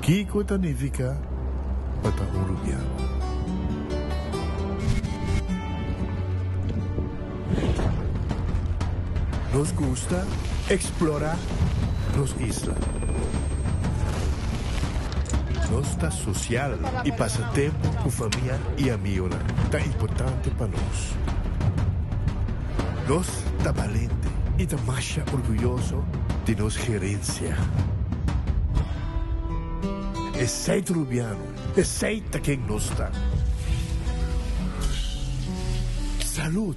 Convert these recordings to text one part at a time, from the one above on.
Kiko ta nifiká pa ta un rubiano? Nos gusta eksplorá nos isla. Nos ta sosial i pasa tempu ku famia i amigonan ta importante pa nos. Nos ta balente i ta masha orguyoso di nos gerensia. Esei ta Rubiano, esei ta ken nos ta. Salud!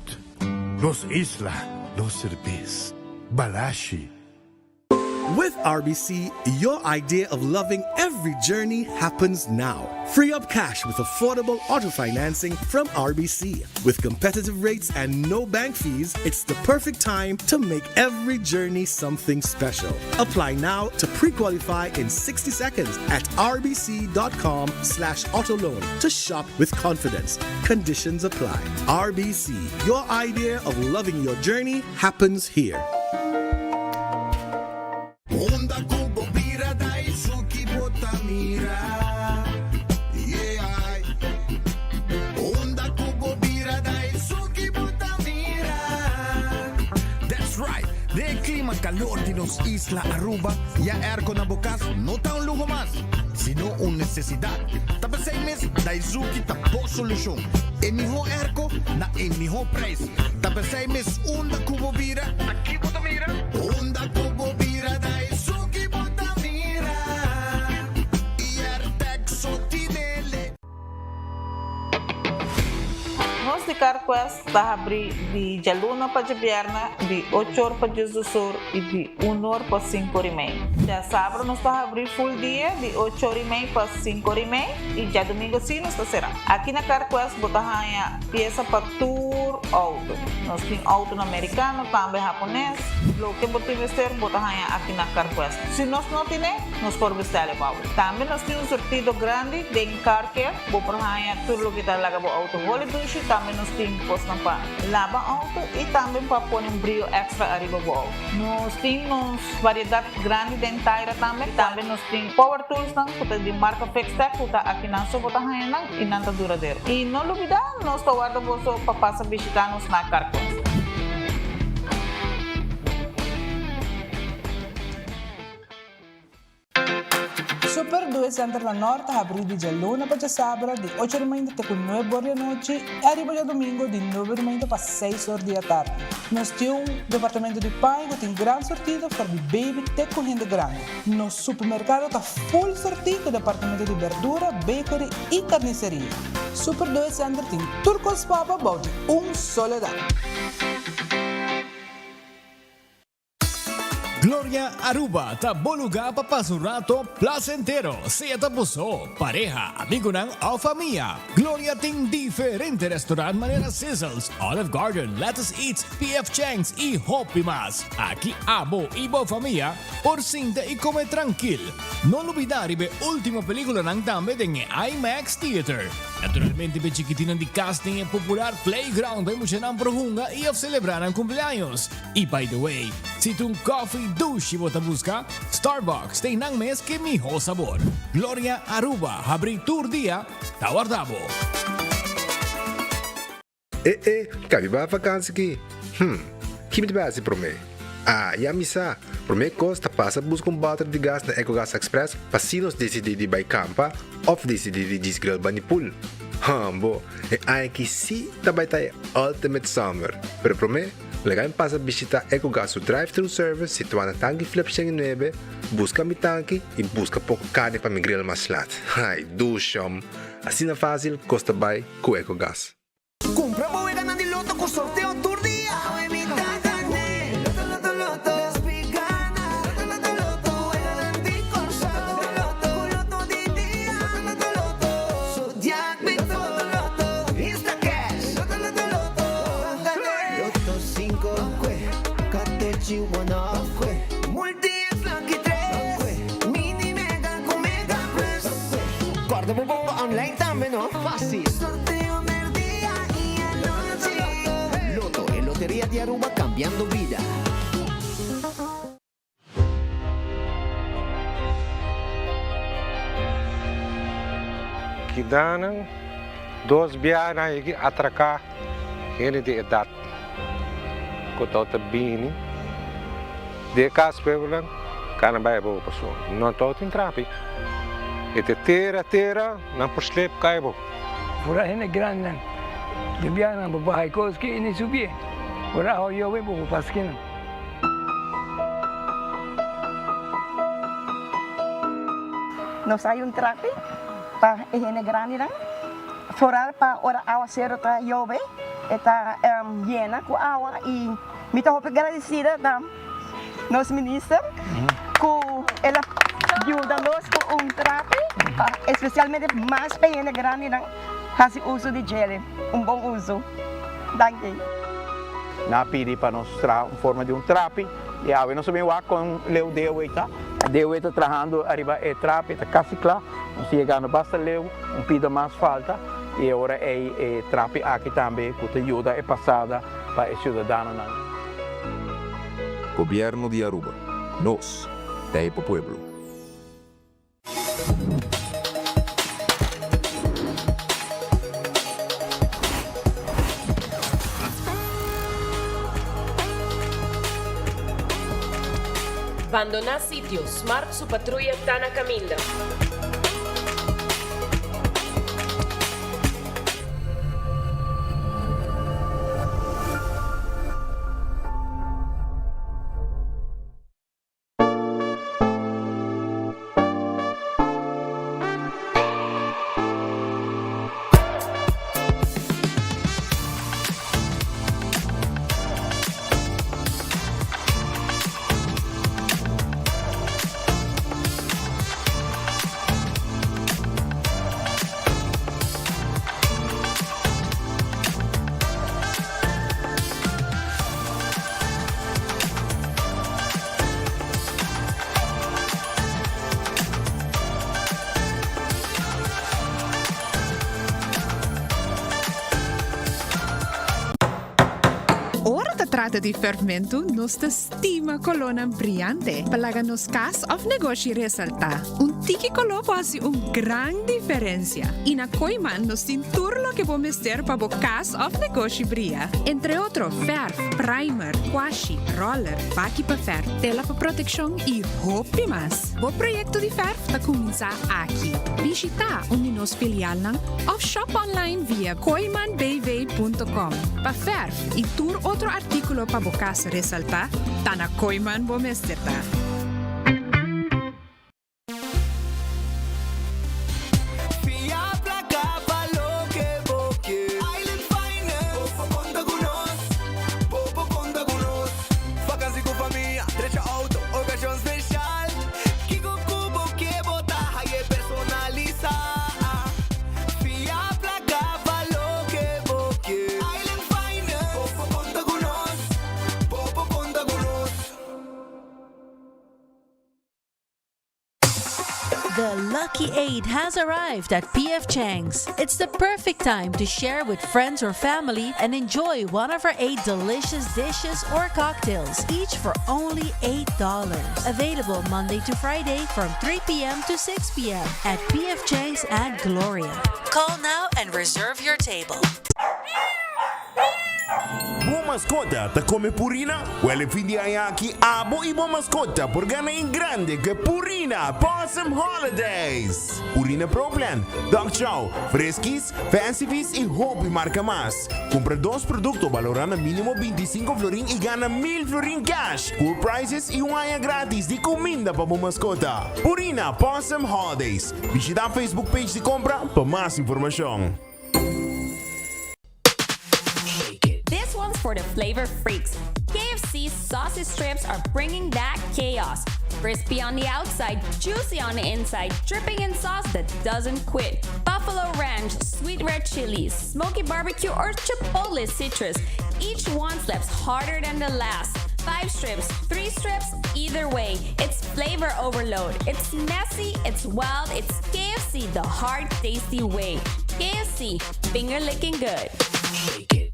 Nos isla, nos serbes. Balashi. With RBC, your idea of loving every journey happens now. Free up cash with affordable auto financing from RBC. With competitive rates and no bank fees, it's the perfect time to make every journey something special. Apply now to pre-qualify in 60 seconds at rbc.com slash autoloan to shop with confidence. Conditions apply. RBC, your idea of loving your journey happens here. Unda ku bo bira Daisuki bo ta mira Yeah Unda ku bo bira Daisuki bo ta mira That's right! Den e klima kalor di nos isla Aruba, ya airco na bo kas no ta un luho mas, sino un nesesidat. Ta p'esei mes Daisuki ta bo solushon. E mihó airco na e mihó prijs. Ta p'esei mes unda ku bo bira, aki bo ta mira. Unda ku bo bira da esun ki bo ta mira Iertec so tinele. Nos di CarQuest ta habri di djaluna pa djabièrnè di ocho or pa diesdos or i di un or pa sinku or i mei. Djasabra nos ta habri full dia di ocho or i mei pa sinku or i mei i djadumingu si nos ta será. Aki na CarQuest bo ta haña piesa pa tur outo. Nos tin outonan merikano, tambe hapones. Loke bo tin mester bo ta haña aki na CarQuest. Si nos no tine, nos por bestèl e pa bo. Tambe nos tin un surtido grandi den Car Care. Bo por haña tur loke ta laga bo outo holi dushi. Tambe nos tin kosnan pa laba outo i tambe pa pone un brio èkstra ariba bo outo. Nos tin nos variedat grandi den taira tambe. Tambe nos tin power toolsnan ku ta di marka Fixtech ku ta akinan so bo ta haña nan. I nan ta duradero. I no lubidá, nos ta warda boso pa pasa bishitá nos na Carquest. Super Due Center na Nort ta habrí di djaluna pa djasabra di ocho di mainta te ku nuebe or di anochi i ariba djadumingu di nuebe di mainta pa seis or di atardi. Nos tin un departamento di paña ku tin gran surtido for di baby te ku hende grandi. Nos supermerkado ta full surtí ku departamento di berdura, bakery i karniseria. Super Due Center tin tur kos pa bo bou di un solo dak. Gloria Aruba ta bo lugar pa pasa un rato placentero, sea ta bo so, pareha, amigonan of famia. Gloria tin diferente restaurant manera Sizzles, Olive Garden, Lettuce Eats, PF Chang's y hopi mas. Aki abo y bo famia por sinta y come trankil. No lubida riba e ultimo peliculanan tambe den e IMAX Theater. Naturalmente p'e chikitinnan di cas den e popular playground pa e muchanan por hunga y of celebra nan cumpleaños. Y by the way, si ta un coffee dushi bo ta busca, Starbucks ta einan mes ke miho sabor. Gloria Aruba habri tur dia, ta warda bo. E e, kabi bai vakansi ki? Hm, ki mi ta bai hasi promé? Ah, ya mi sa! Promé kos ta pasa buska un bòter di gas na Ecogas Express pa si nos disidí di bai kampa òf disidí di djis grill bani pool. Hambo, e aña aki sí ta bai ta e ultimate summer! Pero promé, laga mi pasa bishitá Ecogas su drive-thru service situá na Tanki Flip 109, buska mi tanki i buska poko karni pa mi grill mas lat. Ai, dushom! Asina fásil kos ta bai ku Ecogas. Kumpra bo weganan di loto ku sorteo tur dia! Awe mi ta gané! Loto loto loto! Despi gana! Loto loto loto! Weganan di Kòrsou! Loto loto! Ku loto di dia! Loto loto loto! Zodiac Big Four! Loto loto loto! Instacash! Loto loto loto! Ban gané! Loto sinku! Kue! Katochi one off! Kue! Multi X Lucky tres! Kue! Mini Mega ku Mega Plus! Kue! Kòrda bo bomba online tambe no! Fácil! Sorteo merdia y anochi. Lotto, e loteria di Aruba cambiando bida. Akidanan dos biaha nan yegi atraká hende di edat ku tabata bini di e kas pueblonan kana bai abou pasobra no tabatin trapi. E ta tera tera nan por slep kai abou. Ora hende grandinan di biaha nan por baha e kos ki i ni subié. Ora awa yobe bo por pasa kinan. Nos hay un trapi pa e hende grandinan, foral pa ora awasero ta yobe e ta yena ku awa i mi ta hopi gradisida na nos minister ku el a yuda nos ku un trapi pa espesialmente mas pa e hende grandinan hasi uso di djele, un bon uso. Danki. Nan a pidi pa nos traha un forma di un trapi y awe nos a bin wak con leu Dewe ta. Dewe ta trahando ariba e trapi, ta casi cla. Nos ta yegando basta leu, un pida mas falta y e ora ey e trapi aki tambe cu ta yuda e pasada pa e ciudadanonan. Gobierno di Aruba. Nos ta e pa pueblo. Bandoná sitio, Smart su patruya ta na kaminda. Ora ta trata di ferfmentu, nos ta stima kolónan briante pa laga nos kas òf negoshi resaltá. Un tiki koló por hasi un gran diferensia. I na Kooiman nos tin tur loke bo mester pa bo kas òf negoshi bria. Entre otro fèrf, primer, kwashi, roller, baki pa fèrf, tela pa protekshon i hopi mas. Bo proyekto di fèrf ta kuminsá aki. Bishitá un di nos filialnan òf shop online via kooimanbv.com. Pa fèrf i tur otro artíkulo pa bo kas resaltá, ta na Kooiman bo mester ta. Fia placa pa loke bo ke. Island Finance. Bo por conta cu nos. Bo por conta cu nos. Vakantie cu famia, drecha auto, ocasion special. Kico cu bo ke bo ta haye personalisa. Fia placa pa loke bo ke. Island Finance. Bo por conta cu nos. Bo por conta cu nos. The Lucky Eight has arrived at PF Chang's. It's the perfect time to share with friends or family and enjoy one of our eight delicious dishes or cocktails, each for only $8. Available Monday to Friday from 3 p.m. to 6 p.m. at PF Chang's at Gloria. Call now and reserve your table. Bo maskota ta kome Purina? Wèl e fin di aña aki abo i bo maskota por gana en grande ku e Purina Pawsome Holidays! Purina Pro Plan, Dog Chow, Friskies, Fancy Feast i hopi marka mas. Kumpra dos produkto balorá na mínimo 25 florin i gana 1000 florin cash, cool prizes i un aña gratis di kuminda pa bo maskota. Purina Pawsome Holidays. Bishitá Facebook page di kompra pa mas informashon. This one's for the flavor freaks. KFC's sausage strips are bringing that chaos. Crispy on the outside, juicy on the inside, dripping in sauce that doesn't quit. Buffalo Ranch, sweet red chili, smoky barbecue, or chipotle citrus. Each one slaps harder than the last. Five strips, three strips, either way. It's flavor overload. It's messy, it's wild, it's KFC the hard, tasty way. KFC, finger licking good. Shake it.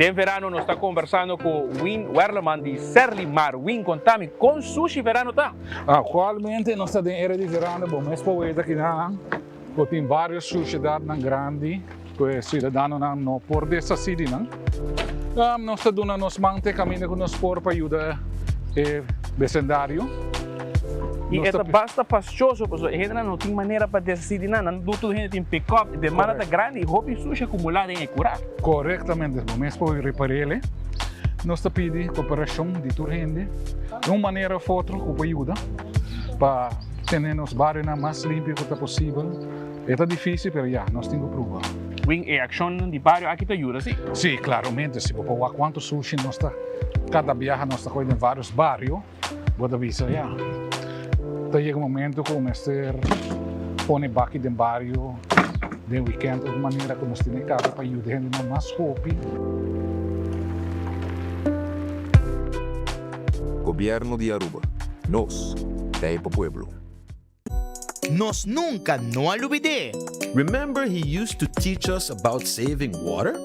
Den verano nos ta conversando cu Win Werleman di Serlimar. Win, contami, con sushi verano ta? Actualmente nos ta den era di verano, bo mes por weta kinan cu tin varios sushedadnan grandi cu e ciudadanonan no por deshaci di nan. Nos ta duna nos man te caminda cu nos por pa yuda e becendario. Y e ta basta fastioso pasobra e hendenan no tin manera pa deshaci di nan, nan no tur hende tin pick-up, e demanda ta grandi y hopi sushi acumula den e cura. Corectamente, bo mes por reparele. Nos ta pidi cooperacion di tur hende di un manera of otro cu por yuda pa tene nos barionan mas limpio cu ta posibel. E ta dificil pero ya, nos tin cu pruba. Win, e accionnan di bario aki ta yuda, si? Si, claramente. Si bo por wak cuanto sushi nos ta, cada biaha nos ta coge den varios bario. Bo ta bisa ya. Ta yega un momento ku mester pone baki den bario den weekend of manera ku nos tene kaba pa yuda hendenan mas hopi. Gobierno di Aruba. Nos ta e pa pueblo. Nos nunca no a lubid'é. Remember he used to teach us about saving water?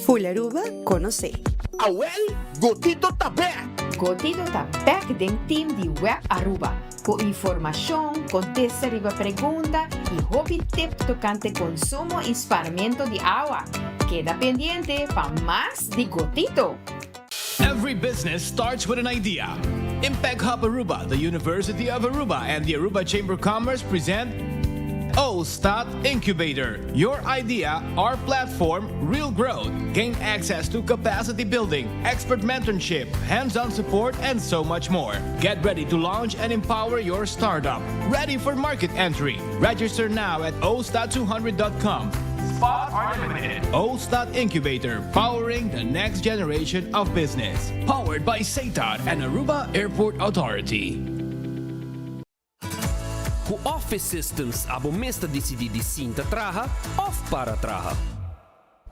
Full Aruba conoce. Awel, Gotito ta bek! Gotito ta bek den team di Web Aruba cu informacion, contesta riba pregunta y hopi tip tocante consumo y spaarmento di awa. Keda pendiente pa mas di Gotito! Every business starts with an idea. Impact Hub Aruba, the University of Aruba, and the Aruba Chamber of Commerce present O-Stad Incubator. Your idea, our platform, real growth. Gain access to capacity building, expert mentorship, hands-on support, and so much more. Get ready to launch and empower your startup. Ready for market entry. Register now at ostat200.com. Spots are limited. Ostat Incubator, powering the next generation of business. Powered by SETAR and Aruba Airport Authority. Ku Office Systems abo mes ta disidí di sinta traha òf para traha.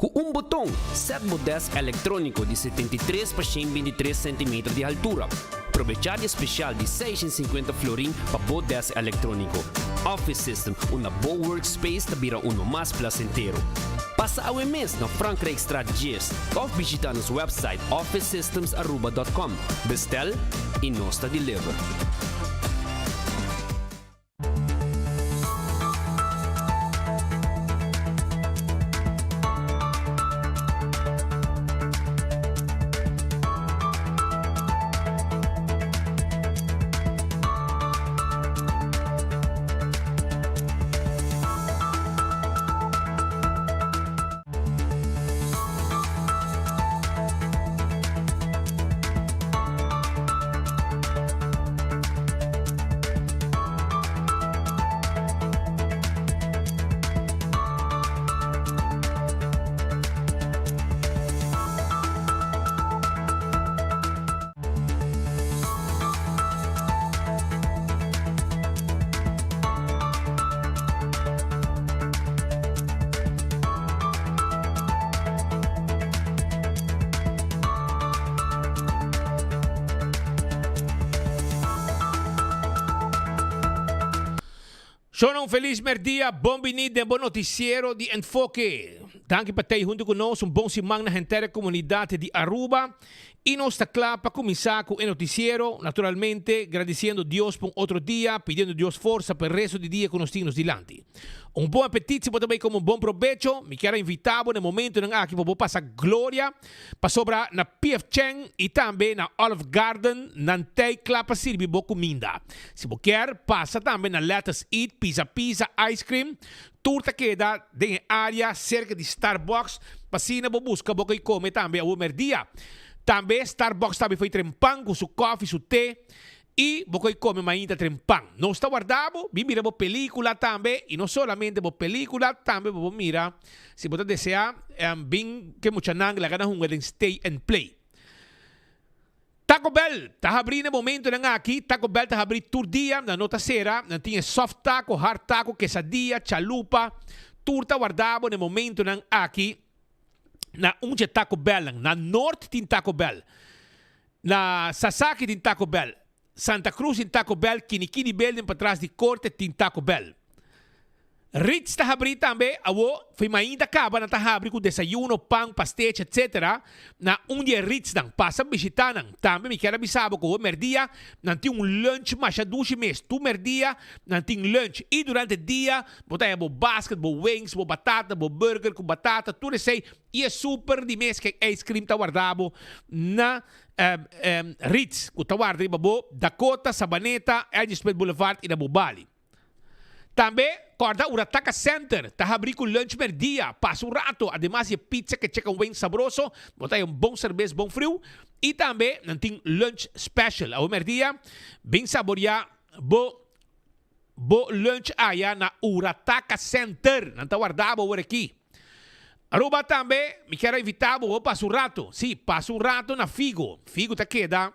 Ku un boton, sèt bo dèsk elektróniko di 73 pa 123 sentimeter di haltura. Probechá di e spesial di 650 florin pa bo dèsk elektróniko. Office System, unda bo workspace ta bira uno mas plasentero. Pasa awe mes na Frankrijkstraat 10 òf bishitá nos wèpsait officesystemsaruba.com. Bestel i nos ta deliver. Shona un felis merdia, bon bini den bo noticiero di Enfoke. Danki pa tei hunto cu nos, un bon siman na henter e comunidad di Aruba. Y nos ta cla pa cuminsa cu e noticiero, naturalmente gradiciendo Dios pa un otro dia, pidiendo Dios forsa pa e resto di dia cu nos tin nos dilanti. Un bon apetit si bo ta bay come un bon probecho, mi kier a invita bo na e momentonan aki pa bo pasa gloria, pasobra na PF Chang y tambe na Olive Garden nan tey cla pa sirbi bo cuminda. Si bo kier, pasa tambe na Let Us Eat, Pizza Pizza, Ice Cream, tur ta keda den e area cerca di Starbucks, pa asina bo busca bo koy come tambe awo merdia. Tambe Starbucks ta bay trempan cu su koffie, su te, I bo koe kome mainta tren pan. Nos ta warda bo, bin mira bo pelicula tambe, i no solamente bo pelicula, tambe bo por mira, si bo ta desea, bin ke muchanan laga nan hunga den Stay and Play. Taco Bell ta habri na e momentonan aki, Taco Bell ta habri tur dia, nan no ta sera, nan tin e soft taco, hard taco, quesadilla, chalupa, tur ta warda bo na e momentonan aki na un dje Taco Bellnan. Na Noord tin Taco Bell. Na Sasaki tin Taco Bell. Santa Cruz tin Taco Bell, Kinikini Building patras di Corte tin Taco Bell. Ritz ta habrí tambe awo, fo'i mainta kaba nan ta habri ku desayuno, pan, pastechi etc. Na un di e Ritznan. Pasa bishitá nan. Tambe mi kier a bisa bo ku awo mèrdia nan tin un lunch masha dushi mes. Tur mèrdia nan tin lunch i durante dia bo ta haña bo basket, bo wings, bo batata, bo burger ku batata, tur esei i e super di mes ke ice cream ta warda bo na Ritz ku ta warda riba bo Dakota, Sabaneta, Edge Smith Boulevard i na bo Bali. Tambe, kòrda Urataka Center ta habrí ku lunch mèrdia. Pasa un rato, ademas di e pizza ke chicken wings sabroso, bo ta haña un bon serbes bon friu. I tambe nan tin lunch special. Awe mèrdia, bin saboriá bo bo lunch aya na Urataka Center. Nan ta warda bo awor aki. Aruba tambe, mi kier a invitá bo pasa un rato. Sí, pasa un rato na Figo. Figo ta keda.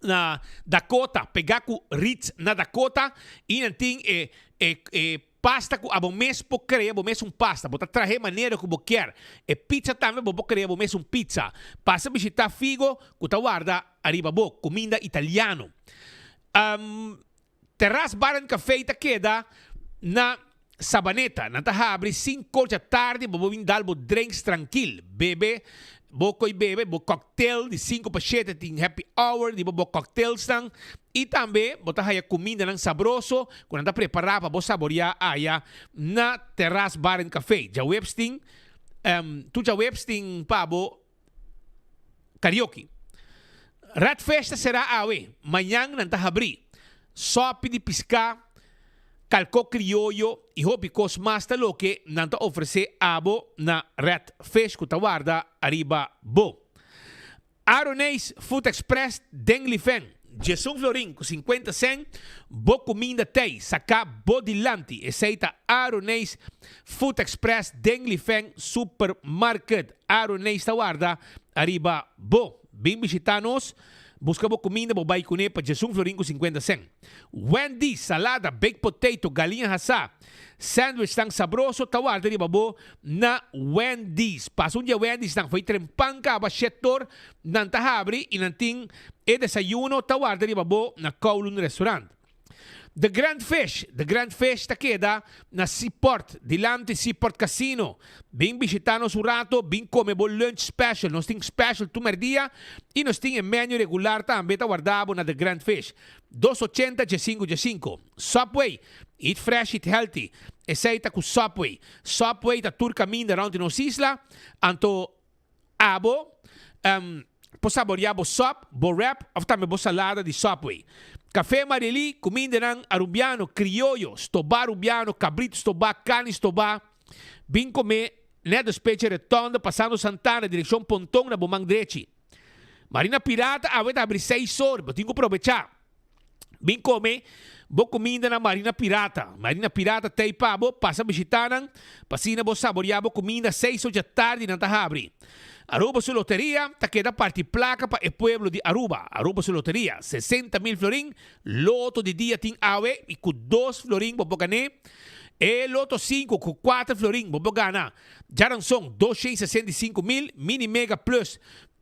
na Dakota, pegá ku Ritz na Dakota i nan tin e e e pasta ku abo mes por krea bo mes un pasta. Bo ta trahe manera ku bo kier. E pizza tambe bo por krea bo mes un pizza. Pasa bishitá Figo ku ta warda ariba bo, kuminda italiano. Terras Bar and Café ta keda na Sabaneta. Nan ta habri sinku dja tardi, bo por bin dal bo drinks trankil. Bebe bo ko'i bebe, bo cocktail di sinku pa shete tin happy hour di bo bo cocktailsnan. I tambe bo ta haya kumindanan sabroso ku nan ta prepará pa bo saboreá aya na Terras Bar and Café. Djaweps tin, tur djaweps tin pa bo. Karaoke. Red Fish ta será awe, mañan nan ta habrí. Sòpi di piská, kalkó krioyo i hopi kos mas ta loke nan ta ofresé abo na Red Fish ku ta warda ariba bo. Aroneis Food Express den Lifen. Djesun florin ku sinkuenta sèn, bo kuminda tei saká bo dilanti. Esei ta Aroneis Food Express den Lifen Supermarket. Aroneis ta warda ariba bo. Bin bishitá nos, buska bo kuminda bo bai kuné pa djesun florin ku sinkuenta sèn. Wendy's, salada, baked potato, galiña hasá, sandwich tan sabroso ta warda riba bo na Wendy's. Pasa un dia Wendy's nan fo'i trempan kaba shetor nan ta habri i nan tin e desayuno ta warda riba bo na Kowloon Restaurant. The Grand Fish, The Grand Fish ta keda na Seaport, dilanti Seaport Casino. Bin bishita nos un rato, bin come bo lunch special. Nos tin special tur merdia y nos tin e menu regular tambe ta warda bo na The Grand Fish. Dos ochenta djesinku djesinku. Subway, Eat fresh, eat healthy. Esey ta cu Subway. Subway ta tur caminda rond di nos isla, anto Abo por saboreá bo sòp, bo wrap òf tambe bo salada di Subway. Café Marilí, kumindanan arumbiano, krioyo, stobá arumbiano, kabritu stobá, karni stobá. Bin komé nèt despecha Retonda pasando Santana direkshon Ponton na bo man drechi. Marina Pirata awe ta habri seis or, bo tin ku probechá. Bin kome bo kuminda na Marina Pirata. Marina Pirata t'ei pa bo, pasa bishitá nan, pa asina bo saboriá bo kuminda seis or dja tardi nan ta habri. Aruba su loteria ta keda parti plaka pa e pueblo di Aruba. Aruba su loteria, 60 mil florin, loto di dia tin awe i ku dos florin bo por gané. E loto sinku ku kuater florin bo por gana. Djaranson, 265 mil, mini mega plus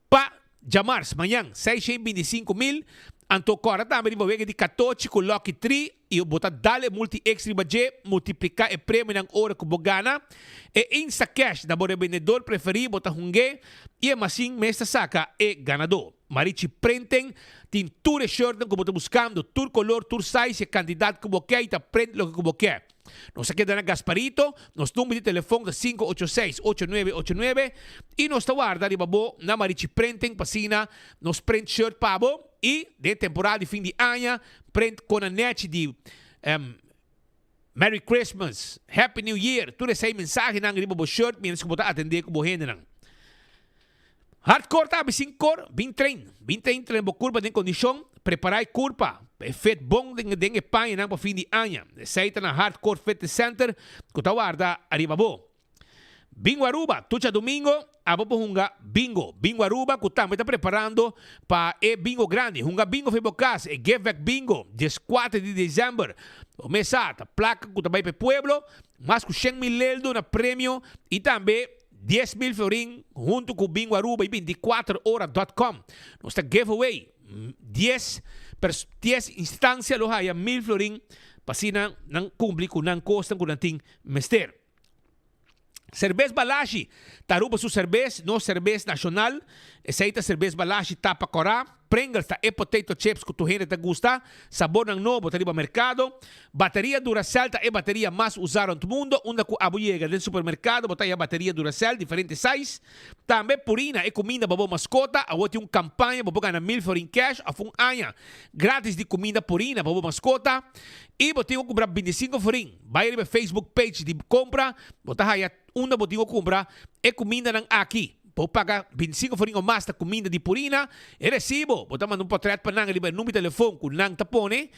Pa djamars, mañan, 625 mil, anto kòrda tambe riba wega di katochi ku Lucky Tree i bo ta dal e multi extra riba dje, multipliká e premionan ora ku bo gana. E Instacash na bo rebendedor preferí bo ta hung'é i e masin mes ta saka e ganadó. Marichi Printing tin tur e shirtnan ku bo ta buskando, tur kolor, tur size i e kantidat ku bo ke i ta print loke ku bo ke. Nos a keda na Gasparito, nos number di telefon ta 586 8989 y nos ta warda riba bo na Marichi Printing pa asina nos print shirt pa bo y den temporada di fin di aña print con a nechi di Merry Christmas, Happy New Year, tur esey mensahenan riba bo shirt mientras cu bo ta atende cu bo hendenan. Hardcore ta abi sin kor, bin train, bin train train bo kurpa den kondishon, prepará e kurpa pa e fit bon den den e pañanan pa fin di aña. Esei ta na Hardcore Fitness Center ku ta warda ariba bo. Bingo Aruba, tur djadumingo abo por hunga bingo. Bingo Aruba ku tambe ta preparando pa e bingo grandi. Hunga bingo for bo kas, e Give Back Bingo, dieskuater di desèmber. Bo mes sa, ta plaka ku ta bai pa e pueblo, mas ku shen mil leldo na premio i tambe 10,000 florin hunto cu Bingo Aruba y 24 ora dot com. Nos ta give away 10 pers 10 instancia lo haya 1000 florin. pa asina nan kumpli ku nan kosnan ku nan tin mester. Serbes Balashi ta Aruba su serbes, nos serbes nashonal. Esei ta serbes Balashi tapa kòrá. Pringles ta e potato chips ku tur hende ta gusta. Sabornan nobo ta riba merkado. Bateria Duracell ta e bateria mas usá rònt mundo. Unda ku abo yega den supermerkado bo ta haña bateria Duracell diferente size. Tambe Purina e kuminda pa bo maskota. Awor tin un kampaña bo por gana mil florin cash òf un aña gratis di kuminda Purina pa bo maskota. I bo tin ku kumpra bintisinko florin. Bai riba e Facebook page di Compra, bo ta haya unda bo tin ku kumpra e kumindanan aki. Bo paga 25 florin o mas ta kuminda di Purina. E resibo, bo ta manda un portret pa nan riba e number di telefon ku nan ta pone.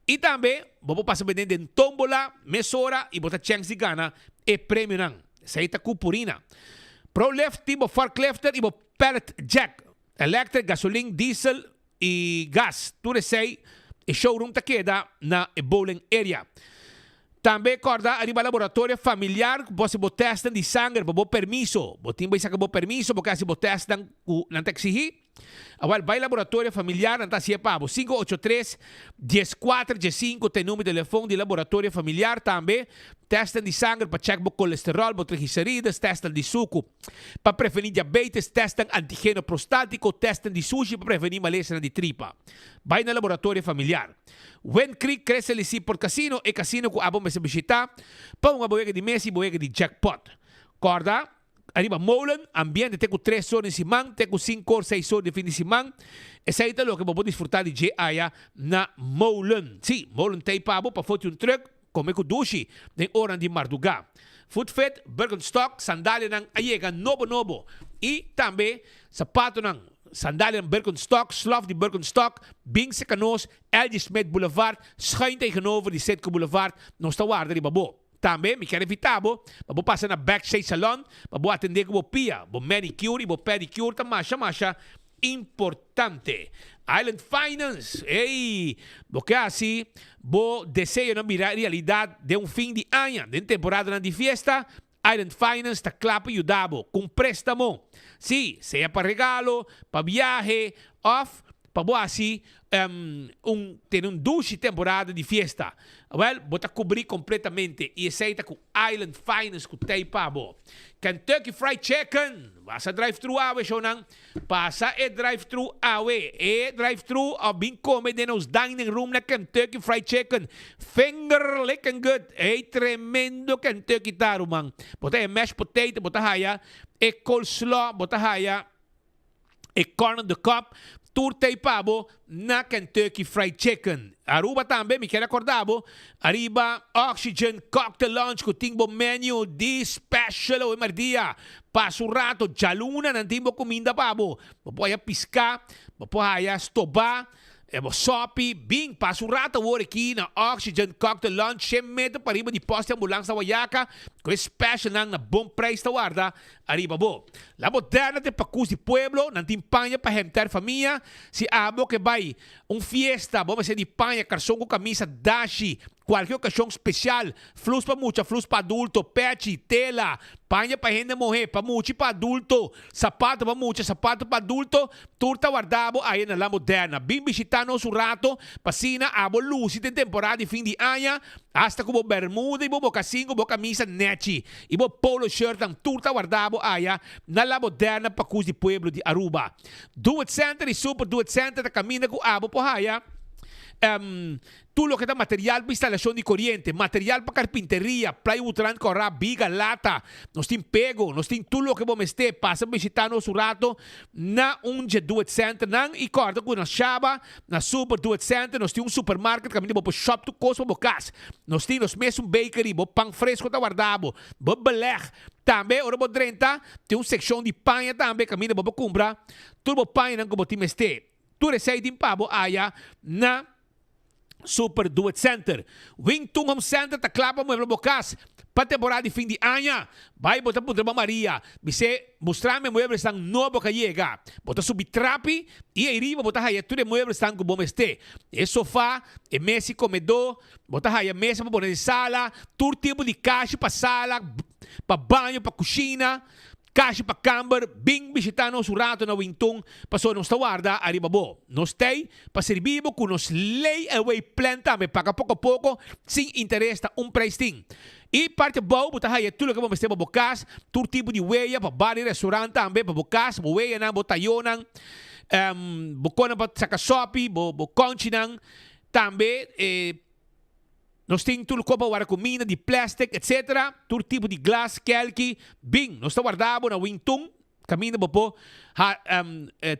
I tambe bo por pasa bende den tombola mesora i bo ta chèns di gana e premionan. Esei ta ku Purina. ProLift tin bo forklifter i bo pallet jack. Electric, gasolin, diesel y gas. Tur esey e showroom ta keda na e bowling area. Tambe corda ariba laboratorio familiar cu bo haci bo testnan di sanger pa bo permiso. Bo tin bay saca bo permiso, bo ke haci bo testnan cu nan ta exigi. Awel bay laboratorio familiar nan ta haci'e pa bo. 583 14 15 ta e numero di telefon di laboratorio familiar. Tambe testnan di sanger pa check bo colesterol, bo triglicerides, testnan di sucu. Pa prevení diabetes, testnan antigeno prostátiko, testnan di sushi pa prevení malesanan di tripa. Bai na laboratorio familiar. Wind Creek Crystal y Seaport Casino, e casino ku abo mester bishitá pa hunga bo wega di mesa y bo wega di jackpot. Kòrda, ariba Molen, ambiente te ku tres or di siman, te ku sinku or, seis or di fin di siman. Esei ta loke bo por disfrutá di dje aya na Molen. Sí, Molen t'ei pa bo pafó tin un trùk. Come cu dushi den oranan di marduga. Footfit, Birkenstock, sandalianan a yega nobo nobo y tambe sapatonan, sandalianan Birkenstock, slof di Birkenstock, bin seca nos, LG Smith Boulevard, schuin tegenover di Citgo Boulevard, nos ta warda riba bo. Tambe mi kier invita bo pa bo pasa na Backstage Salon pa bo atende cu bo pia, bo manicure y bo pedicure ta masha masha importante. Island Finance, ey! Bo ke hasi bo deseonan bira realidad den un fin di aña? Den temporadanan di fiesta, Island Finance ta kla pa yuda bo ku un prestamo. Sí, sea pa regalo, pa biahe òf pa bo hasi un tene un dushi temporada di fiesta. Awèl, bo ta kubrí kompletamente i esei ta ku Island Finance ku t'ei pa bo. Kentucky Fried Chicken! Basa drive-thru awe, shownan. Pasa e drive-thru awe. E drive-thru of bin come den nos dining room na Kentucky Fried Chicken. Finger licking good. Ey tremendo Kentucky ta ruman. Bo ta haya mashed potato, bo ta haya e coleslaw, bo ta haya e corn on the cob. Tur ta ey pa bo na Kentucky Fried Chicken. Aruba tambe mi kier acorda bo ariba Oxygen Cocktail Lounge cu tin bo menu di special awe merdia. Pasa un rato djaluna nan tin bo cuminda pa bo. Bo por haya pisca, bo por haya stoba, e bo sopi. Bin pasa un rato awor aki na Oxygen Cocktail Lounge shen meter pariba di post di ambulans na Wayaca cu e specialnan na bon prijs ta warda Ariba bo. La moderna te pakus di pueblo, nan tin paña pa henter famia. Si abo ke bai un fiesta, bo mester di paña, karson ku kamisa, dashi, kualke okashon spesial, flus pa mucha, flus pa adulto, pechi, tela, paña pa hende muhé, pa mucha i pa adulto, sapato pa mucha, sapato pa adulto, tur ta warda bo aya na La Moderna. Bin bishita nos un rato pa asina abo lusi den temporada di fin di aña. Asta ku bo bermuda i bo bokasin ku bo kamisa nechi i bo polo shirtnan tur ta warda bo aya na La Moderna Pakus di Pueblo di Aruba. Do It Center i Super Do It Center ta kaminda ku abo por haya tur loke ta material pa instalashon di koriente, material pa karpinteria, plywood rand kòrá, biga, lata. Nos tin pego, nos tin tur loke bo mester. Pasa bishita nos un rato na un dje Do It Centernan i kòrda ku na Shaba Na Super Do It Center nos tin un supermarket kaminda bo por shop tur kos pa bo kas. Nos tin nos mesun bakery, bo pan fresko ta warda bo, bo beleg. Tambe ora bo drenta tin un sekshon di paña tambe kaminda bo por kumpra tur bo pañanan ku bo tin mester. Tur esei tin pa bo aya na Super Do It Center. Wing Tung Home Center ta kla pa muebla bo kas pa temporada di fin di aña. Bai bo ta puntra bo Maria, bis'é, Mustra mi e mueblesnan nobo ka yega. Bo ta subi trapi i ei riba bo ta haya tur e mueblesnan ku bo mester. E sofá, e mesa i komedó, bo ta haya mesa pa pone den sala, tur tipo di kashi pa sala, pa baño, pa kushina. Kashi pa kamber, bin bishita nos un rato na Wington, pasobra nos ta warda ariba bo. Nos t'ei pa sirbi bo ku nos lay away plan tambe, paga poko poko, sin interes ta un prijs tin. I parti abou bo ta haya tur loke bo mester pa bo kas, tur tipo di weya pa bar i restaurant tambe pa bo kas, bo weyanan, bo tayonan, bo konan pa saka sopi, bo bo konchinan, tambe e. Nos tin tur kopa warda kuminda di plastic etc. Tur tipo di glas, kelki, bin. Nos ta warda bo na Wingtun, kaminda bo por ha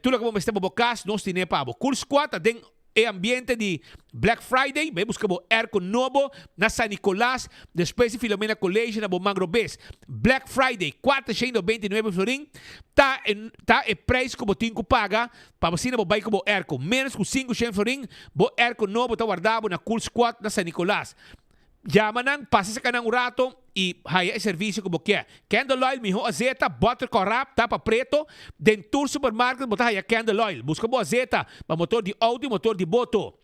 tur loke bo mester pa bo kas, nos tine pa bo. Cool Squad ta den e ambiente di Black Friday, bai buska bo airco nobo na San Nicolas, despues di Filomena College na bo man robes. Black Friday, 499 florin ta ta e prijs ku bo tin ku paga Pa asina bo bai ku bo airco. Ménos ku 500 florin, bo airco nobo ta warda bo na Cool Squad na San Nicolas. Yama nan, pasa saka nan un rato i haya e servisio ku bo ke. Candle oil, miho azeta, butter kòrá, tapa preto. Den tur supermarket bo ta haya candle oil. Buska bo azeta pa motor di outo i motor di boto.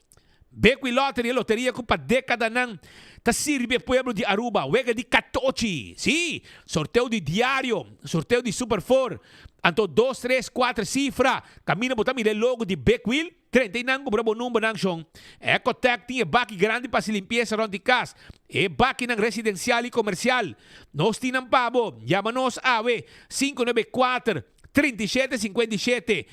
Bequi Lottery, e loteria cu pa decadanan ta sirbi e pueblo di Aruba. Wega di catochi, si, sorteo di diario, sorteo di Super Four, anto dos, tres, cuater cifra. Caminda bo ta mira e logo di Bequil, drenta einan cubra bo numbernan shon. Ecotec tin e baki grandi pa haci limpieza rond di cas, e bakinan residencial y comercial. Nos tin nan pa bo. Yama nos awe, 594, 37 57.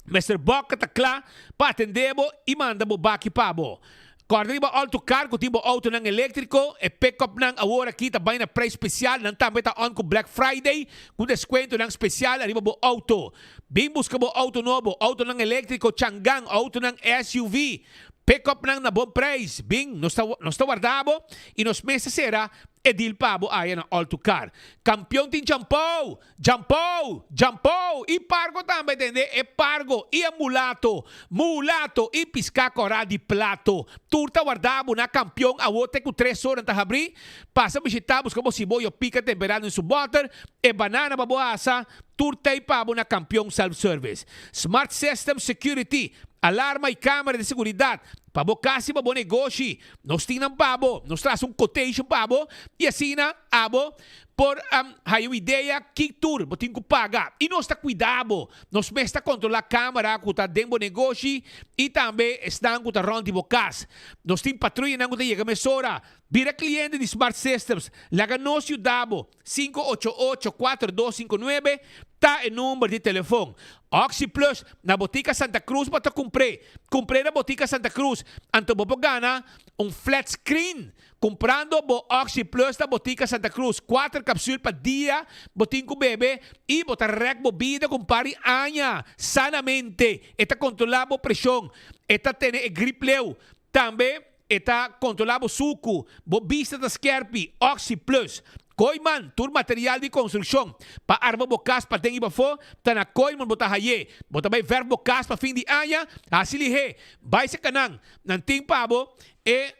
Mester Boca ta kla pa atendé bo i manda bo baki pa bo. Kòrda riba Alto Car ku tin bo outonan eléktriko, e pick-upnan awor aki ta bai na preis spesial, nan tambe ta on ku Black Friday ku deskuentonan spesial ariba bo outo. Bin buska bo outo nobo, outonan eléktriko, Changan, outonan SUV, pick-upnan na bon preis. Bin, nos ta nos ta warda bo i nos mes ta sera e deal pa bo aya na Alto Car. Kampion tin champou! Djampou! Djampou! I pargo tambe tende, e pargo i e mulato, mulato i piská kòrá di plato. Tur ta wardá bo na kampion awor te ku tres ora ta habrí. Pasa bishitá buska bo siboyo pika temperá den su bòter, e banana pa bo asa, tur t'ei pa bo na Kampion Self Service. Smart System Security, alarma i kamera di seguridat pa bo kas i pa bo negoshi. Nos tin nan pa bo, nos ta hasi un quotation pa bo i asina abo Por haya un idea ki tur bo tin ku paga i nos ta kuida bo. Nos mes ta kontrolá kamera ku ta den bo negoshi i tambe esnan ku ta rònt di bo kas. Nos tin patruyanan ku ta yega mesora. Bira kliente di Smart Systems. Laga nos yuda bo. 588 4259 ta e number di telefon. OxyPlus na Botica Santa Cruz bo ta kumpr'é. Kumpr'é na Botica Santa Cruz anto bo por gana un flat screen. Kumprando bo Oxi Plus na Botica Santa Cruz, kuater kapsul pa dia bo tin ku bebe i bo ta rèk bo bida ku un par di aña sanamente. E ta kontrolá bo preshon, e ta tene e grip leu, tambe e ta kontrolá bo suku, bo bista ta skèrpi. Oxi Plus. Kooiman, tur material di konstrukshon pa arma bo kas paden i pafó ta na Kooiman bo ta hay'é. Bo ta bai vèrf bo kas pa fin di aña? Hasi lihé, bai serka nan, nan tin pa bo e.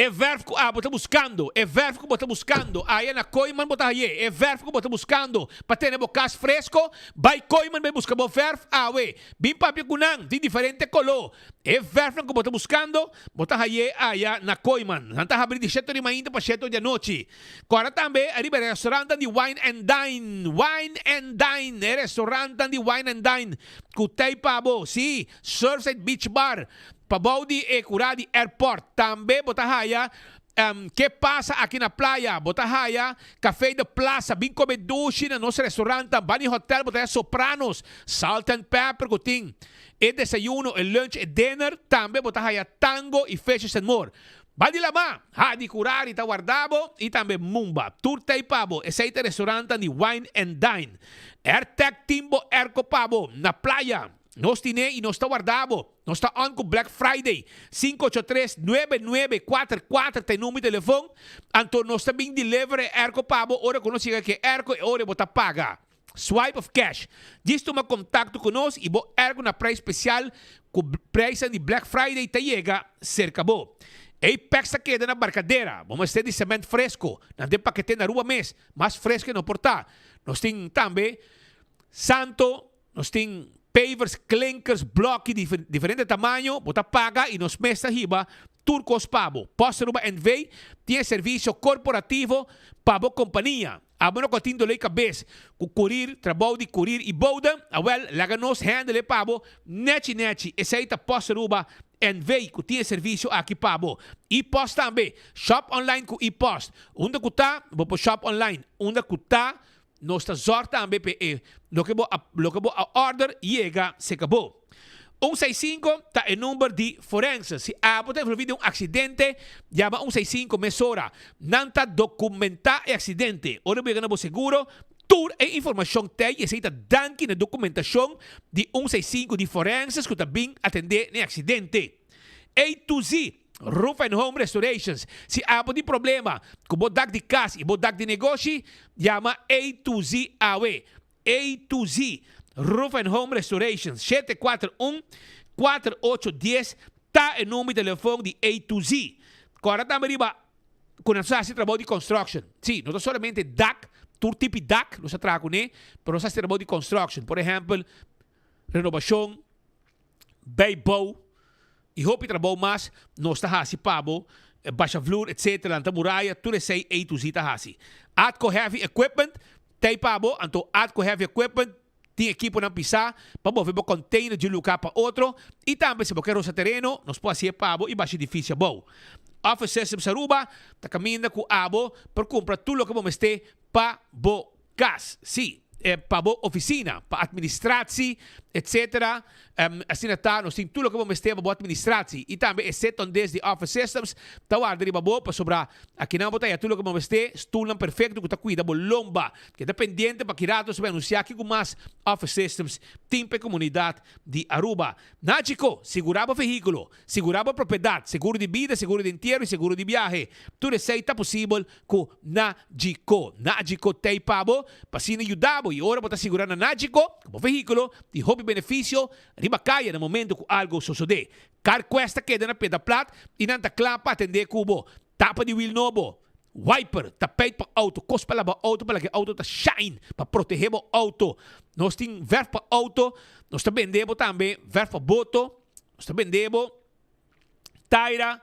E verf ku abo ta buskando, e verf ku bo ta buskando, aya na Kooiman bo ta hay'é, e verf ku bo ta buskando pa tene bo kas fresko, bai Kooiman bai buska bo verf awe. Bin papia ku nan, tin diferente koló. E verfnan ku bo ta buskando, bo ta hay'é aya na Kooiman. Nan ta habri di shete di mainta pa shete di anochi. Kòrda tambe ariba e restaurantnan di Wine and Dine, Wine and Dine, e restaurantnan di Wine and Dine ku t'ei pa bo, sí, Surfside Beach Bar, Pabou di e kurá di airport tambe bo ta haya Ke Pasa Aki Na Playa, bo ta haya Café de Plaza, bin kome dushi na nos restaurantnan, Bani Hotel bo ta haya Sopranos, Salt and Pepper ku tin e desayuno, e lunch, e dinner, tambe bo ta haya Tango i Fishes and More. Bani Lamá, Hadi Kurari ta warda bo i tambe Mumba. Tur ta ei pa bo, esei ta e restaurantnan di Wine and Dine. Airtec tin bo airco pa bo na playa. Nos tine i nos ta warda bo. Nos ta on ku Black Friday. 583 9944 ta e number di telefon. Anto nos ta bin deliver e airco pa bo ora ku nos yega ku e airco e ora bo ta paga. Swipe of cash. Djis tuma kontakto ku nos i bo airco na prijs spesial ku prijsnan di Black Friday ta yega serka bo. Apex ta keda na Barcadera. Bo mester di cement fresco. Nan den pakete na Aruba mes. Mas fresco e no por ta. Nos tin tambe Santo. Nos tin pavers, klinkers, blòki di diferente tamaño, bo ta paga i nos mes ta hiba tur kos pa bo. Post Aruba NV tin e servisio korporativo pa bo kompania. Abo no ku a tin dolé kabes ku kurir, trabou di kurir i bouda? Awèl, laga nos handle e pa bo nèchi nèchi. Esei ta Post Aruba NV ku tin e servisio aki pa bo. E-post tambe. Shop online ku e-post. Unda ku ta, bo por shop online. Unda ku ta, nos ta zòrg tambe pa e loke bo a loke bo a order yega serka bo. Un seis sinku ta e number di forense. Si abo ta envolví den un aksidente, yama un seis sinku mesora. Nan ta dokumentá e aksidente. Ora bo yega na bo seguro, tur e informashon t'ei i esei ta danki na dokumentashon di un seis sinku di forenses ku ta bin atendé na e aksidente. A to Z, Roof and Home Restorations. Si abo tin problema ku bo dak di kas i bo dak di negoshi, yama A to Z awe. A to Z, Roof and Home Restorations, 741 4810 ta e number di telefon di A to Z. Kòrda tambe riba ku nan sa hasi trabou di construction. Sí, no ta solamente dak, tur tipi dak nos ta traha kuné, pero nos ta hasi trabou di construction. Por ehèmpel, renobashon, bijbouw y hopi trabou mas nos ta haci pa bo, basha vloer etc. Lanta muraya, tur esey A to Z ta haci. Atco Heavy Equipment t'ey pa bo, anto Atco Heavy Equipment tin ekiponan pisa pa move bo container di un lugar pa otro y tambe si bo ke rosa tereno nos por haci'e pa bo y basha edificio abou. Office Systems Aruba ta caminda cu abo por cumpra tur loke bo mester pa bo Kas, sí, pa bo oficina, pa administratie, etc. Asina ta, nos tin tur loke bo mester pa bo administratie. Y tambe e set-on-disk di Office Systems ta warda riba bo pasobra akinan bo ta haya tur loke bo mester, stoelnan perfecto cu ta cuida bo lomba. Keda pendiente pa ki rato nos ta bay anuncia kico mas Office Systems tin pa e comunidad di Aruba. Nachico, sigura bo vehiculo, sigura bo propiedad, seguro di bida, seguro di entiero y seguro di biahe. Tur esey ta posibel Ku Nagico. Nagico t'ei pa bo pa asina yuda bo y ora bo ta sigura na Nagico ku bo vehículo tin hopi beneficio riba kaya na momento ku algo sosode. CarQuest ta keda na Piedra Plat y nan ta kla pa atende ku bo. Tapa di wiel nobo, wiper, tapijt pa auto, kos pa laba auto pa laga e auto ta shine, pa protehe bo auto. Nos tin verf pa auto, nos ta bende bo tambe verf pa boto, nos ta bende bo. Taira,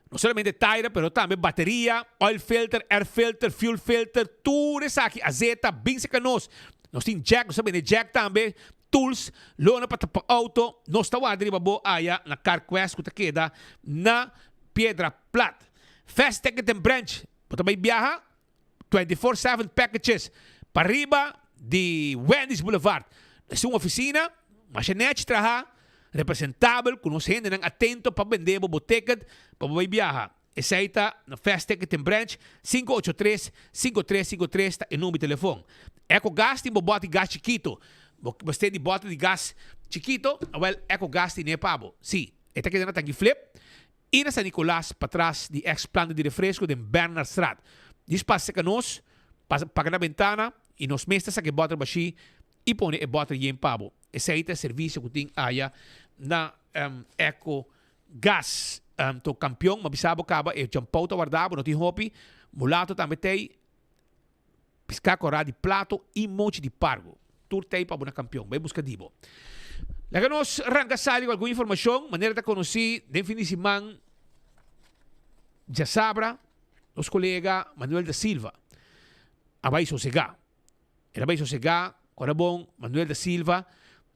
no solamente taira pero tambe bateria, oil filter, air filter, fuel filter, tur esaki, azeta, bin cerca nos. Nos tin jack, nos ta bende jack tambe, tools, lona pa tapa auto. Nos ta warda riba bo aya na Carquest cu ta keda na Piedra Plat. Fast Ticket and Branch, bo ta bay biaha? 24/7 packages pariba di Wendy's Boulevard. Nos tin un oficina masha nèchi traha, representabel cu nos hendenan atento pa bende bo bo ticket pa bo bay biaha. Esey ta na Fast Ticketing Branch, 583 5353 ta e number di telefon. Eco Gas tin bo bòt di gas chikito. Bo mester di bòt di gas chikito? Awel, Eco Gas tine pa bo. Si, e ta keda na Tanki Flip. I na San Nicolas patras di ex planta di refresco den Bernardstraat. Djis pasa cerca nos, pasa paga na bentana y nos mes ta saca e boter bashi y pone e boter yen pa bo. Esey ta e servicio cu tin aya na Eco Gas. To campeon, ma bisa bo caba e John Paul ta warda bo, no tin hopi. Mulato tambe t'ey. Piská korá di plato i mochi di pargo. Tur tei pa bo na kampion. Bai buska di bo. Laga nos ranka sali ku algun informashon. Manera ta konosí den fin di siman djasabra nos kolega Manuel da Silva a bai sosegá. El a bai sosegá ku ora bon Manuel da Silva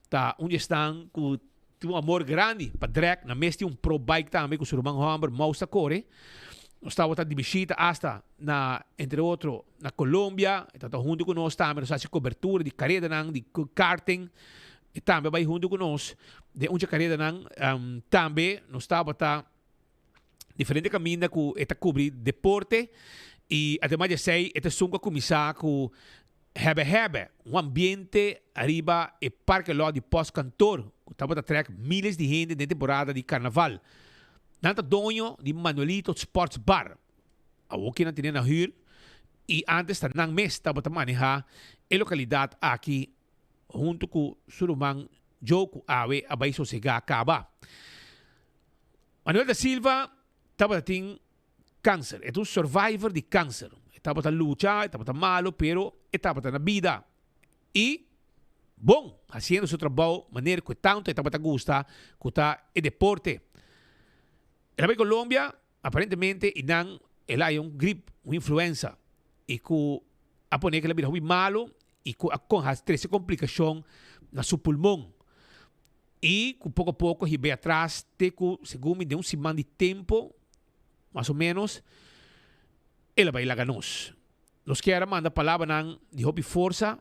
ta un di esnan ku Tin un amor grandi pa drag, nan mes tin un pro bike tambe cu su ruman homber Maus ta core. Nos tabata di bishita hasta na entre otro na Colombia, e tabata hunto cu nos tambe, nos a haci cobertura di caredanan di karting, e tambe a bay hunto cu nos den un dje caredanan. Tambe nos tabata diferente caminda cu e ta cubri deporte y ademas di esey e ta esun cu a cuminsa cu Hebe hebe, un ambiente ariba e parke lò di Postkantoor ku tabata trèk miles di hende den temporada di karnaval. Nan ta doño di Manuelito Sports Bar. Awoki nan tene na hür i ántes ta nan mes tabata manehá e lokalidat aki huntu ku su ruman Joe ku awe a bai sosegá kaba. Manuel da Silva tabata tin Cancer. E ta un survivor di cancer. E tabata lucha, e tabata malo, pero e tabata na bida. Y bon, haciendo su trabou manera cu e tanto e tabata gusta, cu ta e deporte. El a bay Colombia, aparentemente, y nan el a haya un grip, un influenza, y cu. a pone ku el a bira hopi malu i ku a trese komplikashon na su pulmon. I ku poko poko hib'é atras te ku segun mi den un siman di tempu mas o ménos el a bai laga nos. Nos kier a manda palabranan di hopi forsa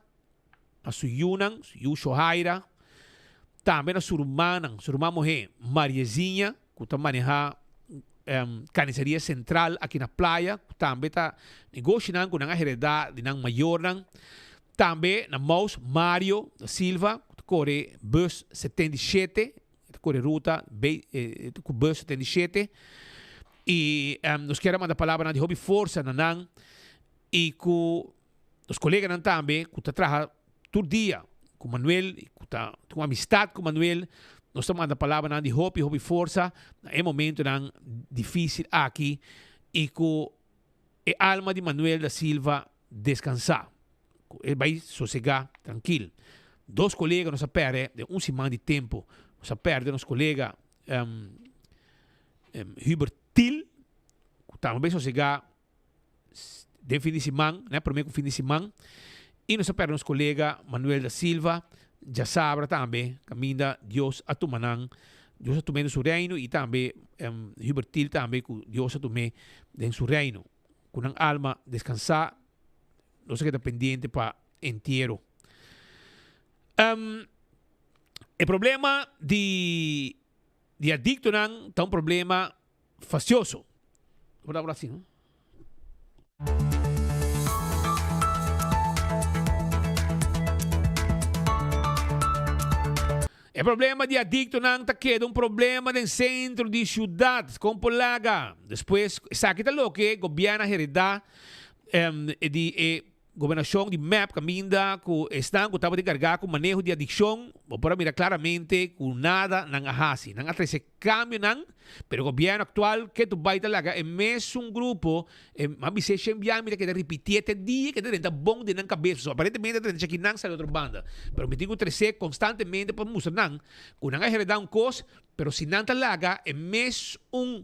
na su yunan, su yu Shohaira, tambe na su rumannan, su ruman muhé Mariezinha ku ta manehá Carniceria Central aki na Playa, ku tambe ta negoshinan ku nan a heredá di nan mayornan. Tambe na Maus Mario da Silva ku ta kore bus 77, e ta kore ruta ku bus 77. I nos kier a manda palabranan di hopi forsa na nan i ku nos koleganan tambe ku ta traha tur dia ku Manuel i ku ta tin un amistat ku Manuel, nos ta manda palabranan di hopi hopi forsa na e momentonan difisil aki i ku e alma di Manuel da Silva deskansá, ku e bai sosegá trankil. Dos kolega nos a pèrdè den un siman di tempu. Nos a pèrdè nos kolega Hubert Thiel ku tambe a bai sosegá den fin di siman, ne, prome ku fin di siman, i nos a perde nos kolega Manuel da Silva djasabra tambe, kaminda Dios a tuma nan, Dios a tum'é den su reino i tambe Hubert Thiel tambe ku Dios a tum'é den su reino. Ku nan alma deskansá, nos a keda pendiente pa entiero. E problema di di adiktonan ta un problema Fastioso. Por habla así, no? E problema di adictonan ta keda un problema den centro di ciudad, con por laga. Despues, esaki ta loke gobierno a hereda di e Gobernashon di mep kaminda ku esnan ku tabata enkargá ku maneho di adikshon, bo por a mira klaramente ku nada nan a hasi. Nan a trese kambionan, pero gobièrnu aktual ke tu bai ta laga e mesun grupo, e m'a bis'é shen biaha mi ta keda ripitié te dia ke ta drenta bon den nan kabes, pasobra aparentemente ta drenta chaki nan sali otro banda. Pero mi tin ku tres'é konstantemente pa mustra nan ku nan a heredá un kos, pero si nan ta laga e mesun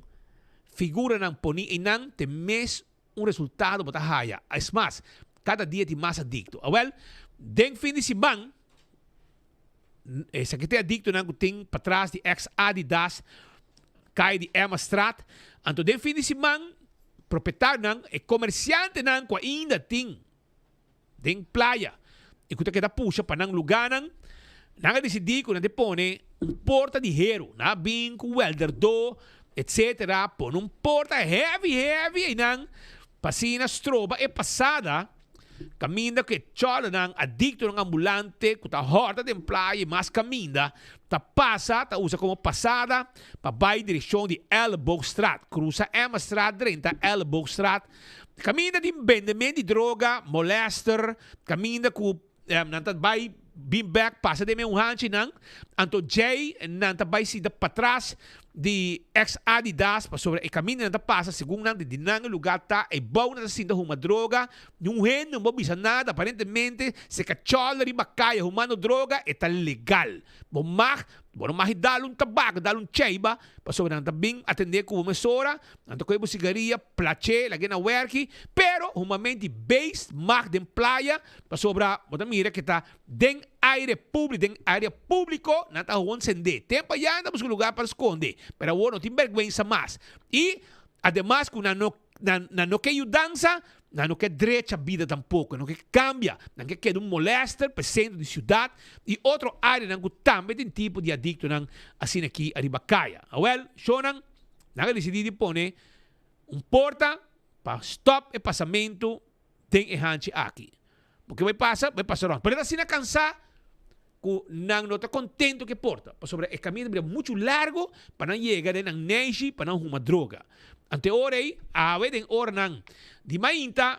figuranan poni einan, te mes Un resultado bo ta haya. Es mas, kada dia tin mas adikto. Awel, den fin di siman, esaki ta e adiktonan ku tin patras di ex Adidas, kaya di Emmastraat. Anto den fin di siman, propietarionan, e komersiantenan ku ainda tin den playa i ku ta keda pusha pa nan lugánan, nan a disidí ku nan ta pone un porta di heru. Nan a bin ku wèlderdó, etsetera, pone un porta heavy heavy einan pa asina stroba e pasada kaminda ku e chòlernan, adiktonan ambulante ku ta hòrta den playa i mas kaminda ta pasa, ta usa komo pasada pa bai direkshon di Elleboogstraat, krusa Emmastraat drenta Elleboogstraat. Kaminda tin bendement di droga, molester, kaminda ku nan ta bai bin bek pasa den me un hanchi nan, anto djei nan ta bai sinta patras di ex Adidas pasobra e kaminda nan ta pasa segun nan di nan e lugar ta e bou nan ta sinta huma droga, niun hende no por bisa nada, aparentemente se kachòl riba kaya humando droga e ta legal, bo mag bo no mag dal un tabako dal un cheiba pasobra nan ta bin atende ku bo mesora. Nan ta kohe bo sigaria, plache, lag'é na wèrki, pero humamenti beest mag den playa, pasobra bo ta mira ke ta den aire públiko, den área públiko nan ta gewoon sendé. Tempu ayá nan ta buska lugar pa skonde, pero awor no tin bèrgwensa mas. I ademas ku nan no nan nan no ke yudansa, nan no ke drecha bida tampoko, nan no ke kambia, nan ke keda un molèster pa e sentro di siudat i otro áreanan ku tambe tin tipo di adiktonan asina aki ariba kaya. Awèl, shownan. Nan a disidí di pone un porta pa stòp e pasamentu den e hanchi aki. Bo ke bai pasa, bai pasa rònt. Pero e ta asina kansá ku nan no ta kontentu ku e porta, pasobra e kaminda ta bira muchu largu pa nan yega den nan neishi pa nan huma droga. Anto e ora ei, awe den oranan di mainta,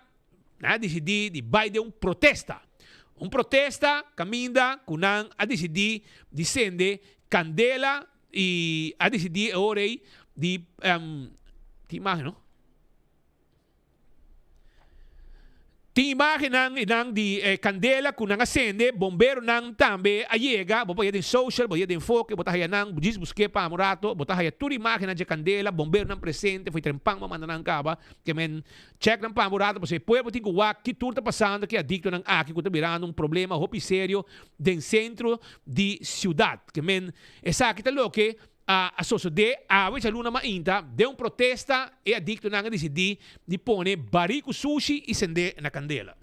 nan a disidí di bai den un protesta. Un protesta kaminda ku nan a disidí di sende kandela I a disidí e ora ei di tin imagen no? Tin imagennan nan di e candela cu nan a cende, bomberonan tambe a yega, bo por haya den social, bo haya den enfoke, bo ta haya nan, djis buske pa un rato, bo ta haya tur imagennan dje candela, bomberonan presente, fo'i trempan bo manda nan caba, ke men check nan pa un rato, pasobra e pueblo tin cu wak ki tur ta pasando ki adictonan aki cu ta birando un problema hopi serio den centro di ciudad, ke men esaki ta loke A a sosodé awe djaluna mainta den un protesta e adiktonan a disidí di pone barí ku sushi i sendé na kandela.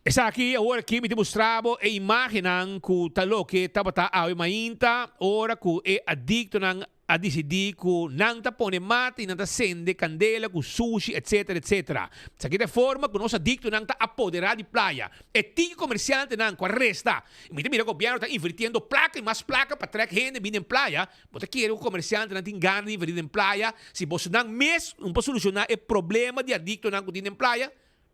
Esaki awor aki mi ta mustra bo e imagennan ku ta loke tabata awe mainta ora ku e adiktonan a disidí ku nan ta pone mata i nan ta sende kandela ku sushi etc etc. Esaki ta e forma ku nos adiktonan ta apoderá di playa. E tiki komersiantenan ku a resta, i mi ta mira gobièrnu ta invirtiendo plaka i mas plaka pa trèk hende bini den playa, bo ta kere ku komersiantenan tin gana di invertí den playa si bosonan mes no por solushoná e problema di adiktonan ku tin den playa?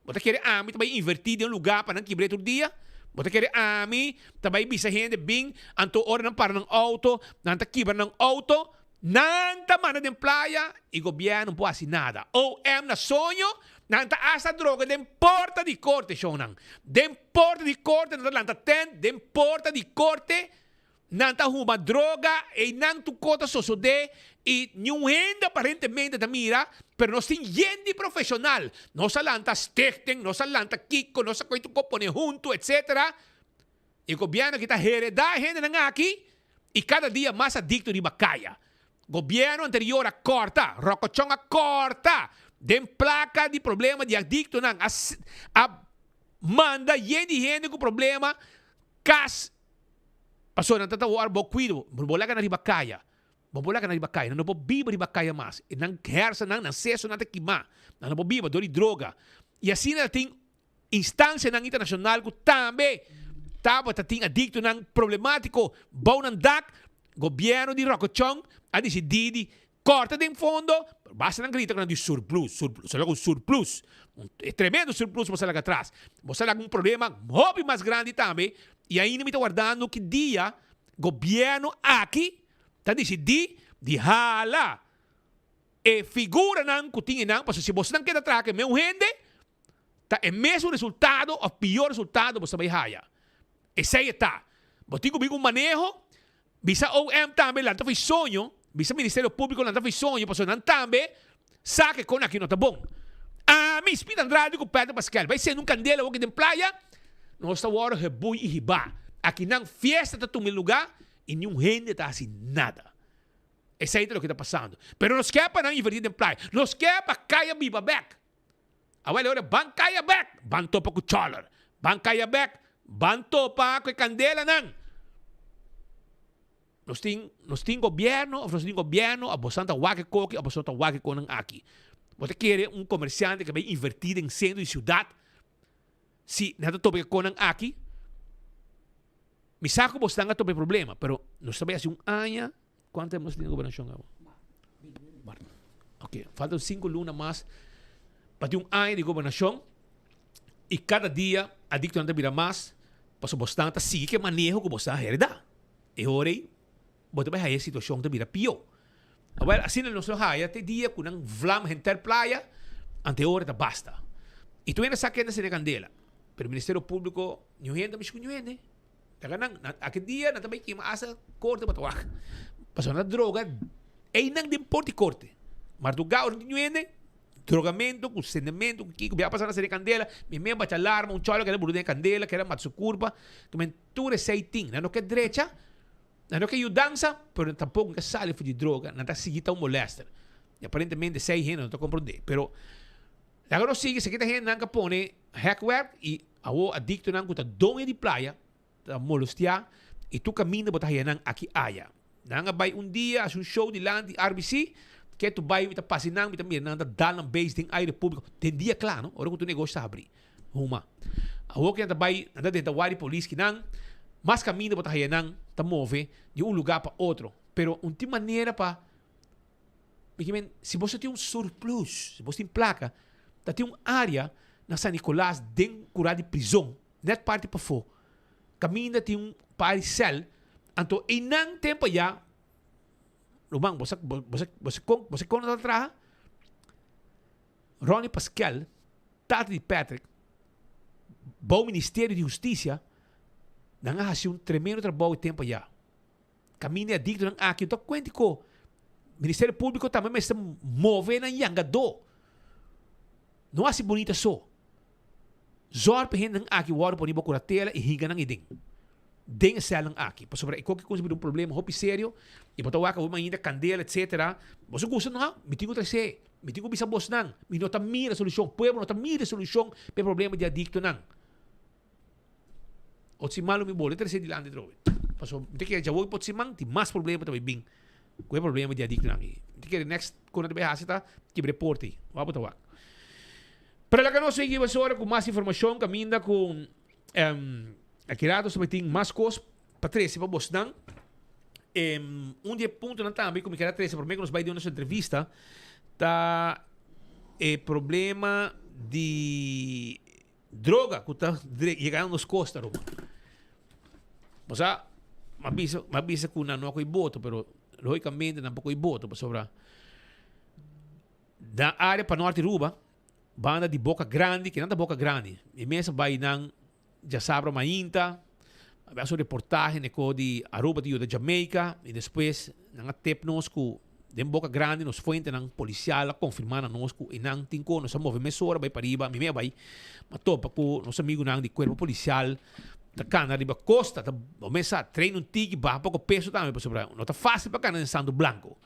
Bo ta kere ami ta bai invertí den un lugá pa nan kibr'é tur dia? Bo ta kere ami ta bai bisa hende bin, anto ora nan para nan outo, nan ta kibra nan outo? Nan ta manda den playa i gobièrnu no por hasi nada. OM na soño, nan ta hasta droga den porta di korte, shownan. Den porta di korte nan ta lanta tent, den porta di korte Nan ta huma droga, einan tur kos ta sosodé i niun hende aparentemente ta mira, pero nos tin yen di profeshonal. Nos a lanta stichting, nos a lanta kiko, nos a kohe tur kos pone huntu, etcetera. E gobièrnu aki ta heredá e hendenan aki i kada dia mas adikto riba kaya. Gobièrnu anterior a kòrta, Rokochon a kòrta den plaka di problema di adiktonan, a a manda yen di hende ku problema kas. Pasobra nan ta ta wòrdu bo kuido, bo bo laga nan riba kaya, bo por laga nan riba kaya, nan no por biba riba kaya mas, e nan hersennan, nan sesonan ta kimá, nan no por biba dor di droga. I asina ta tin instansianan internashonal ku tambe tabata tin adiktonan problemátiko bou nan dak, gobièrnu di Rokochon a disidí di Corta den fondo, basta nan grita cu nan di surplus, surplus, bo sa laga un surplus, un tremendo surplus bo sa laga atras. Bo sa laga un problema hopi mas grandi tambe y ainda mi ta wardando ki dia gobierno aki ta dicidi di hala e figuranan cu tin enan, pasobra si bosnan keda traha cu e meun hende, ta e mesun resultado of pior resultado bo sa bay haya. Esey e ta. Bo tin cu bin cu un maneho Bisa OM tambe lanta fo'i soño, bisa Ministerio Públiko lanta fo'i soño pasobra nan tambe sa ke kon aki no ta bon. Ami, Speed Andrade ku Pedro Pascal bai sende un kandela awoki den playa, nos ta wòrdu hebui i hibá. Aki nan fiesta ta tuma e lugá i niun hende ta hasi nada. Esei ta loke ta pasando. Pero nos ke pa nan invertí den playa. Nos ke pa kaya biba bèk. Awel e ora ban kaya bèk, ban topa ku chòler. Ban kaya bèk, ban topa ku e kandelanan. Nos tin, nos tin gobièrnu òf nos no tin gobièrnu, òf boso ta wak e koki òf boso no ta wak e konan aki. Bo ta kere un komersiante ke bai invertí den sentro di siudat si nan ta topa e konan aki? Mi sa ku boso nan a topa e problema, pero nos ta bai hasi un aña. Cuanto tempo nos tin den gobernacion awo? Ok, falta un cinco luna mas pa tin un aña di gobernacion y cada dia adictonan ta bira mas pasobra bosnan ta sigui ke maneho cu bosnan a hereda. E ora ey bo ta bay haya e situacion ta bira pio. Awel asina nos lo haya te dia cu nan vlam henter playa ante e ora ta basta. Y tur hende sa kende a sende candela pero Ministerio Publico niun hende ta mishi cu niun hende. Taka nan, nan aki dia nan ta bai kima asa korte pa ta wak. Pasobra nan ta droga einan den por di korte. Mardugá ora tin ñuende, drogamento ku sendemento ku kiko, bia pasa nan sende kandela, mi mes bacha alarma, un chòlo keda buru den e kandela, keda mata su kurpa. Ke men tur esei tin. Nan no ke drecha, nan no ke yudansa, pero nan tampoko no ke sali for di droga, nan ta sigui ta un molèster. I aparentemente esei hende no ta komprondé. Pero laga nos sigui, esaki ta hendenan ku a pone hèkwerk i Awor adictonan cu ta doño di playa ta molestia y tur caminda bo ta haya nan aki aya. Nan a bay un dia haci un show dilanti RBC. Ke tu bai mi ta pasa nan, mi ta mira nan ta dal nan beis den aire públiko, den dia kla no, ora ku tur negoshi ta habrí. Huma. Awor ku nan ta bai, nan ta drenta wari polis ki nan, mas kaminda bo ta haya nan ta move di un lugá pa otro. Pero un tin manera pa, mi ke men, si bo sa tin un surplus, si bo tin plaka, ta tin un área na San Nicolas den kura di prizon, nèt parti pafó, kaminda tin un par di sèl, anto einan tempu ayá, Ruman, bo sa, bo sa, bo sa kon, bo sa kon nan ta traha? Ronnie Paskel, tata di Patrick, bou Ministerio di Husticia, nan a haci un tremendo trabou e tempo aya. Caminda e adictonan aki, no ta cuenti cu Ministerio Publico tambe mester move nan yangadó. No haci bunita so. Zorg pa e hendenan aki wòrdu poni bo kuratela i hinka nan eden den e sèlnan aki. Pasobra e koki kuminsá bira un problema hopi serio i bo ta wak awor mainta kandela etsetera. Boso gusta no? Mi tin ku tras'é. Mi tin ku bisa bosnan. Mi no ta mira solushon. Pueblo no ta mira solushon pa e problema di adiktonan. Otro siman lo mi bolbe tras'é dilanti atrobe. Pasobra mi ta kere djawoki pa otro siman tin mas problema ta bai bin ku e problema di adiktonan aki. Mi ta kere next ku nan ta bai hasi ta kibra e porta ei. Wak bo ta wak. Pero laga nos sigui mesora ku mas informashon kaminda ku aki rato nos ta tin mas kos pa trese pa bosnan. Un di e puntonan tambe ku mi kier a trese prome ku nos bai den nos entrevista ta e problema di droga ku ta yegando nos kosta Roma. Bo sa, m'a bisa, m'a bisa ku nan no a kohe boto, pero logikamente nan por kohe boto pasobra Na área pa nort di Aruba, banda di Boca Grandi, kinan ta Boca Grandi? Mi mes a bai nan djasabra mainta, a bai hasi un reportahe na e ko di Aruba ta yuda Jamaica i despues nan a tep nos ku den Boca Grandi nos fuentenan polisial a konfirmá na nos ku einan tin ko nos a move mesora bai pariba, mi mes a bai, m'a topa ku nos amigunan di kuerpo polisial ta kana riba kosta, ta bo mes sa train un tiki baha poko peso tambe pasobra no ta fásil pa kana den Santo Blanco.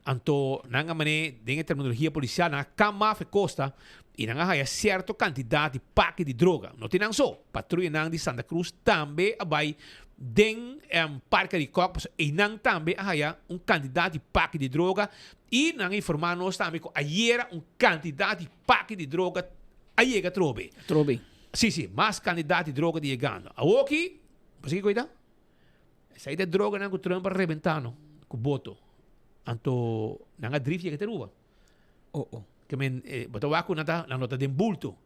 Anto nan a man'é den e terminologia polisial, nan a kama af e kosta i nan a haya sierto kantidat di paki di droga. No tin nan so, patruyanan di Santa Cruz tambe a bai den Parke di Kòk pasobra einan tambe a haya un kantidat di paki di droga i nan a informá nos tambe ku ayera un kantidat di paki di droga a yega atrobe. Atrobe. Si, si, mas kantidat di droga ta yegando. Awoki, bo sa kiko ei ta? Esei ta e droganan ku Trump a rebentá no, ku boto. Anto nan a drift yega te Aruba. Oh oh. Ke men, eh, bo ta wak ku nan ta, nan no ta den bulto.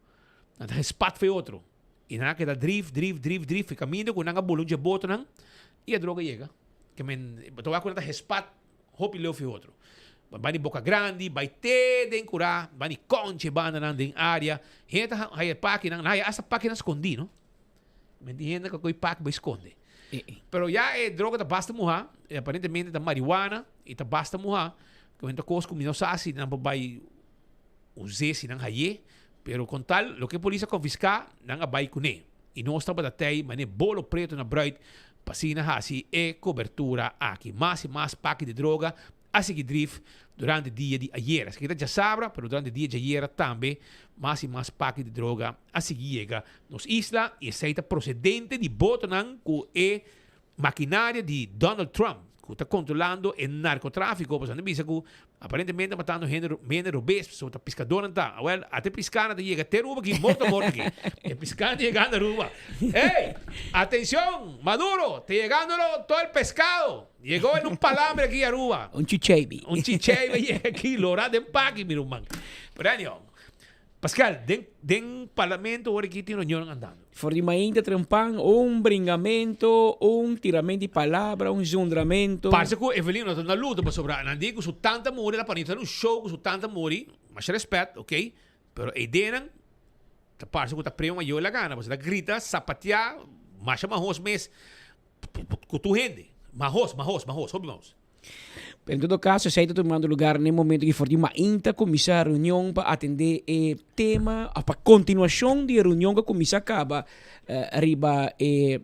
Nan ta gespat fe otro. I nan a keda drift, drift, drift, drift. E kaminda ku nan a bula un dje botonan i e droga yega. Ke men, bo ta wak ku nan ta gespat hopi leu fe otro. Bai di Boca Grandi, bai te den Kurá, bai di Conche bandanan den área. Hende ta haya pakinan, nan haya asta pakinan skondí no. Men tin hende ku a kohe pak bai skonde. Pero ya e droga ta basta muhá, e aparentemente ta marihuana i ta basta muhá, ku men ta kos ku mi no sa si nan por bai us'é, si nan hay'é, pero kon tal loke polis a konfiská, nan a bai kuné. I nos tabata tei manera bolo pretu na bruid pa asina hasi e kobertura aki. Mas i mas paki di droga a sigui drif durante dia di ayera. Esaki ta djasabra, pero durante dia djayera tambe mas i mas paki di droga a sigui yega nos isla i esei ta prosedente di botonan ku e makinaria di Donald Trump ku ta kontrolando e narkotrafiko pasobra nan ta bisa ku aparentemente matando hende hende robes pasobra ta piskadornan ta. Awel ata e piskanan ta yega te Aruba aki morto morto aki. E piskanan ta yegando Aruba. Ey! Atencion! Maduro! Ta yegando lo todo el pescado! Yegó en un palambre aki Aruba. Un chicheibi. Un chicheibi a yega aki lora den paki mi ruman. Pero anyhow. Pascal, den, den parlamento ora aki tin reunionnan andando. For di mainta trempan, un bringamento, un tiramento di palabra, un zundramento. Parse ku Evelyn no ta na luto pasobra nan di ku su tanta muri la panita un show ku su tanta muri, masha respet, ok, pero e ideanan ta parse ku ta prema mayor la gana pasobra ta grita, sapatia, masha mahos mes ku tur hende, mahos, mahos, mahos, hopi mahos. Pero en todo caso esey ta tumando lugar n'e momento ki for di mainta cuminsa reunion pa atende e tema of pa continuacion di e reunion cu a cuminsa caba riba e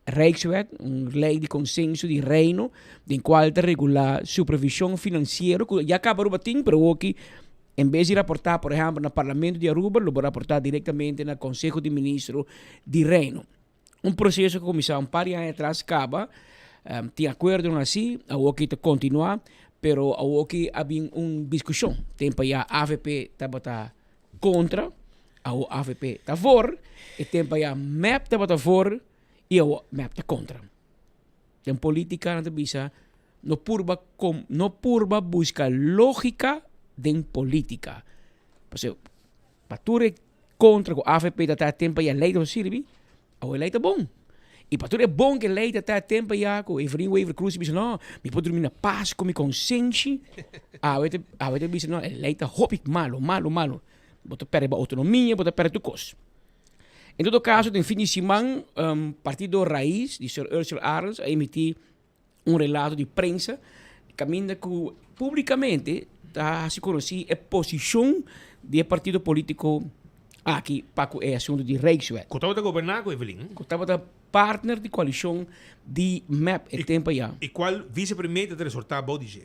Rijkswet, un ley di consenso di Reino den cual ta regula supervision financiero cu ya caba Aruba tin pero awoki en bes di raporta por ehempel na Parlamento di Aruba lo bo raporta directamente na Conseho di Ministro di Reino. Un proceso cu cuminsa un par di aña atras caba, tin acuerdonan asi, awor ki ta continua. Pero awoki a bin un diskushon. Tempo ya avp tabata kontra, awo avp ta voor. E tempo ya mep tabata voor i awo mep ta kontra. Den politica nan ta bisa no purba com no purba busca logica den politica. Pasobra pa tur e kontra ku avp ta ta tempo ya lei ta sirbi, Awo e lei ta bon. I pa tur e bon ku e lei ta ta tempu ya ku Evelyn Wever Croes a bisa no, mi por drumi na pas ku mi konsenshi. Awe ta awe ta bisa no, e lei ta hopi malo, malo, malo. Bo ta pèrdè bo outonomia, bo ta pèrdè tur kos. En todo kaso den fin di siman Partido Raiz di señor Ursula Arends a emití un relato di prensa kaminda ku públikamente ta hasi konosí e posishon di e partido polítiko aki pa ku e asuntu di Rijkswet. Ku tabata goberná ku Evelyn. Ku tabata partner di koalishon di mep e tempu ayá. I kual visepremier ta ta resortá bou di dje.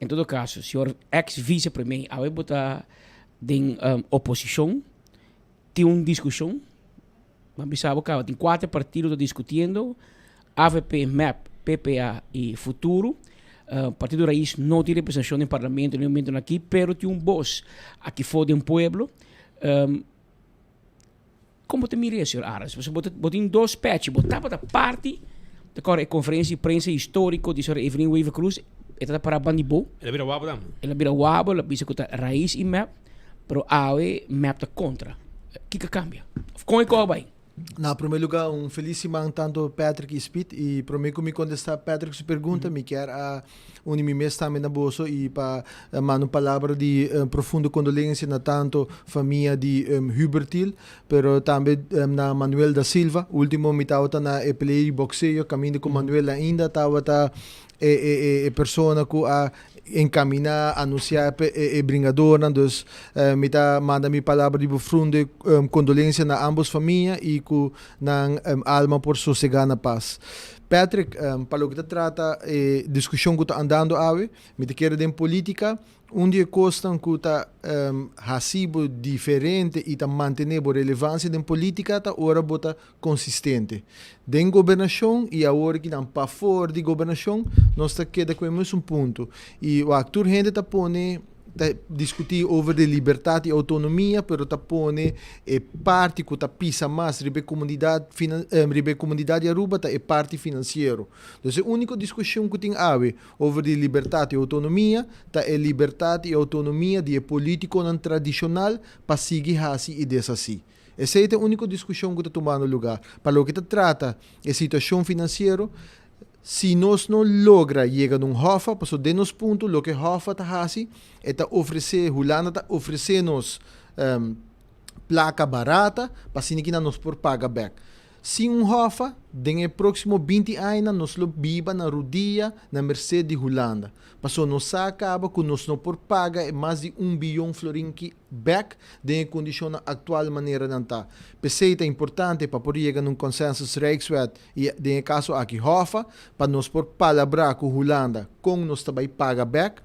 En todo kaso, señor eks visepremier, awe bo ta den oposishon, tin un diskushon. Bo a bisa bo caba tin cuater partido ta discutiendo, avp, mep, PPA y Futuro. Partido Raiz no tin representacion den parlamento den e momentonan aki, pero tin un bos aki for den pueblo. Con bo ta mira esey, señor Arends? Pasobra bo ta bo tin dos pechi, bo tabata parti ta cora e conferencia di prensa historico di señora Evelyn Wever Croes, e tabata para banda di bo. El a bira wabo tambe. El a bira wabo, el a bisa cu ta Raiz y mep. Pero awe mep ta kontra. Kiko a kambia? Of kon e kos a bai? Na prome luga un felis siman tanto Patrick y Speed y prome cu mi contesta Patrick su pregunta mi kier a uni mi mes tambe na boso y pa manda un palabra di profundo condolencia na tanto famia di Hubertil pero tambe na Manuel da Silva. Ultimo mi tabata na e pelea di boxeo caminda cu Manuel ainda tabata e persona cu a encamina, anuncia e bringadornan. Dus mi ta manda mi palabra di profunde condolencia na ambos famia y cu nan alma por sosega na paz. Patrick, pa loke ta trata e discusion cu ta andando awe, mi ta kere den politica Un di e kosnan ku ta hasi bo diferente i ta mantené bo relevansia den polítika ta ora bo ta konsistente. Den gobernashon i awor ki nan pafor di gobernashon nos ta keda ku e mesun punto. I wak tur hende ta pone ta diskutí over di libertat i outonomia pero ta pone e parti ku ta pisa mas riba e komunidat riba e komunidat di Aruba ta e parti finansiero. Dus e úniko diskushon ku tin awe Over di libertat i outonomia, ta e libertat i outonomia di e polítikonan tradishonal pa sigui hasi i deshasí. Esei ta e úniko diskushon ku ta tumando lugá. Pa loke ta trata e situashon finansiero, si nos no logra yega na un hòfa, pasobra den nos punto loke hòfa ta hasi, e ta ofresé, Hulanda ta ofresé nos plaka barata pa asina kinan nos por paga bèk. Sin un hòfa, den e próksimo 20 añanan nos lo biba na rudia na mersé di Hulanda. Pasobra nos sa kaba ku nos no por paga e mas di un biyon florin ki bèk den e kondishonnan aktual manera nan ta. P'esei ta importante pa por yega na un consensus Rijkswet i den e kaso aki hòfa pa nos por palabrá ku Hulanda kon nos ta bai paga bèk.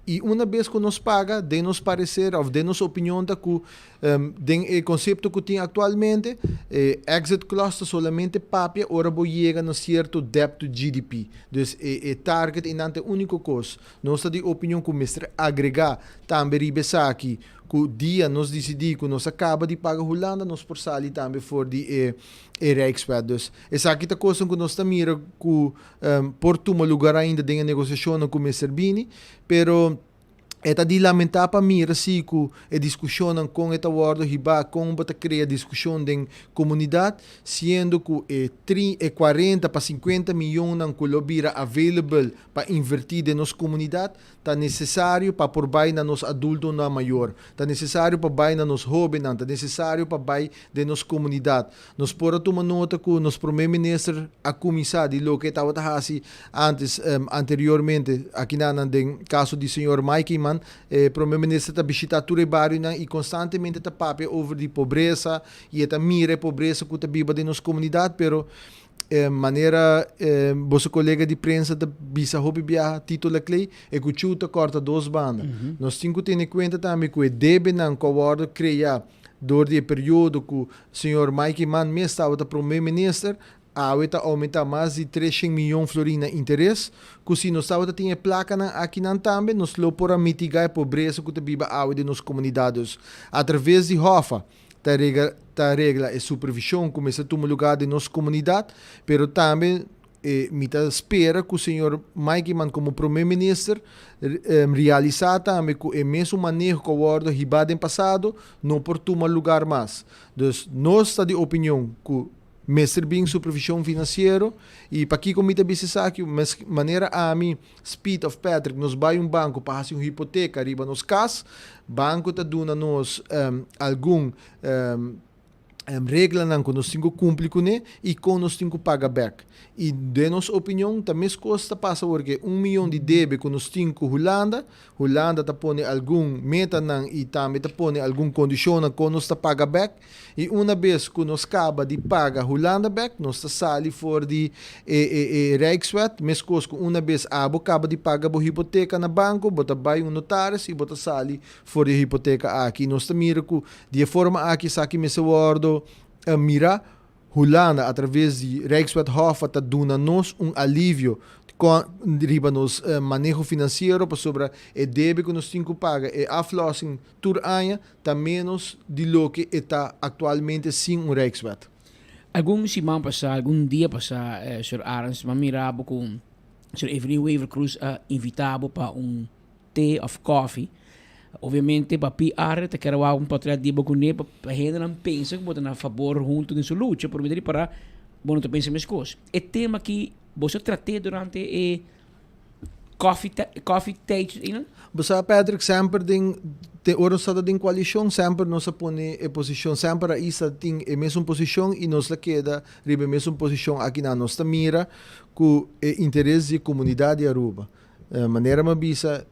I una bes ku nos paga, den nos pareser òf den nos opinion ta ku den e konsepto ku tin aktualmente, e exit clause ta solamente papia ora bo yega na sierto debt to GDP. Dus e e target einan ta e úniko kos. Nos ta di opinion ku mester agregá tambe riba esaki ku dia nos disidí ku nos a kaba di paga Hulanda nos por sali tambe for di e e Rijkswet. Dus esaki ta kosnan ku nos ta mira ku por tuma lugar ainda den e negosiashonnan ku mester bini, pero e ta di lamentá pa mira si ku e diskushonnan kon e ta wòrdu hibá, kon bo ta krea diskushon den komunidat, siendo ku e tri e kuarenta pa sinkuenta mionnan ku lo bira available pa invertí den nos komunidat ta nesesario pa por bai na nos adultonan mayor, ta nesesario pa bai na nos hóbennan, ta nesesario pa bai den nos komunidat. Nos por a tuma nota ku nos promé minister a kuminsá di loke e tabata hasi ántes, anteriormente, akinanan den kaso di señor Mike Eman, e promé minister ta bishitá tur e barionan i konstantemente ta papia over di pobresa i e ta mira e pobresa ku ta biba den nos komunidat, pero manera boso kolega di prensa ta bisa hopi biaha, Tito Laclay, e kuchú ta kòrta dos banda. Nos tin ku tene kuenta tambe ku e debenan ku a wòrdu kreá dor di e periodo ku señor Mike Eman mes tabata prome minister. awe ta oumentá mas di 300 miyon florin na interes, ku si nos tabata tin e plakanan akinan tambe nos lo por a mitigá e pobresa ku ta biba awe den nos komunidat. Dus, atraves di Hòfa ta regla ta regla e supervishon ku mester tuma lugá den nos komunidat, pero tambe E mi ta spera ku señor Mike Eman komo Prome Minister realisá tambe ku e mesun maneho ku a wòrdu hibá den pasado no por tuma lugar mas. Dus nos ta di opinion ku mester bin supervishon finansiero i pakiko mi ta bisa esaki? Manera ami, Speed òf Patrick nos bai un banko pa hasi un hipoteka riba nos kas, banko ta duna nos algun reglanan ku nos tin ku kumpli kuné i kon nos tin ku paga bèk. I den nos opinion ta meskos ta pasa awor ke un miyon di debe ku nos tin ku Hulanda, Hulanda ta pone algun metanan i tambe ta pone algun kondishonnan kon nos ta paga bèk i una bes ku nos kaba di paga Hulanda bèk nos ta sali for di e e e Rijkswet meskos ku una bes abo kaba di paga bo hipoteka na banko bo ta bai un notaris i bo ta sali for di e hipoteka aki. Nos ta mira ku Di e forma aki esaki mester wordo mira, Hulanda a traves di Rijkswet Hoffa ta duna nos un alivio riba nos maneho financiero pasobra e debe cu nos tin cu paga, e aflossing tur aña ta menos di loke e ta actualmente sin un Rijkswet. Algun siman pasa, algun dia pasa, Sr. Arends, mi a mira bo cu Sr. Evelyn Wever-Croes a invita bo pa un te of koffie. Obviamente pa PR ta kere wak un portret di bo kuné pa hendenan pensa ku bo ta na fabor huntu den su lucha, pero mi ta ripará bo no ta pensa meskos. E tema aki boso a trat'é durante e koffie koffie tijd einan? Bo sa Patrick, semper den te ora nos tabata den koalishon semper nos a pone e posishon, semper a Isla tin e mesun posishon i nos la keda riba e mesun posishon akinan. Nos ta mira ku e interes di e komunidat di Aruba. Manera mi a bisa,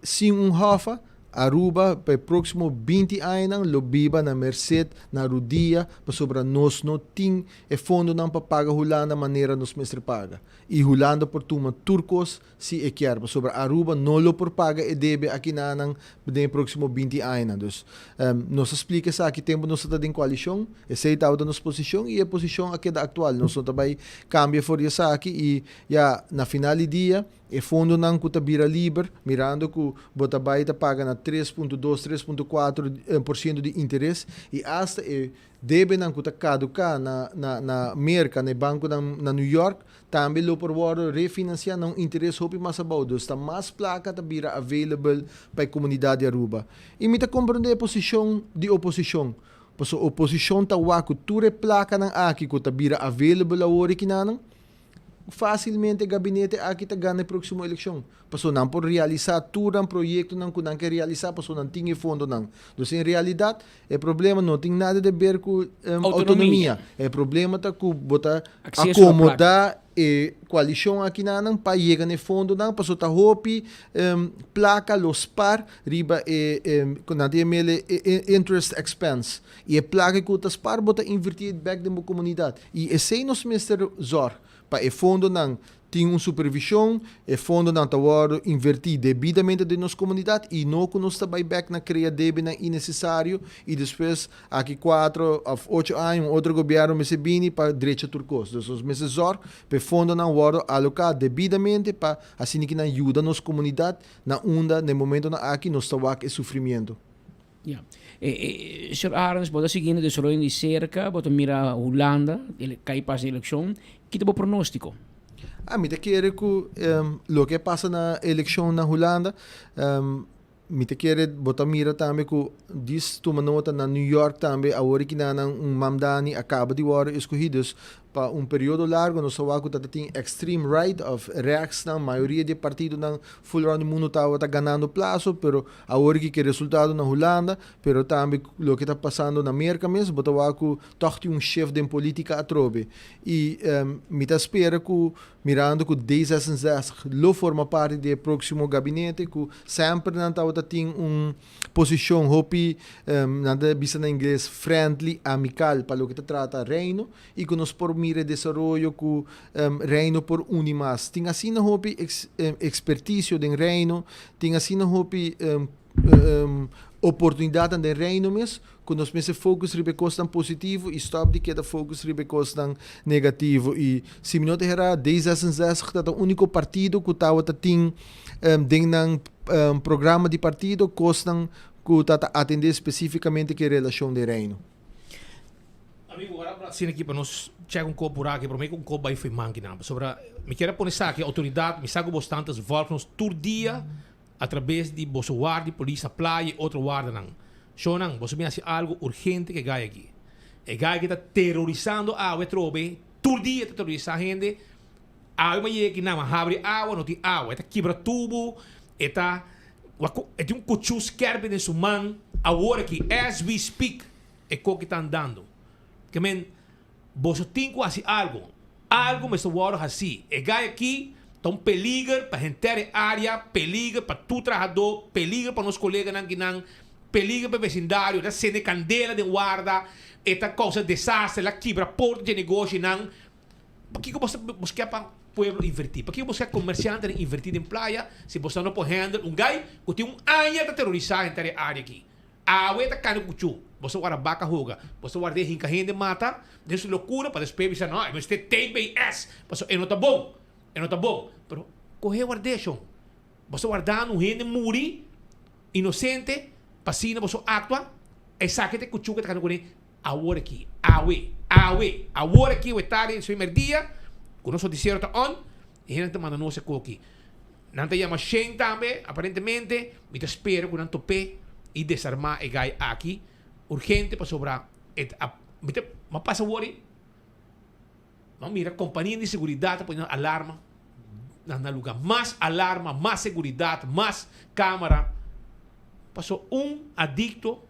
sin un hòfa, Aruba pa e próksimo 20 añanan lo biba na merced, na rudia, pasobra nos no tin e fondonan pa paga Hulanda manera nos mester paga. I Hulanda por tuma tur kos si e kier, pasobra Aruba no lo por paga e debe akinanan den e próksimo 20 añanan. Dus, nos a splika esaki tempu nos ta den koalishon, esei tabata nos posishon i e posishon a keda aktual. Nos no ta bai kambia for di esaki i Ya, na final di dia, e fondonan ku ta bira liber, mirando ku bo ta bai ta paga na 3.2, 3.4 por siento di interes i asta e debenan ku ta kaduká na na na Merka, na e bankonan na New York, tambe lo por wòrdu refinansiá na un interes hopi mas abou. Dus ta mas plaka ta bira available pa e komunidat di Aruba. I mi ta komprondé e posishon di oposishon, pasobra oposishon ta wak ku tur e plakanan aki ku ta bira available awor i kinanan, Fásilmente e gabinete aki ta gana e próksimo elekshon, pasobra nan por realisá tur nan proyektonan ku nan ke realisá pasobra nan tin e fondonan. Dus en realidat e problema no tin nada de ber ku outonomia. E problema ta ku bo ta akomodá e koalishon akinanan pa yega na e fondonan pasobra ta hopi plaka lo spar riba e ku nan ta yam'el e interest expense. I e plaka ku ta spar bo ta invertí bèk den bo komunidat. I esei nos mester zorg pa e fondonan tin un supervision, e fondonan ta wordo inverti debidamente den nos comunidad y no cu nos ta bay bek na crea debenan innecesario y despues aki cuatro of ocho aña un otro gobierno mester bini pa drecha tur cos. Dus nos mester zorg pa e fondonan wordo aloca debidamente pa asina ki nan yuda nos comunidad na unda na e momentonan aki nos ta wak e sufrimiento. Ya. Señor Arends, bo ta siguiendo desaroyo di cerca, bo ta mira Hulanda, kai pas di eleccion. Ki ta bo pronostico? Ah, mi ta kere cu loke a pasa na eleccion na Hulanda, mi ta kere bo ta mira tambe cu dis tuma nota na New York tambe awor e kinanan un Mamdani a caba di worde escogi, dus Pa un periodo largo nos a wak ku ta tin extreme right of rechtsnan, mayoria di e partidonan full rond di mundo tabata ganando plaso, pero awor ki ke resultado na Hulanda, pero tambe loke ta pasando na Merka mes, bo ta wak ku tòg tin un shift den politica atrobe. I mi ta spera ku mirando ku D66 lo forma parti di e próksimo gabinete, ku semper nan tabata tin un posishon hopi, nan ta bisa na ingles, friendly, amical pa loke ta trata Reino, i ku nos por mira e desaroyo ku Reino por uni mas. Tin asina hopi ekspertisio den Reino, tin asina hopi oportunidatnan den Reino mes. ku nos mester focus riba e kosnan positivo i stòp di keda focus riba e kosnan negativo. I si mi no ta hera D66 ta ta úniko partido ku tabata tin den nan programa di partido kosnan ku ta ta atendé spesífikamente ku e relashon den Reino. Amigo, ora bo asina aki pa nos check un kop puraki, prome ku un kop bai fo'i mankinan. Pasobra mi kier a pone esaki, outoridat, mi sa ku bos tantas volg nos tur dia a traves di boso warda di polis na playa i otro wardanan. Shownan, boso bin hasi algu urgente ku e gai aki. E gai aki ta terorisando awe atrobe, tur dia ta terorisa hende. Awe mi a yega aki nan, mi a habri awa, no tin awa. E ta kibra tubu, e ta, e tin un kuchú skerpi den su man. Awor aki, as we speak. E koki ta andando. Ke men, boso tin ku hasi algu. Algu mester wòrdu hasí. E gai aki ta un peliger pa henter e área, peliger pa tur trahadó, peliger pa nos koleganan kinan, peliger pa e vesindario. E ta sende kandela den warda, e ta kousa desaster, el a kibra porta dje negoshinan. Pakiko boso ta buska pa pueblo invertí? Pakiko boso ke komersiantenan invertí den playa si boso no por handle un gai ku tin un aña ta terorisá henter e área aki? Awe ta kani ku chu. Boso warda baka hoga. Boso warda e hinka hende mata den su lokura pa despues bisa no e mester TBS pasobra e no ta bon. E no ta bon. Pero kohe ward'é shon. Boso wardando un hende muri inosente pa asina boso aktua. Esaki ta e kuchu ku ta kani kuné awor aki. Awe. Awe. Awor aki awe tardi den su merdia ku nos notisiero ta on e hende ta manda nos e koki. Nan ta yama Shane tambe, aparentemente. Mi ta spera ku nan top'é i desarmá e gai aki urgente pasobra e ta mi ta mi a pasa wor ei mi a mira kompania di seguridat ta poniendo alarma na nan lugá. Mas alarma, mas seguridat, mas kamera. Paso un adikto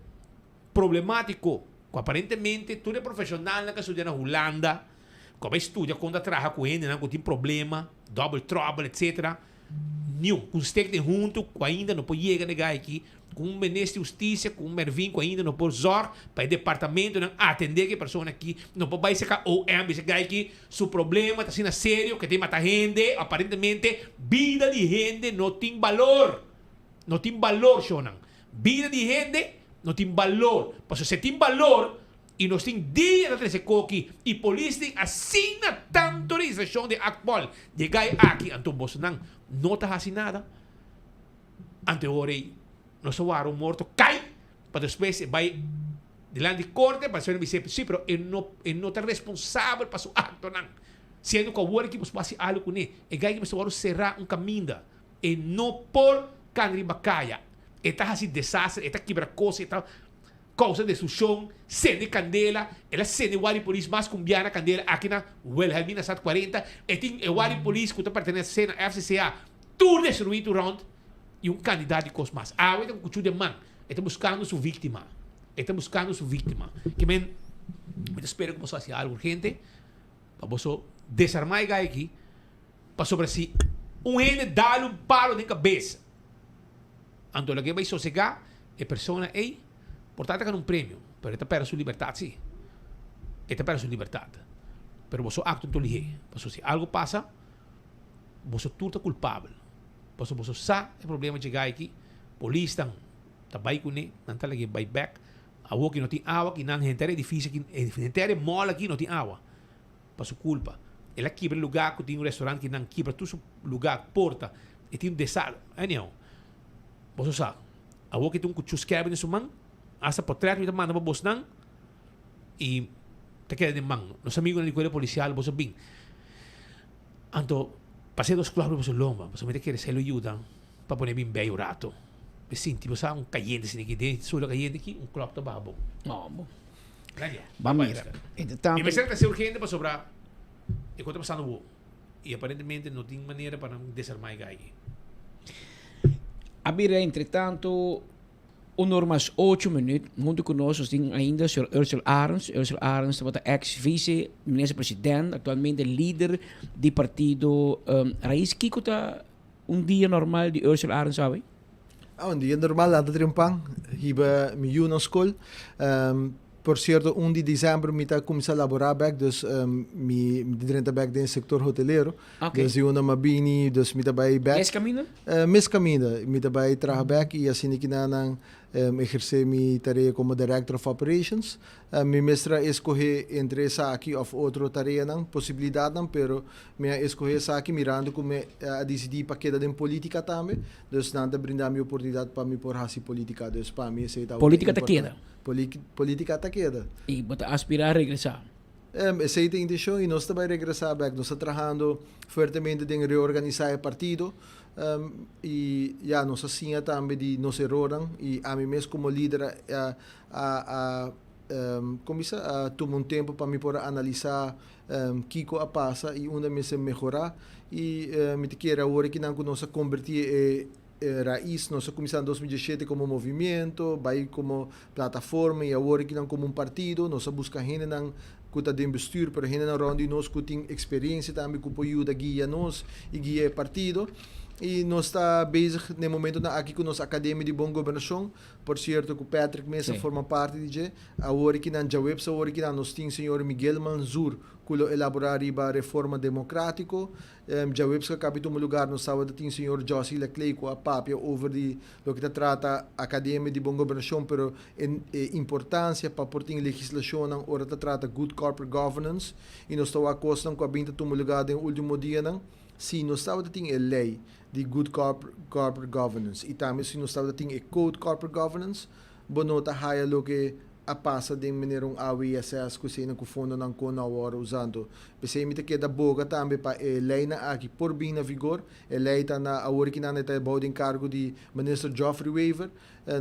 problemátiko ku aparentemente tur e profeshonalnan ku a studia na Hulanda ku a bai studia kon ta traha ku hendenan ku tin problema, double trouble etcetera, niun. Ku un stek den huntu ku ainda no por yega na e gai aki, ku un minister di hustisia, ku un Mervin ku ainda no por zòrg pa e departamentonan atendé ku e persona aki, no por bai serka OM bisa e gai aki su problema ta asina serio ku e tin mata hende, aparentemente bida di hende no tin balor, no tin balor shownan. Bida di hende no tin balor, pasobra si e tin balor i nos tin dia ta trese koki i polis tin asina tantu registrashon di Akpol di e gai aki, anto bosonan no ta hasi nada. Anto e ora ei nos a wara un morto kai pa despues e bai dilanti di korte pa despues nan bis'é si pero e no e no ta responsabel pa su aktonan siendo ku awor aki boso por hasi algu kuné. E gai aki mester wòrdu será un kaminda. E no por kan riba kaya. E ta hasi desaster, e ta kibra kos, e ta kousa destrukshon, sende kandela. El a sende wari polis mas ku un biaha na kandela aki na Wilhelminastraat 40. E tin e wari polis ku ta pertenesé na FCCA tur destruí tur rònt i un kandidat di kos mas. Awe ta ku kuchu den man. E ta buskando su víktima. E ta buskando su víktima. Ke men, mi ta spera ku boso hasi algu urgente pa boso desarmá e gai aki. Pasobra si un hende dal un palo den kabes, anto loke bai sosegá e persona ei, por ta ta gana un premio, pero e ta pèrdè su libertat sí. E ta pèrdè su libertat. Pero boso akto no ta lihé, pasobra si algu pasa, boso tur ta kulpabel. Pasobra boso sa e problema dje gai aki, polisnan ta bai kuné, nan ta lag'é bai bèk. Awor ki no tin awa aki nan, henter e edifisio aki, henter e mall aki no tin awa. Pa su culpa. El a kibra e lugar cu tin un restaurant ki nan kibra tur su lugar, porta. E tin un desastre. Anyhow, boso sa, awor ki tin un cuchu skerpi den su man, hasta potret mi ta manda pa bosnan y ta keda den man. Nos amigonan di cuerpo policial, boso bin. Anto, pasa e dos klop riba su lomba, pasobra mi ta kere sa e lo yuda pa pone bin bei un rato. Mi sinti, bo sa, un cayente asina aki, den suelo cayente aki, un klop ta baha bo. No, bo. Ban mira. Entre tanto. Mi mester ta ser urgente pasobra e kos ta pasando bo y aparentemente no tin manera pa nan desarma e gai aki. A bira entre tanto un or mas ocho minuut. Hunto cu nos nos tin ainda señor Ursel Arends. Ursel Arends tabata ex vice minister president, actualmente lider di partido Raiz. Kico ta un dia normal di Ursel Arends awe? Ah, un dia normal lanta trempan, hiba mi yu na skol. Por cierto, un di december mi ta cuminsa labora bek, dus mi mi ta drenta bek den sector hotelero. Okay. Dus di unda mi a bini, dus mi ta bay bek. Mes caminda? Mes caminda. Mi ta bay traha bek y asina ki nan. ehersé mi tarea komo Director of Operations. Mi mester a eskohé entre esaki òf otro tareanan, posibilidatnan, pero mi a eskohé esaki mirando ku mi a disidí pa keda den polítika tambe. Dus nan ta brinda mi oportunidat pa mi por hasi polítika. Dus pa mi esei tabata Polítika ta keda? Polítika ta keda. I bo ta aspirá a regresá? Esei ta e intenshon i nos ta bai regresá bèk. Nos ta trahando fuertemente den reorganisá e partido. I ya, nos a siña tambe di nos erornan i ami mes komo lider a a kuminsá a tuma un tempu pa mi por a analisá kiko a pasa i unda mester mehorá. I mi ta kere awor akinan ku nos a kombertí e rais, nos a kuminsá na 2017 komo movimiento, bai komo plataforma i awor akinan komo un partido. Nos a buska hendenan ku ta den bestuur, pero hendenan rònt di nos ku tin eksperensia tambe ku por yuda guia nos i guia e partido. I nos ta bezig na e momentonan aki ku nos Akademia di Bon Gobernashon. Por cierto cu Patrick mes a forma parti di dje. Awor aki nan djaweps awor aki nan nos tin señor Miguel Manzur cu lo elabora riba reforma democratico. Djaweps cu a cabi tuma lugar nos tabata tin señor Jossy Laclay cu a papia over di loke ta trata Academia di Bon Gobernacion pero e e importancia pa por tin legislacionnan ora ta trata good corporate governance y nos ta wak cosnan cu a bin ta tuma lugar den ultimo dianan. Si nos tabata tin e ley di Good Corporate Governance y tambe si nos tabata tin e Code Corporate Governance, bo no ta haya loke a pasa den manera un AWSS cu eseynan cu fondonan con no a worde usa. Anto, p'esey mi ta keda boga tambe pa e leynan aki por bin na vigor. E ley ta na awor ki nan e ta bou di encargo di Minister Geoffrey Wever.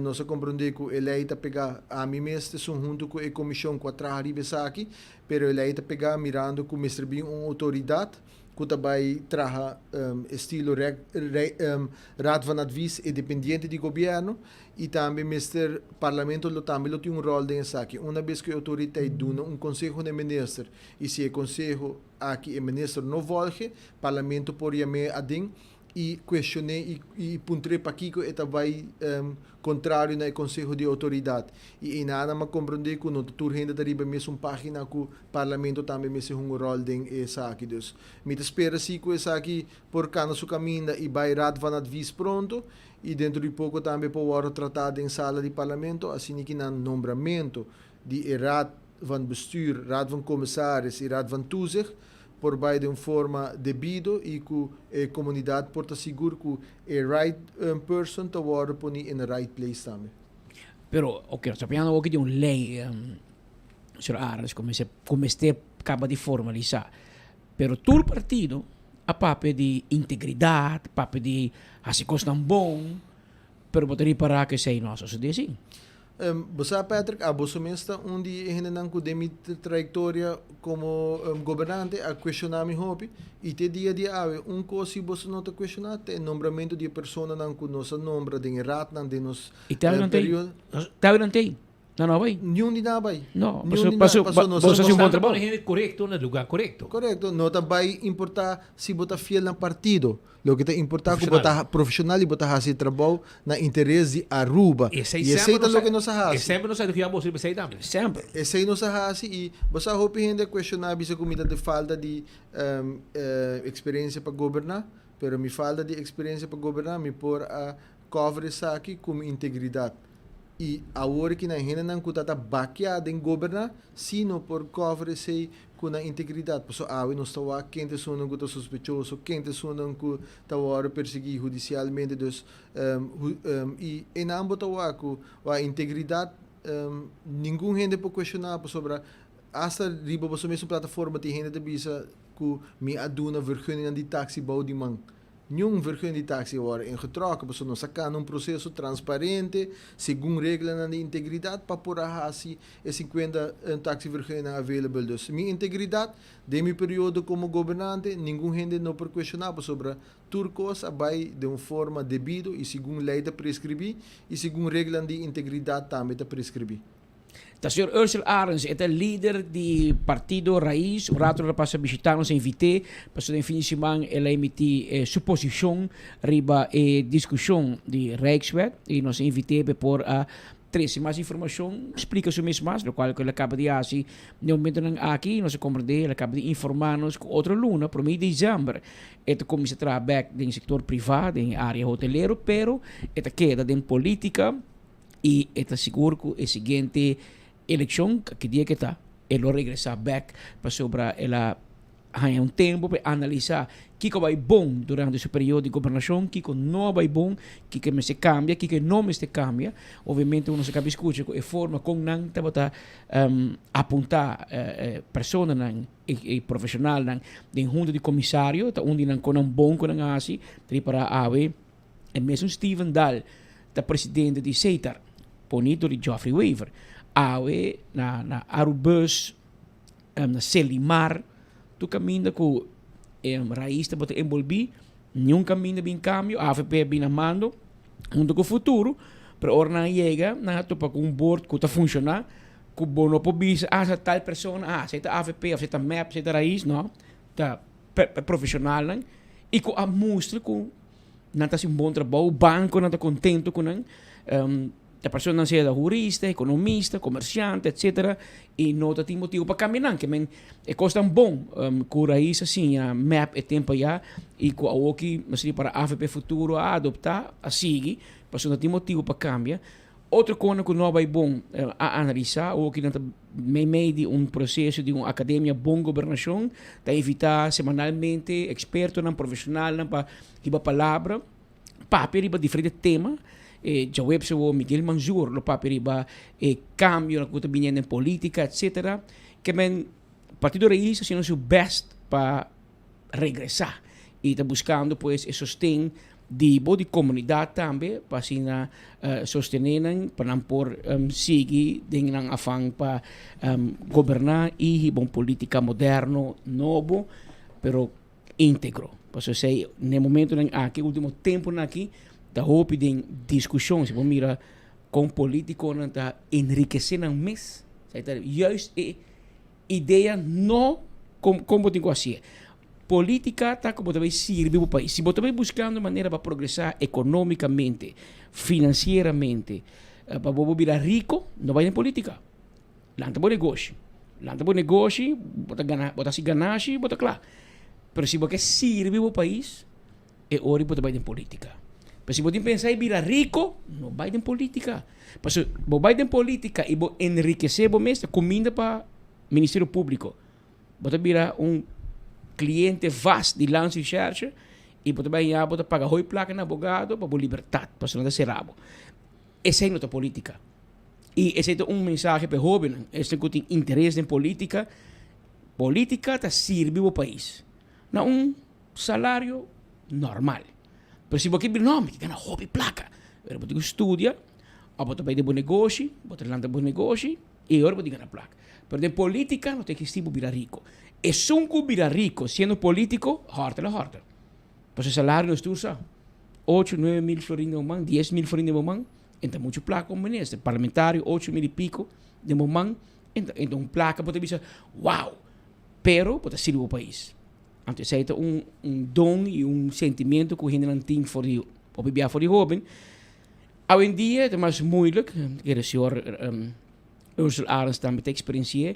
Nos a comprende cu e ley ta pega ami mes ta esun hunto cu e comision cu a traha riba esaki, pero e ley ta pega mirando cu mester bin un autoridad ku ta bai traha estilo Raad van Advies independiente di gobièrnu i tambe mester Parlamento lo tambe lo tin un ròl den esaki. Una bes ku e outoriteit duna un konseho na e minister i si e konseho aki e minister no volge, Parlamento por yam'é aden i kuestion'é i puntr'é pakiko e ta bai kontrario na e konseho di outoridat. I einan nan a komprondé ku no ta tur hende ta riba e mesun página ku Parlamento tambe mester hunga un ròl den esaki. Dus mi ta spera si ku esaki por kana su kaminda i bai Raad van Advies pronto i dentro di poko tambe por wòrdu tratá den sala di Parlamento asina ki nan nombramentu di e Raad van Bestuur, Raad van Commissaris i Raad van Toezicht por bai den un forma debido i ku e komunidat por ta sigur ku e right person ta wòrdu poni in the right place tambe. Pero, oke, nos ta piensa awor ki tin un lei, señor Arends, ku mester ku mester kaba di formalisá. Pero tur partido a papia di integridat, papia di hasi kosnan bon, pero bo ta ripará ku esei no a sosodé asin. Bo sa Patrick, abo su mes ta un di e hendenan ku den mi trayektoria komo gobernante a kuestioná mi hopi i te dia di awe un kos si boso no ta kuestioná ta e nombramentu di e personanan ku nos a nombra den e raadnan den nos I te awe nan tei? periodo. Te awe nan tei? Nan no a bai? Niun di nan a bai. No, Niun paso di nan, paso paso nos boso hasi un bon trabou. Pone hende korekto na lugá korekto. Korekto, no ta bai importá si bo ta fiel na partido. Loke ta importá ku bo ta profesional i bo ta hasi e trabou na interes di Aruba. I esei ta loke nos a hasi. E semper nos a elogiá boso riba esei tambe. Semper. Esei nos a hasi i bo sa hopi hende a kuestioná bisa ku mi ta den falta di eksperensia pa goberná, pero mi falta di eksperensia pa goberná mi por a cover esaki ku mi integridat. I awor ki nan hendenan ku ta ta bakiá den goberná si no por cover esei ku nan integridat. Pasobra awe nos ta wak ken ta esunnan ku ta sospechoso, ken ta esunnan ku ta wòrdu persiguí hudisialmente. Dus, i einan bo ta wak ku wak integridat ningun hende por kuestioná pasobra asta riba boso mesun plataforma tin hende ta bisa ku mi a duna vergunningan di taksi bou di man. Niun vergun di taksi a wòrdu ingetrokken pasobra nos a kana un proseso transparente segun reglanan di integridat pa por a hasi e 50 taksivergunnan available. Dus mi integridat den mi periodo komo gobernante ningun hende no por kuestioná pasobra tur kos a bai den un forma debido i segun lei ta preskribí i segun reglanan di integridat tambe ta preskribí. Ta señor Ursel Arends, e ta lider di partido Raiz. Un rato el a pasa bishita nos, a invit'é, pasobra den fin di siman el a emití su posishon riba e diskushon di Rijkswet i nos a invit'é pa e por a trese mas informashon, splika su mes mas, lokual ku el a kaba di hasi den e momentonan aki. Nos a komprendé, el a kaba di informá nos ku otro luna, promé di desèmber, e ta kuminsá traha bèk den sektor privá, den e área hotelero, pero e ta keda den polítika. Y e ta sigur cu e siguiente eleccion, ki dia cu e ta, e lo regresa bek pasobra el a haña un tempo pa e analisa kico a bay bon durante su periodo di gobernacion, kico no a bay bon, kico e mester cambia, kico e no mester cambia. Obviamente uno sa caba scucha cu e forma con nan tabata apunta personanan y profesionalnan den hunta di comisario ta un di nan con nan bon cu nan a haci, ta ripara awe. E mesun Steven Daal ta presidente di Setar, poni dor di Geoffrey Wever. Awe na na Arubus, na Selimar, tur kaminda ku e Raiz tabata enbolbí, niun kaminda bin kambio, avp a bin na mando hunto ku Futuro, pero ora nan a yega nan a topa ku un bord ku ta funshoná, ku bo no por bisa ah sa tal persona, ah esei ta avp of esei ta mep, esei ta Raiz, no, ta profeshonalnan i ku a mustra ku Nan ta hasi un bon trabou, bankonan ta kontento ku nan. E personanan sea ta hurista, ekonomista, komersiante, etsetera, i no ta tin motibu pa kambia nan. Ke men e kos tan bon ku Raiz a siña mep e tempu ayá i ku awoki nos tin para avp Futuro a adoptá, a sigui, pasobra no tin motibu pa kambia. Otro kona ku no a bai bon a analisá, awoki nan ta meimei di un proseso di un akademia Bon Gobernashon, ta invitá semanalmente ekspertonan, profeshonalnan pa hiba palabra, papia riba diferente tema. E djaweps awo Miguel Manzur lo papia riba e kambionan ku ta biniendo den politika etsetera. Ke men Partido Reis ta hasiendo su bèst pa regresá y ta buscando pues e sosten di bo di comunidad tambe pa asina sostene nan pa nan por sigui den nan afan pa goberna y hiba un politica moderno nobo pero integro. Pasobra esey na e momentonan aki ultimo temponan aki ta hopi den discusion si bo mira con politiconan ta enriquece nan mes esey ta juist e Idea no con con bo tin cu hacié. Politica ta cu bo ta bay sirbi bo pais. Si bo ta bay buscando manera pa progresa economicamente, financieramente, pa bo por bira rico, no bay den politica. Lanta bo negoshi. Lanta bo negoshi, bo ta gana, bo ta haci ganashi, bo ta cla. Pero si bo ke sirbi bo pais, e ora bo ta bai den politica. Pero si bo tin pensa di bira rico, no bai den politica. Pasobra bo bai den politica y bo enriquece bo mes, ta cuminda pa Ministerio Publico. Bo ta bira un cliente vast di Landsrecherche y bo ta bai ya bo ta paga hoy placa na abogado pa bo libertad, pasobra nan ta cera bo. Esey no ta politica. Y esey ta un mensahe pa e hobennan, esnan cu tin interes den politica. Politica ta sirbi bo pais na un Salario normal. Pero si bo ke bira, no, mi ke gana hopi plaka. Pero bo tin ku studia, òf bo ta bai den bo negoshi, bo ta lanta bo negoshi, i ora bo tin gana plaka. Pero den politika no ta eksistí bo bira riko. Esun ku bira riko siendo politiko, hòrta lo hòrta. Pasobra e salario nos tur sa, ocho, nuebe mil florin den bo man, 10,000 florin den bo man, e ta muchu plaka komo minister. Parlamentario, 8000 i piko den bo man, e ta un plaka bo ta bisa, wow! Pero bo ta sirbi bo pais. Anto esei ta un un don i un sentimiento ku hendenan tin for di hopi bia for di hoben. Awendia ta mas moeilijk, kere señor Ursel Arends tambe ta eksperensi'é,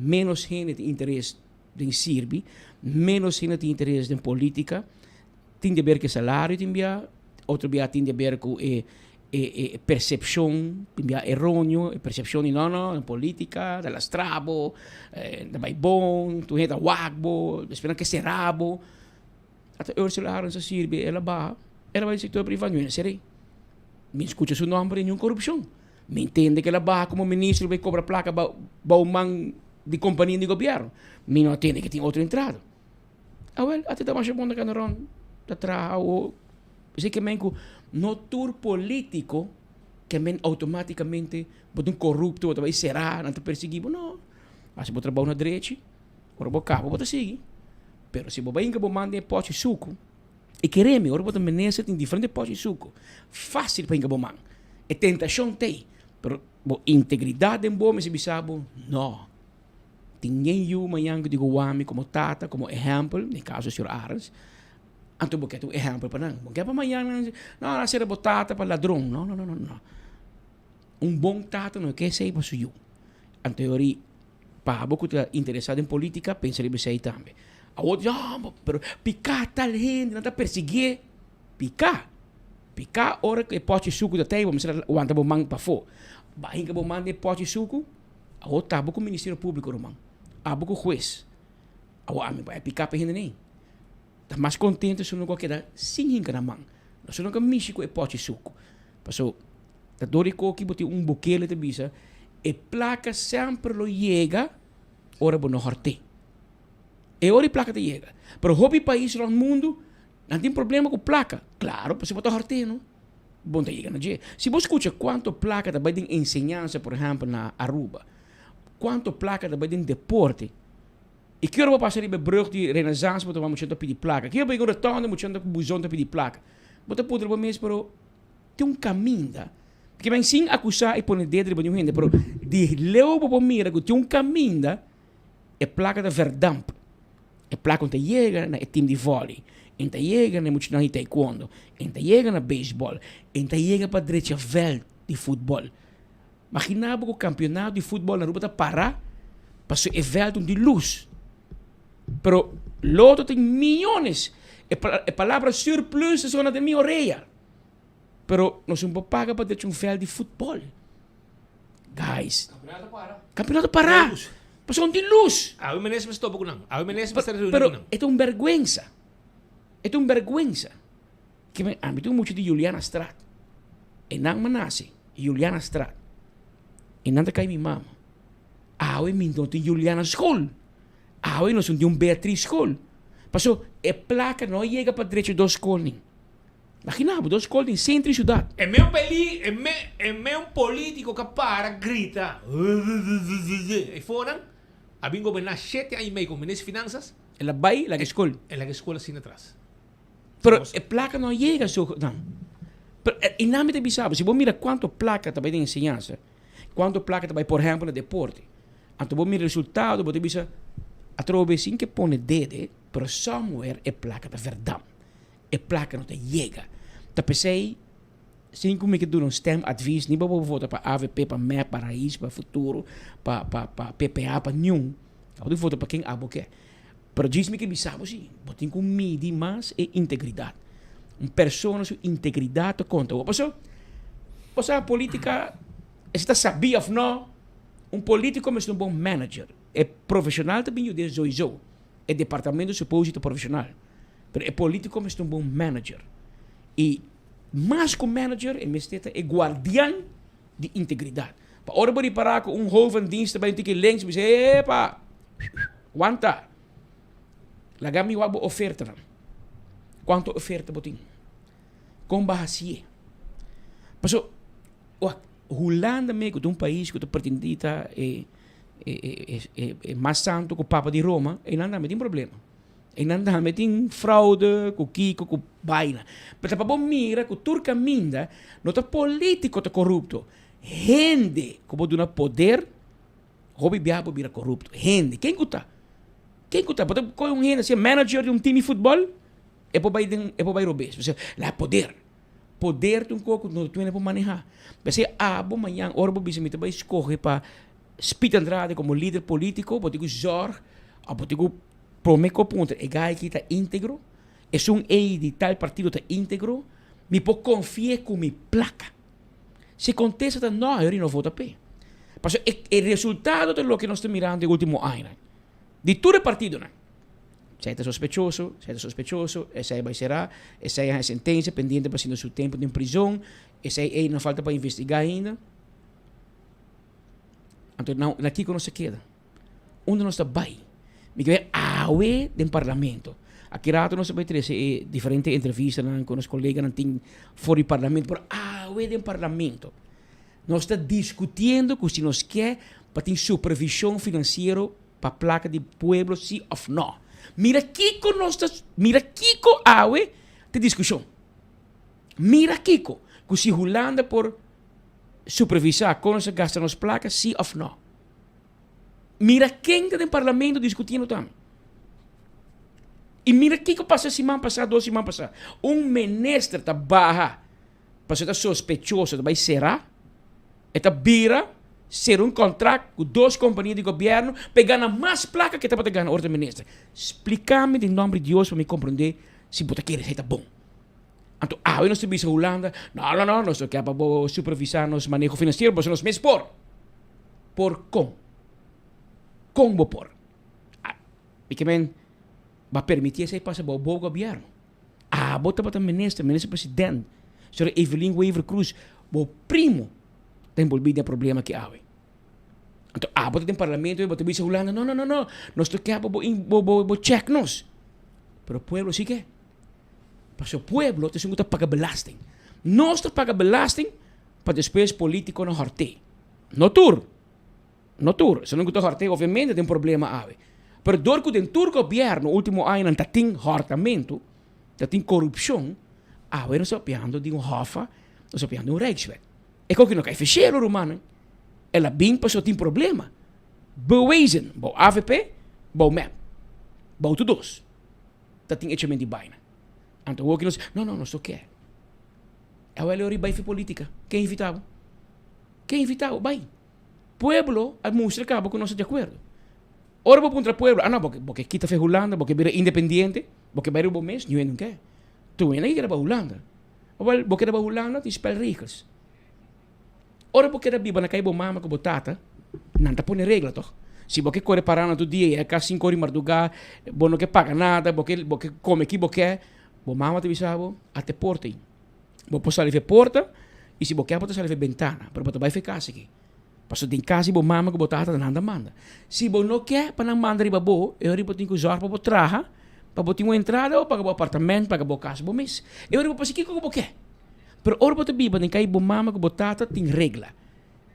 menos hende tin interes den sirbi, menos hende tin interes den politica. Tin di aber ku e salario tin bia, otro bia tin di aber ku e e e percepcion tin bia eroneo, e percepcion di no no politica ta lastra bo, ta bay bon, tur hende ta wak bo, despues nan ke sera bo. Ata Ursula Arends a sirbi, el a baha, el a bay sector priva, mi no ser'e. Mi scucha su nomber den niun corupcion. Mi ntende ke el a baha como ministro bay cobra placa bao man di compania di gobierno. Mi no tende ke tin otro entrada. Awel, ata ta masha bon ta cana rond ta traha awo. Esei ke men ku no tur politico ke men automaticamente bo ta un corrupto, bo ta bai sera, nan ta persegui bo. No. Hasi bo trabou na drechi, ora bo caba bo ta sigui. Pero si bo bai hinka bo man den e pochi suku, i kere mi, ora bo ta minister tin diferente pochi suku, facil pa hinka bo man. E tentacion t'ei, pero bo integridad den bo mester bisa bo, no. Tin yen yu mañan ku digo wami komo tata, komo ehèmpel, den kaso señor Arends, anto bo ke ta un ehèmpel pa nan. Bo ke pa mañan nan si, no, nan a sera bo tata pa ladron. No, no, no, no, no. Un bon tata no ke esei pa su yu. Anto e ora pa bo ku ta interesá den politika, pensa riba esei tambe. Awor, no, pero piká tal hende, nan ta persiguié. Piká? Piká ora ku e pòchi suku ta tei, bo mester wanta bo man pafó. Bo a hinka bo man den e pòchi suku, awor ta bo ku Ministerio Públiko, ruman. Abo ku hues. Awor ami bai a piká pa e hendenan ei. Ta mas kontento esun ku a keda sin hinka nan man. Nos no ka mishi ku e pòchi suku. Paso ta dor di koki bo tin un bukele ta bisa e plaka semper lo yega ora bo no hòrt'é. E ora e plaka ta yega. Pero hopi pais rònt mundu nan tin problema ku plaka. Klaro, pasobra bo ta hòrt'é no. Bo no ta yega na dje. Si bo skucha kuantu plaka ta bai den enseñansa, por ehèmpel na Aruba, kuantu plaka ta bai den deporte, I ki ora bo pasa riba e brug di Renaissance bo ta wak mucha ta pidi plaka. Ki ora bo yega un rotonda mucha ta ku buzon ta pidi plaka. Bo ta puntra bo mes pero tin un kaminda. Pasobra men sin akusá i pone dedo riba niun hende pero di leu bo por mira ku tin un kaminda e plaka ta verdamp. E plaka no ta yega na e team di volley, e no ta yega na e muchanan di taekwondo, e no ta yega na beisbòl, e no ta yega pa drecha vèlt di futbòl. Magina bo ku kampionato di futbòl na Aruba ta para pasobra e vèlt no tin lus. Pero loto tin miyones. E e palabra surplus ta sona den mi orea. Pero nos no por paga pa drecha un vèlt di futbòl. Guys. Kampionato para. Kampionato para. Pasobra no tin lus. Awe menes mi stopa ku nan. Awe menes mi ta reuni Pero ku nan. e ta un bèrgwensa. E ta un bèrgwensa. Kimen ami tin un mucha di Julianastraat. E nan mi nase Julianastraat. E nan ta kai mi mama. Awe mi no tin Juliana school. Awe nos no tin un Beatriz school. Paso e plaka no a yega pa drecha dos school nin. Imagina bo dos school den centro di ciudad. E me un peli e me e me un politico ka para grita e fonan a bin goberna shete aña y mei como minister di finanzas. El a bay laga e school. El laga e school asina atras. Pero e plaka no a yega su nan. Pero e nan mi ta bisa bo, si bo mira kuantu plaka ta bai den enseñansa, kuantu plaka ta bai por ehempel na deporte, anto bo mira resultado bo ta bisa atrobe sin ke pone dede, pero somewhere e plaka ta verdam. E plaka no ta yega. Ta p'esei sin ku mi ke duna un stemadvies ni pa bo vota pa avp, pa mep, pa Raiz, pa Futuro, pa pa pa PPA, pa niun. Abo tin vota pa ken abo ke. Pero djis mi ke bisa bo si, bo tin ku midi mas e integridat. Un persona su integridat ta konta. Paso, bo sa politica, esei ta sabí of no, un politico mester un bon manager. E profesional ta bin yuda soiso. E departamento suppose ta profesional. Pero e politico mester un bon manager. I mas ku manager e mester ta e guardian di integridat. Pa ora bo ripará ku un hoven dienst ta bai un tiki links, bo bisa, Epa! Wanta! Laga mi wak bo ofertanan. Kuantu oferta bo tin? Kon bo a hasié? Paso, wak, Hulanda me ku ta un pais ku ta pretendí ta e e e e e mas santu ku Papa di Roma, einan tambe tin problema. Einan tambe tin fraude ku kiko ku baina. Pero ta pa bo mira ku tur kaminda no ta politico ta corupto. Hende ku bo duna poder, hopi biaha bo bira corupto. Hende, ken ku ta? Ken ku ta? Bo ta kohe un hende asina manager di un team di futbol, e por bai den e por bai robes. Pasobra la poder. Poder ta un kos ku no tur hende por maneha. P'esei abo mañan ora bo bisa mi ta bai skohe pa Speed Andrade komo lider politico, bo tin ku zorg of bo tin ku Prome ku puntra e guy aki ta integro? Esun ey di tal partido ta integro? Mi por konfi'e ku mi plaka? Si kontesta ta no, ayori no vota p'e. Pasobra e e resultado ta loke nos ta mirando e ultimo añanan. Di tur e partidonan. Esei ta sospechoso, esei ta sospechoso, esei bai será, esei a haña sentensia pendiente pa sinta su tempu den prizon, esei ey no falta pa investigá ainda. Anto na kiko nos ta keda? Unda nos ta bai? Mi ke bai awe den parlamento. Aki rato nos ta bai trese e diferente entrevistanan ku nos koleganan tin for di parlamento, pero awe den parlamento nos ta diskutiendo ku si nos ke pa tin supervishon finansiero pa plaka di pueblo si òf nò. Mira kiko nos ta, mira kiko awe ta diskushon. Mira kiko ku si Hulanda por supervisá kon nos ta gasta nos plaka si òf nò. Mira ken ta den parlamento discutiendo tambe. Y mira kiko pasa siman pasa, dos siman pasa. Un minister ta baha pasobra ta sospechoso, ta bay cera. E ta bira cera un contract cu dos compania di gobierno pa e gana mas placa ke tabata gana ora ta minister. Splicami den nomber di Dios pa mi comprende si bo ta kere esey ta bon. Anto awe nos ta bisa Hulanda, no, no, no, nos no ke pa bo supervisá nos maneho finansiero, pasobra nos mes por. Por kon? Kon bo por? Mi ke men, bo a permití esei pasa bou bo gobièrnu. Abo tabata minister, minister president, señora Evelyn Wever Croes, bo primo ta enbolbí den e problema aki awe. Anto abo ta den parlamento i bo ta bisa Hulanda, no, no, no, no, nos no ke pa bo bo bo check nos. Pero pueblo si ke. Pasobra pueblo ta esun ku ta paga belasting. Nos ta paga belasting pa despues politiconan hort'é. No tur. No tur. Esun ku ta hort'é obviamente tin problema awe. Pero dor ku den tur gobierno ultimo añanan ta tin hortamentu, ta tin korupshon, awe nos ta papiando di un hòf, nos ta papiando di un rijkswet. E koki no kai feshero rumannan. El a bin pasobra tin problema. Bewezen, bou avp, bou mep. Bou tur dos. Ta tin echament di baina. Anto hoki nos, no, no, nos no ke. Awel e ora bai fi politica. Ken invita bo? Ken invita bo? Bai. Pueblo a mustra caba cu nos ta di acuerdo. Ora bo puntra pueblo, ah no, bo ke kita fe Hulanda, bo ke bira independiente, bo ke bai riba bo mes, niun hende no ke. Tur hende ke keda bai Hulanda. Awel, bo keda bai Hulanda tin spelregels. Ora bo keda biba na kai bo mama ku bo tata, nan ta pone regla tòg. Si bo ke kore parana tur dia i a kas sinku ora di mardugá, bo no ke paga nada, bo ke bo ke kome ki bo ke, bo mama ta bisa bo, ate porta ei. Bo por sali for e porta i si bo ke bo ta sali for e bentana, pero bo ta bai for e kas aki. Pasobra den kas di bo mama ku bo tata nan ta manda. Si bo no ke pa nan manda riba bo, e ora bo tin ku zòrg pa bo traha, pa bo tin un entrada pa paga bo apartament, paga bo kas bo mes. E ora bo por hasi kiko ku bo ke. Pero ora bo ta biba den kai bo mama ku bo tata tin regla.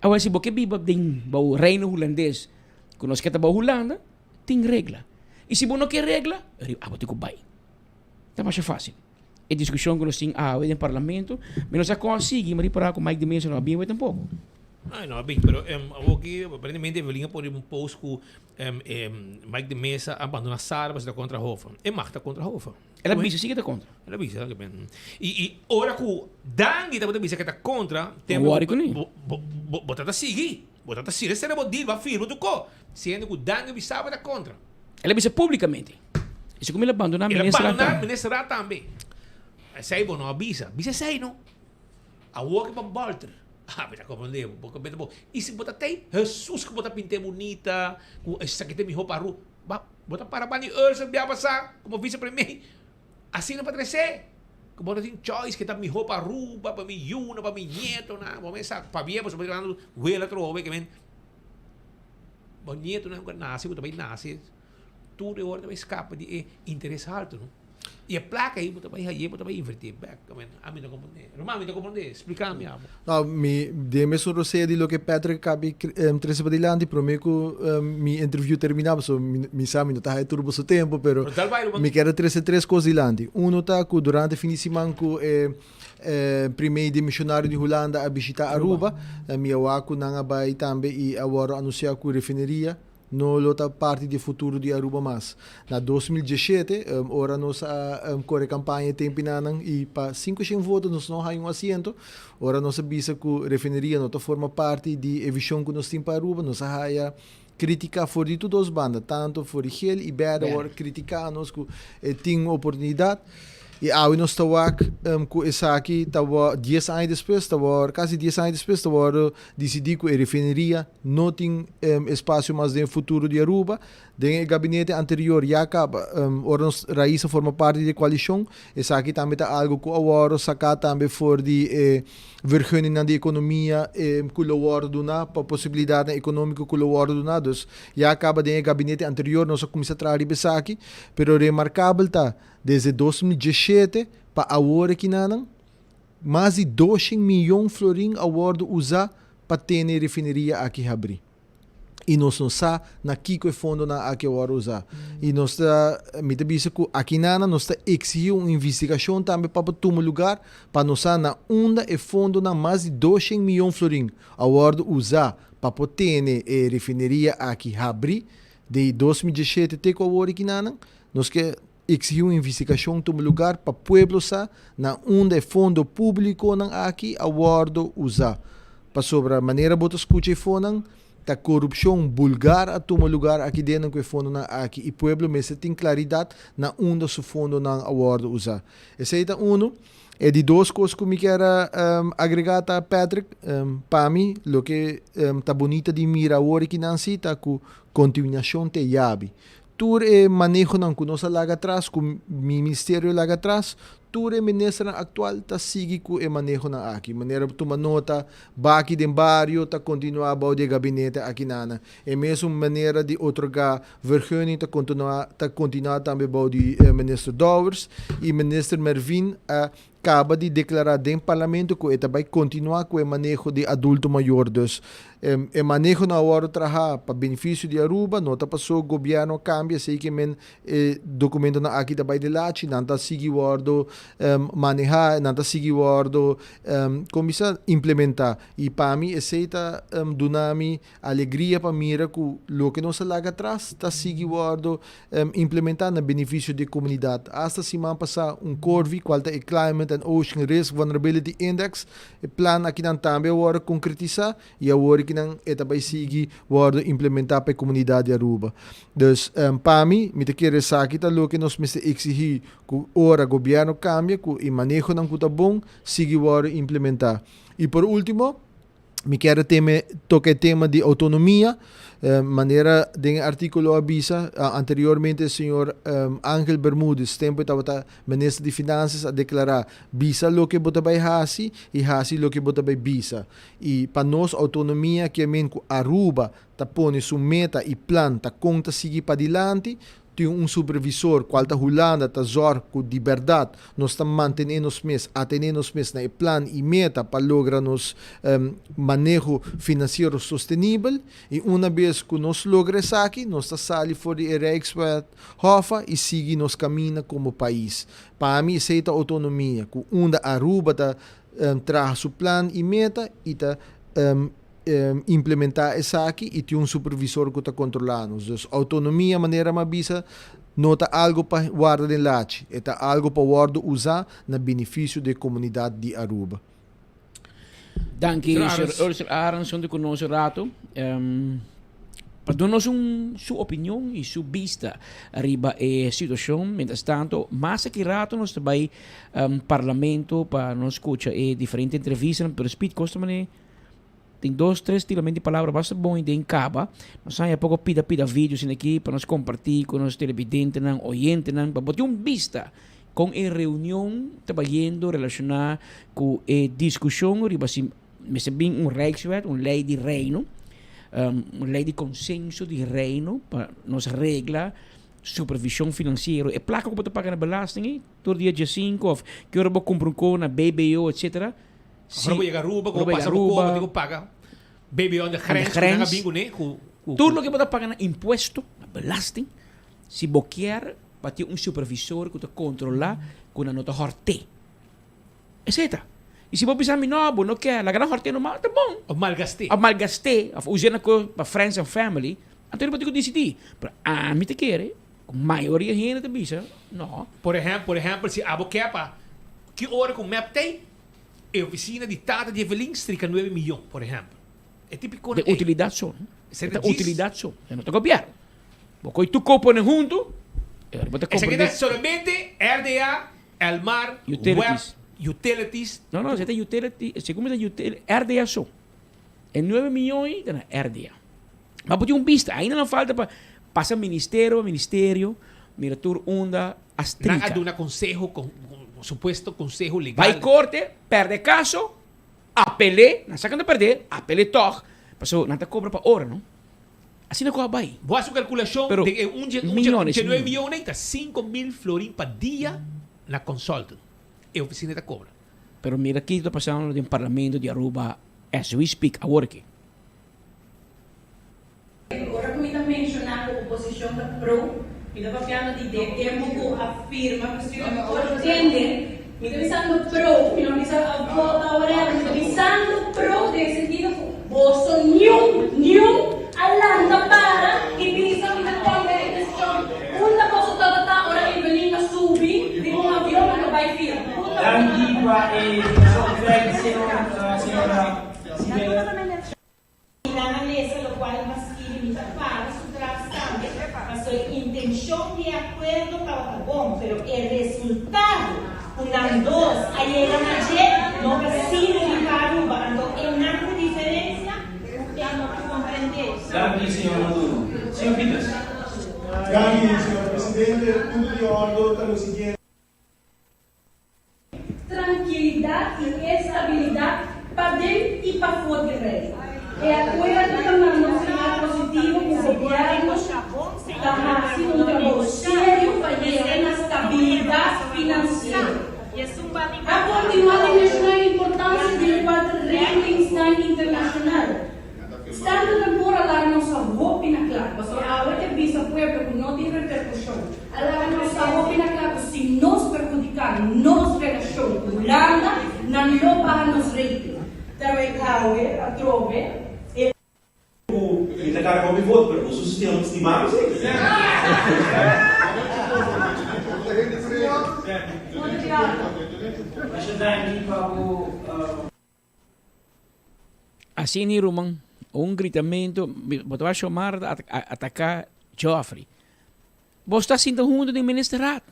Awor si bo ke biba den bo reino hulandes ku nos ke ta bou Hulanda, tin regla. I si bo no ke regla, abo tin ku bai. Ta masha fásil. E diskushon ku nos tin awe den parlamento, mi no sa kon a sigui, mi a ripará ku Mike de Meza no a bin awe tampoko. Ay, no a bin, pero awoki aparentemente Evelyn a pone un post ku Mike de Meza a bandona sala pasobra ta kontra Hoffa. E mag ta kontra Hoffa. El a bisa si ke ta kontra. El a bisa ke ben. I i ora ku Dangui tabata bisa ke ta kontra, tempu Wòri kuné. bo bo bo bo ta ta sigui. Bo ta ta sigui. Esei bo deal, bo a firma tur ko. Siendo ku Dangui bisa bo ta kontra. El a bisa públikamente. I segun mi el a bandoná El a ministerat bandoná tambe. ministerat tambe. Esei bo no a bisa. Bisa esei no. Awor ke bo bòlter. Ah, mi ta komprendé bo. Bo kabes ta bo. I si bo ta tei, Hesus ku bo ta pint'é bunita, ku esaki ta e mihó pa Aruba. Ba, bo ta para bani Ursel bia pasá komo vice premier. Asina pa tresé. Ku bo no tin choice ke ta mihó pa Aruba, pa mi yunan, pa mi nietonan. Bo mes sa pabia boso por ando wela atrobe ke men bo nietonan ku a nase, ku ta bai nase, tur e ora ta bai skapa di e interes haltu no. I e plaka ei bo ta bai haye, bo ta bai invertí bèk. Ami no komprondé. Ruman, mi ta komprondé. Splika mi abo. No, mi den mesun rosea di loke Patrick a kabi trese padilanti prome ku mi interview termina pasobra mi mi sa mi no ta haya tur boso tempo pero mi kier a trese tres kos dilanti. Uno ta ku durante fin di siman ku e prime dimisionario di Hulanda a bishita Aruba mi a wak ku nan a bai tambe i a wòrdu anunsia ku refineria No lo ta parti di e futuro di Aruba mas. Na 2017, ora nos a kore kampaña e tempinanan i pa 500 voto nos no haña un asiento, ora nos a bisa ku refineria no ta forma parti di e vishon ku nos tin pa Aruba, nos a haya kritika for di tur dos banda, tanto for di gel i berde a wòrdu kritiká nos ku e tin oportunidat. I awe nos ta wak ku esaki ta wòrdu dies aña despues ta wòrdu, kasi dies aña despues ta wòrdu disidí ku e refineria no tin espasio mas den e futuro di Aruba. Den e gabinete anterior ya kaba ora nos Raiz a forma parti di e koalishon, esaki tambe ta algu ku a wòrdu saká tambe for di e vergunningnan di ekonomia ku lo wòrdu duná pa posibilidatnan ekonómiko ku lo wòrdu duná. Dus ya kaba den e gabinete anterior nos a kuminsá traha riba esaki, pero remarkabel ta Desde 2017 pa awor akinanan, mas di doshen miyon florin a wòrdu usá pa tene e refineria aki habrí. I nos no sa na kiko e fondonan aki a wòrdu usá. I nos ta, mi ta bisa ku akinanan nos ta eksigí un investigashon tambe pa por tuma lugar pa nos sa na unda e fondonan mas di doshen miyon florin a wòrdu usá pa por tene e refineria aki habrí di 2017 te ku awor akinanan. Nos ke exigi un investigacion tuma lugar pa pueblo sa na unda e fondo publiconan aki a wordo usa. Pasobra manera bo ta scucha e fonan, ta corupcion bulgar a tuma lugar aki dentro cu e fondonan aki y pueblo mester tin claridad na unda su fondonan a wordo usa. Esey ta uno. E di dos kos ku mi kier a agregá ta, Patrick, pa mi loke ta bunita di mira awor aki nan si ta ku kontinuashon ta e yabi. Tur e manehonan ku nos a laga atras, ku mi ministerio a laga atras, tur e ministernan aktual ta sigui ku e manehonan aki. Manera bo tuma nota, baki den bario ta kontinuá bou di e gabinete akinana. E mesun manera di otorgá vergunning ta kontinuá ta kontinuá tambe bou di minister Dowers i minister Mervin a kaba di deklará den parlamento ku e ta bai kontinuá ku e maneho di adulto mayor. Dus e manehonan a wòrdu trahá pa benefisio di Aruba, no ta paso gobièrnu a kambia esei ke men e dokumentonan aki ta bai di lachi, nan ta sigui wòrdu manehá, nan ta sigui wòrdu kon bisa implementá. I pa mi esei ta duna mi Alegria pa mira ku loke nos a laga atras ta sigui wòrdu implementá na benefisio di e komunidat. Asta siman pasá un CORVI, kual ta e Climate and Ocean Risk Vulnerability Index, e plan akinan tambe a wòrdu konkretisá i awor akinan e ta bai sigui wòrdu implementá pa e komunidat di Aruba. Dus pa mi, mi ta kere esaki ta loke nos mester eksihí ku ora gobièrnu kambia ku e manehonan ku ta bon sigui wòrdu implementá. I por último, Mi kier teme toca e tema di autonomia, manera den e articulo a bisa anteriormente señor Angel Bermudez tempo e tabata minister di finanzas a declara bisa loke bo ta bay haci y haci loke bo ta bay bisa y pa nos autonomia kier men cu Aruba ta pone su meta y plan ta con ta sigui padilanti Tin un supervisor cual ta Hulanda ta zorg cu di berdad nos ta mantene nos mes, atene nos mes na e plan y meta pa logra nos maneho financiero sostenibel. Y una bes cu nos logra esaki, nos ta sali for di e Rijkswet Hoffa y sigui nos camina como pais. Pa mi esey ta autonomia, cu unda Aruba ta traha su plan y meta y ta implementá esaki i tin un supervisor ku ta kontrolá nos. Dus outonomia, manera mi a bisa, no ta algu pa warda den lachi, e ta algu pa wòrdu usá na benefisio di e komunidat di Aruba. Danki, Sr. Ursel Arends, huntu ku nos un ratu pa duna nos un su opinion i su bista riba e situashon. Mientras tanto, mas aki ratu nos ta bai Parlamento pa nos skucha e diferente entrevistanan, pero Speed kosta manera Tin dos, tres tirament di palabra basta bon i den kaba. Nos haña poko pida pida video asina aki pa nos kompartí ku nos televidentenan, oyentenan, pa bo tin un bista kon e reunion ta bayendo relashoná ku e diskushon riba si mester bin un Rijkswet, un lei di Reino, un lei di konsenso di Reino pa nos regla supervishon finansiero. E plaka ku bo ta paga na belasting ei tur dia diesinku òf ki ora bo kumpra un kos na BBO etcetera. Si, Ora bo yega Aruba, ku bo pasa bo koba, bo tin ku paga BBO aan de grens, ku nan a bin kuné, ku. Tur loke bo ta paga na impuesto, na belasting, si bo kier pa tin un supervisor ku ta kontrolá ku nan no ta hòrt'é. Esei ta. I si bo bisa mi, no, bo no kier, laga nan hòrt'é normal, ta bon. Òf malgast'é. Òf malgast'é, òf us'é na kos pa friends and family, anto bo tin ku disidí. Pero ami ta kere ku mayoria hende ta bisa, no. Por ehèmpel, por ehèmpel, si abo kier pa ki ora ku mep t'ei, E oficina di tata di Evelyn strika nuebe miyon, por ehempel. E tipiconan De ey. utilidad so, no? Esei E ta ta djis. utilidad so, e no ta gobierno. Bo coy tur coponan hunto, e ora bo ta Esaki comprende. ta solamente RDA, Elmar, Utilities. Web, Utilities. No, no, esei ta utility, segun mi ta util, RDA so. E nuebe miyon ey ta na RDA. Ma bo tin un bista, ainda nan falta pa pasa ministerio pa ministerio, mira tur unda a Nan a strika. duna conseho, con, supuesto conseho legal. Bai corte, perde caso, apel'é, nan sa cu nan ta perdé, apel'é tog, pasobra nan ta cobra pa ora, no? Asina cu a bai. Bo haci un calculacion, Pero den e un dje, un dje, millones, dje nuebe millones. miyon ey ta 5000 florin pa dia na consultant, e oficina ta cobra. Pero mira kico ta pasando den parlamento di Aruba as we speak, awor aki. Ora ku mi ta menshoná ku oposishon ta pro, mi ta papiando di den tempu ku a firma ku stuur tende, mi ta bisando pro, mi no bisa a vota whatever, mi ta bisando pro den sentido ku boso niun, niun a lanta para i bisa mi ta kontra e desishon. Unda boso tabata ora Evelyn a subi riba un avion anto bai firma? Unda boso Danki tabata? pa e conferencia, señora Sibela. I nan a lesa lokual mi a skirbi, mi ta para su tras tambe, pasobra e intenshon di e akuerdo tabata bon, pero e resultado. Ku nan dos a yega na dje no ta sirbi pa Aruba, anto e nan ta diferencia ku e no ta comprende. Danki, señor Maduro. Señor Pieters. Danki, señor presidente. Punto di ordo ta lo siguiente. Trankilidat i estabilidat paden i pafó di Rei. E akuerdo ta manda un señal positivo ku gobièrnu ta hasi un trabou serio pa yega na stabilidat finansiero. A kontinuá di menshoná e importansia di e kuater ratingsnan internashonal. Standard and Poor a laga nos sa hopi na kla, pasobra awe ta bisa pueblo ku no tin reperkushon. A laga nos sa hopi na kla ku si nos perhudiká nos relashon ku Hulanda, nan lo baha nos rating. Terwijl awe atrobe e. Ku mi ta karga hopi voto, pero boso sistema stima mi si. Masha danki pa bo. Asina ruman, un gritamento, bo ta wak Xiomara ta ataka Geoffrey. Boso ta sinta hunto den ministerraad.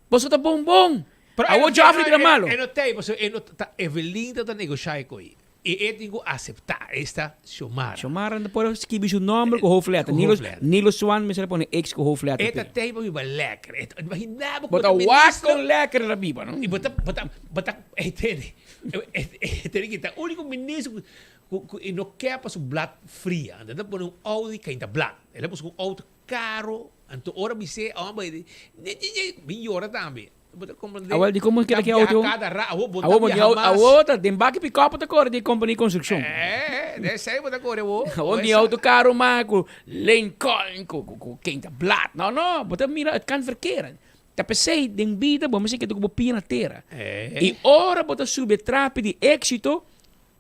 Boso ta bon bon. Awor Geoffrey bira malo. E no tei, pasobra e no ta, Evelyn ta ta negosha e koe. I e tin ku aseptá esta Xiomara. Xiomara no por skibi su nomber ku hoofdletter. Ku hoofdletter. Nilo Swan mester a pone X ku hoofdletter. E ta tei pa biba lekker. E ta, imagina bo ku bo ta wak kon lekker el a biba, no? I bo ta, bo ta, bo ta, e tene, e tene ki ta úniko minister ku, ku e no ke pa su blad fria. Anto e ta pone un Audi kainta blad. El a buska un auto karo, anto ora mi se, homber, e di, nye, nye, nye, mi yora tambe. Bo ta comprende? Awel di como keda ki auto? Cada ra, awo bo ta Awo bo viaha mas. Awo ta den baki pick-up ta core di company construction. Eh, de esey bo ta core awo. Awo di auto caro mas cu Lincoln, cu cu cu ken ta blad. No, no, bo ta mira het kan verkeren. Ta pesey den bida bo mester keda cu bo pia na tera. Eh. Y ora bo ta subi e trapi di exito,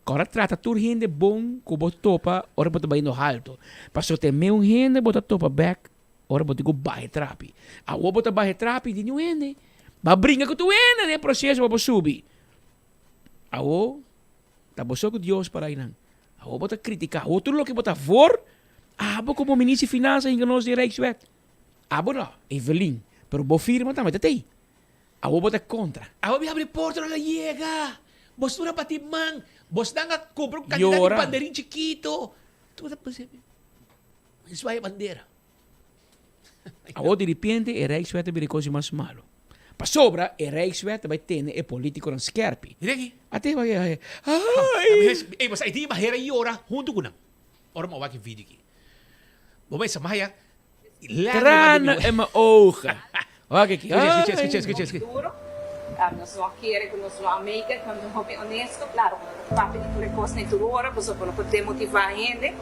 Ora trata tur hende bon cu bo topa ora bo ta bayendo halto. Pasobra te meun hende bo ta topa bek ora bo tin cu baha e trapi. Awor bo ta baha e trapi di niun hende. Bo a bringa cu tur hende den e proceso pa bo subi. Awor ta bo so cu Dios para einan. Awor bo ta critica. Awor tur loke bo ta voor, abo como minister di finansa hinca nos den Rijkswet. Abo no, Evelyn. Pero bo firma tambe ta tey. Awor bo ta kontra. Awor mi habri porta no la yega. Bos tur a bati man. Bosnan a kumpra un kantidat di banderin chikito. Tur ta pensa mi swaya bandera. Awor di ripiente e Rijkswet a bira e kos di mas malo. Pasobra e Rijkswet ta bai tene e politikonan skerpi. Mira aki. Ate bai ai. Ai. Ey bos ai tin bahera yora huntu ku nan. Ora mi a wak e video aki. Bo mester maya Tranen in mijn ogen. Wak aki. Escucha, escucha, escucha, escucha. Duro. Nos no a kere ku nos no a make it, nos ta hopi honesto. Klaro, bo no ta papia di tur e kosnan i tur ora, pasobra bo no por demotivá hende,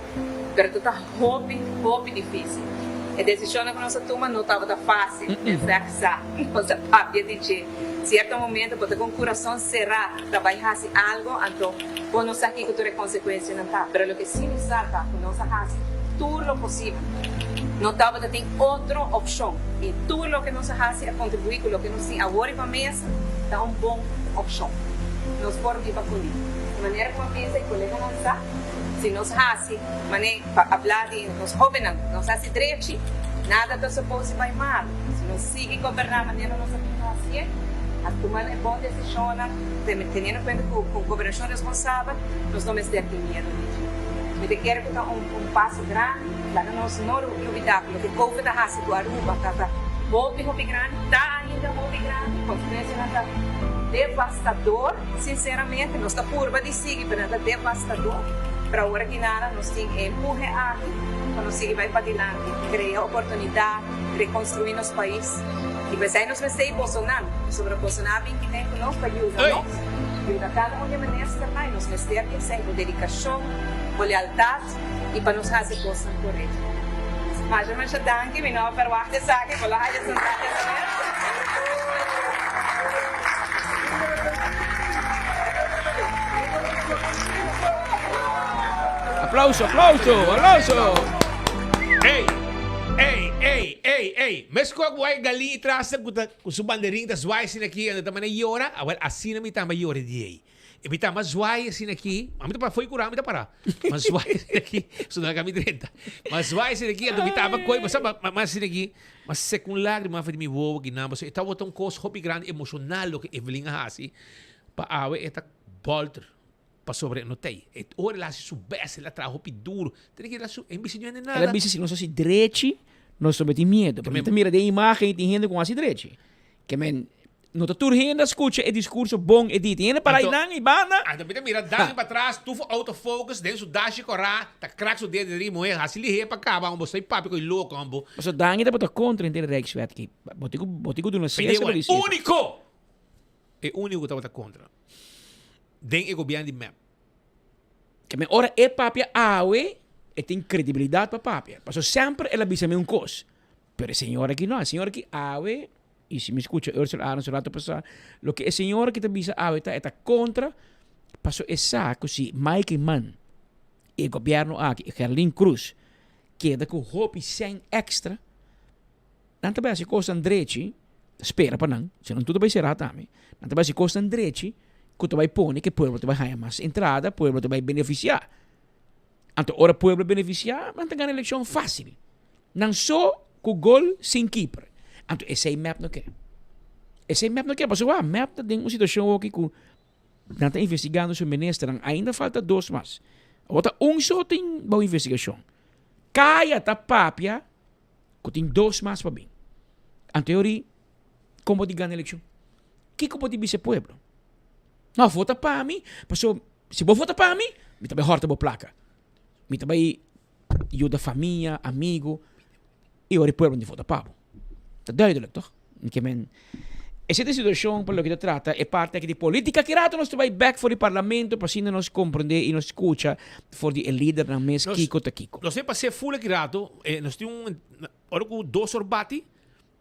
pero ta ta hopi, hopi difísil. E desishonnan ku nos a tuma no tabata fásil, en fèkt sa nos a papia di dje. Sierto momento bo ta ku un kurason será ta bai hasi algu, anto bo no sa kiko tur e konsekuensianan ta. Pero loke sí mi sa ta ku nos a hasi tur lo posibel. No tabata tin otro opshon i tur loke nos a hasi a kontribuí ku loke nos tin awor riba mesa ta un bon opshon. Nos por biba kuné. Di manera ku a pensa i koleganan sa, si nos hasi manera pa abla di nos hóbennan, nos hasi drechi, nada ta supos di bai malu. Si nos sigui goberná manera nos a bin hasié, a tuma e bon desishonnan, teniendo kuenta ku un gobernashon responsabel, nos no mester tin miedu di dje. Mi ta kere ku ta un paso grandi. Laga nos no lubidá ku loke Covid a hasi ku Aruba ta ta hopi hopi grandi, ta ainda hopi grandi, konsekuensianan ta devastador, sinseramente. Nos ta purba di sigui, pero nan ta devastador. Pero awor aki nada nos tin e empuhe aki pa nos sigui bai padilanti, krea oportunidat, rekonstruí nos pais. I p'esei nos mester ei bosonan, pasobra bosonan a bin kinen ku nos pa yuda nos, yuda kada un di e ministernan, i nos mester di esei, bo dedikashon, bo lealtat, i pa nos hasi kosnan korekto. Masha masha danki, mi no a ferwagt esaki, por lo haya sentá despues. Aplauso, aplauso, aplauso. Ey, ey, ey, ey, ey. Mesco cu ay galin y traster cu ta cu su banderin ta zwaai asina aki en ta manda yora, awel asina mi tamba yora di ey. E mi ta mas zwaai asina aki. A mi ta para fo'i kura mi ta para. Mas zwaai asina aki. So nan mi drenta. Mas zwaai asina aki. Anto mi taba koi. Mas mas asina aki. Mas seka un lagrima for di mi wowo aki nan. Pasobra e tabata un kos hopi grandi emoshonal loke Evelyn a hasi. Pa awe e ta bolter. Pasobra e no ta ei. E ora el a hasi su best, el a traha hopi duro. Tene ke el a su, e bisa no hende nada. El a bisa si nos hasi drechi, nos lo meti miedo. Pero mi ta mira den imagen y tin hende ku hasi drechi. Ke men, no ta tur hende a skucha e diskurso bon e di. Tin hende para einan i banda. Anto mi ta mira Dani pa tras, tufo out of focus, den su dashi kora, ta krak su dede den muhe, hasi lihé pa kaba, bo stoi papia ku e loko, bo. Pasobra Dani tabata kontra henter e Rijkswet aki. Bo tin ku, bo tin ku duna Cesar lo di Cesar. Uniko! E uniko ku tabata kontra. Den e gobierno di mep. Ke men ora e papia awe, e tin credibilidad pa papia. Pasobra semper el a bisa mi un cos. Pero e señor aki no. E señor aki awe, y si mi scucha Ursula Arends un rato pasa, loke e señor aki ta bisa awe ta, e ta contra, pasobra e sa cu si Mike Eman y e gobierno aki, y Gerlin Croes, keda cu hopi cen extra, Nan ta bai hasi kosnan drechi, ta spera pa nan, si no tur ta bai sera tambe. Nan ta bai hasi kosnan drechi ku ta bai pone ku e pueblo ta bai haña mas entrada, pueblo ta bai benefisiá. Anto ora pueblo benefisiá, nan ta gana elekshon fásil. Nan so ku gol sin kiper. Anto esei mep no ke. Esei mep no ke, pasobra wak, mep ta den un situashon awoki ku nan ta investigando su ministernan, ainda falta dos mas. Awor ta un so tin bou investigashon. Kaya ta papia. Ku tin dos mas pa bin. Anto e ori, kon bo di gana elekshon? Kiko bo di bisa e pueblo? No, vota pa mi, paso si bo vota pa mi, mi ta bai hòrta bo plaka. Mi ta bai yuda famia, amigu, i ora e pueblo no di vota pa bo. Ta duidelijk, toch? Mi ke men, esei ta e situashon pa loke ta trata e parti aki di politica. Ki rato nos ta bai bek for di parlamento pa asina nos komprende i nos skucha for di e lidernan mes kiko ta kiko. Nos ta pas'é ful aki rato, nos tin un, ora ku dos or bati,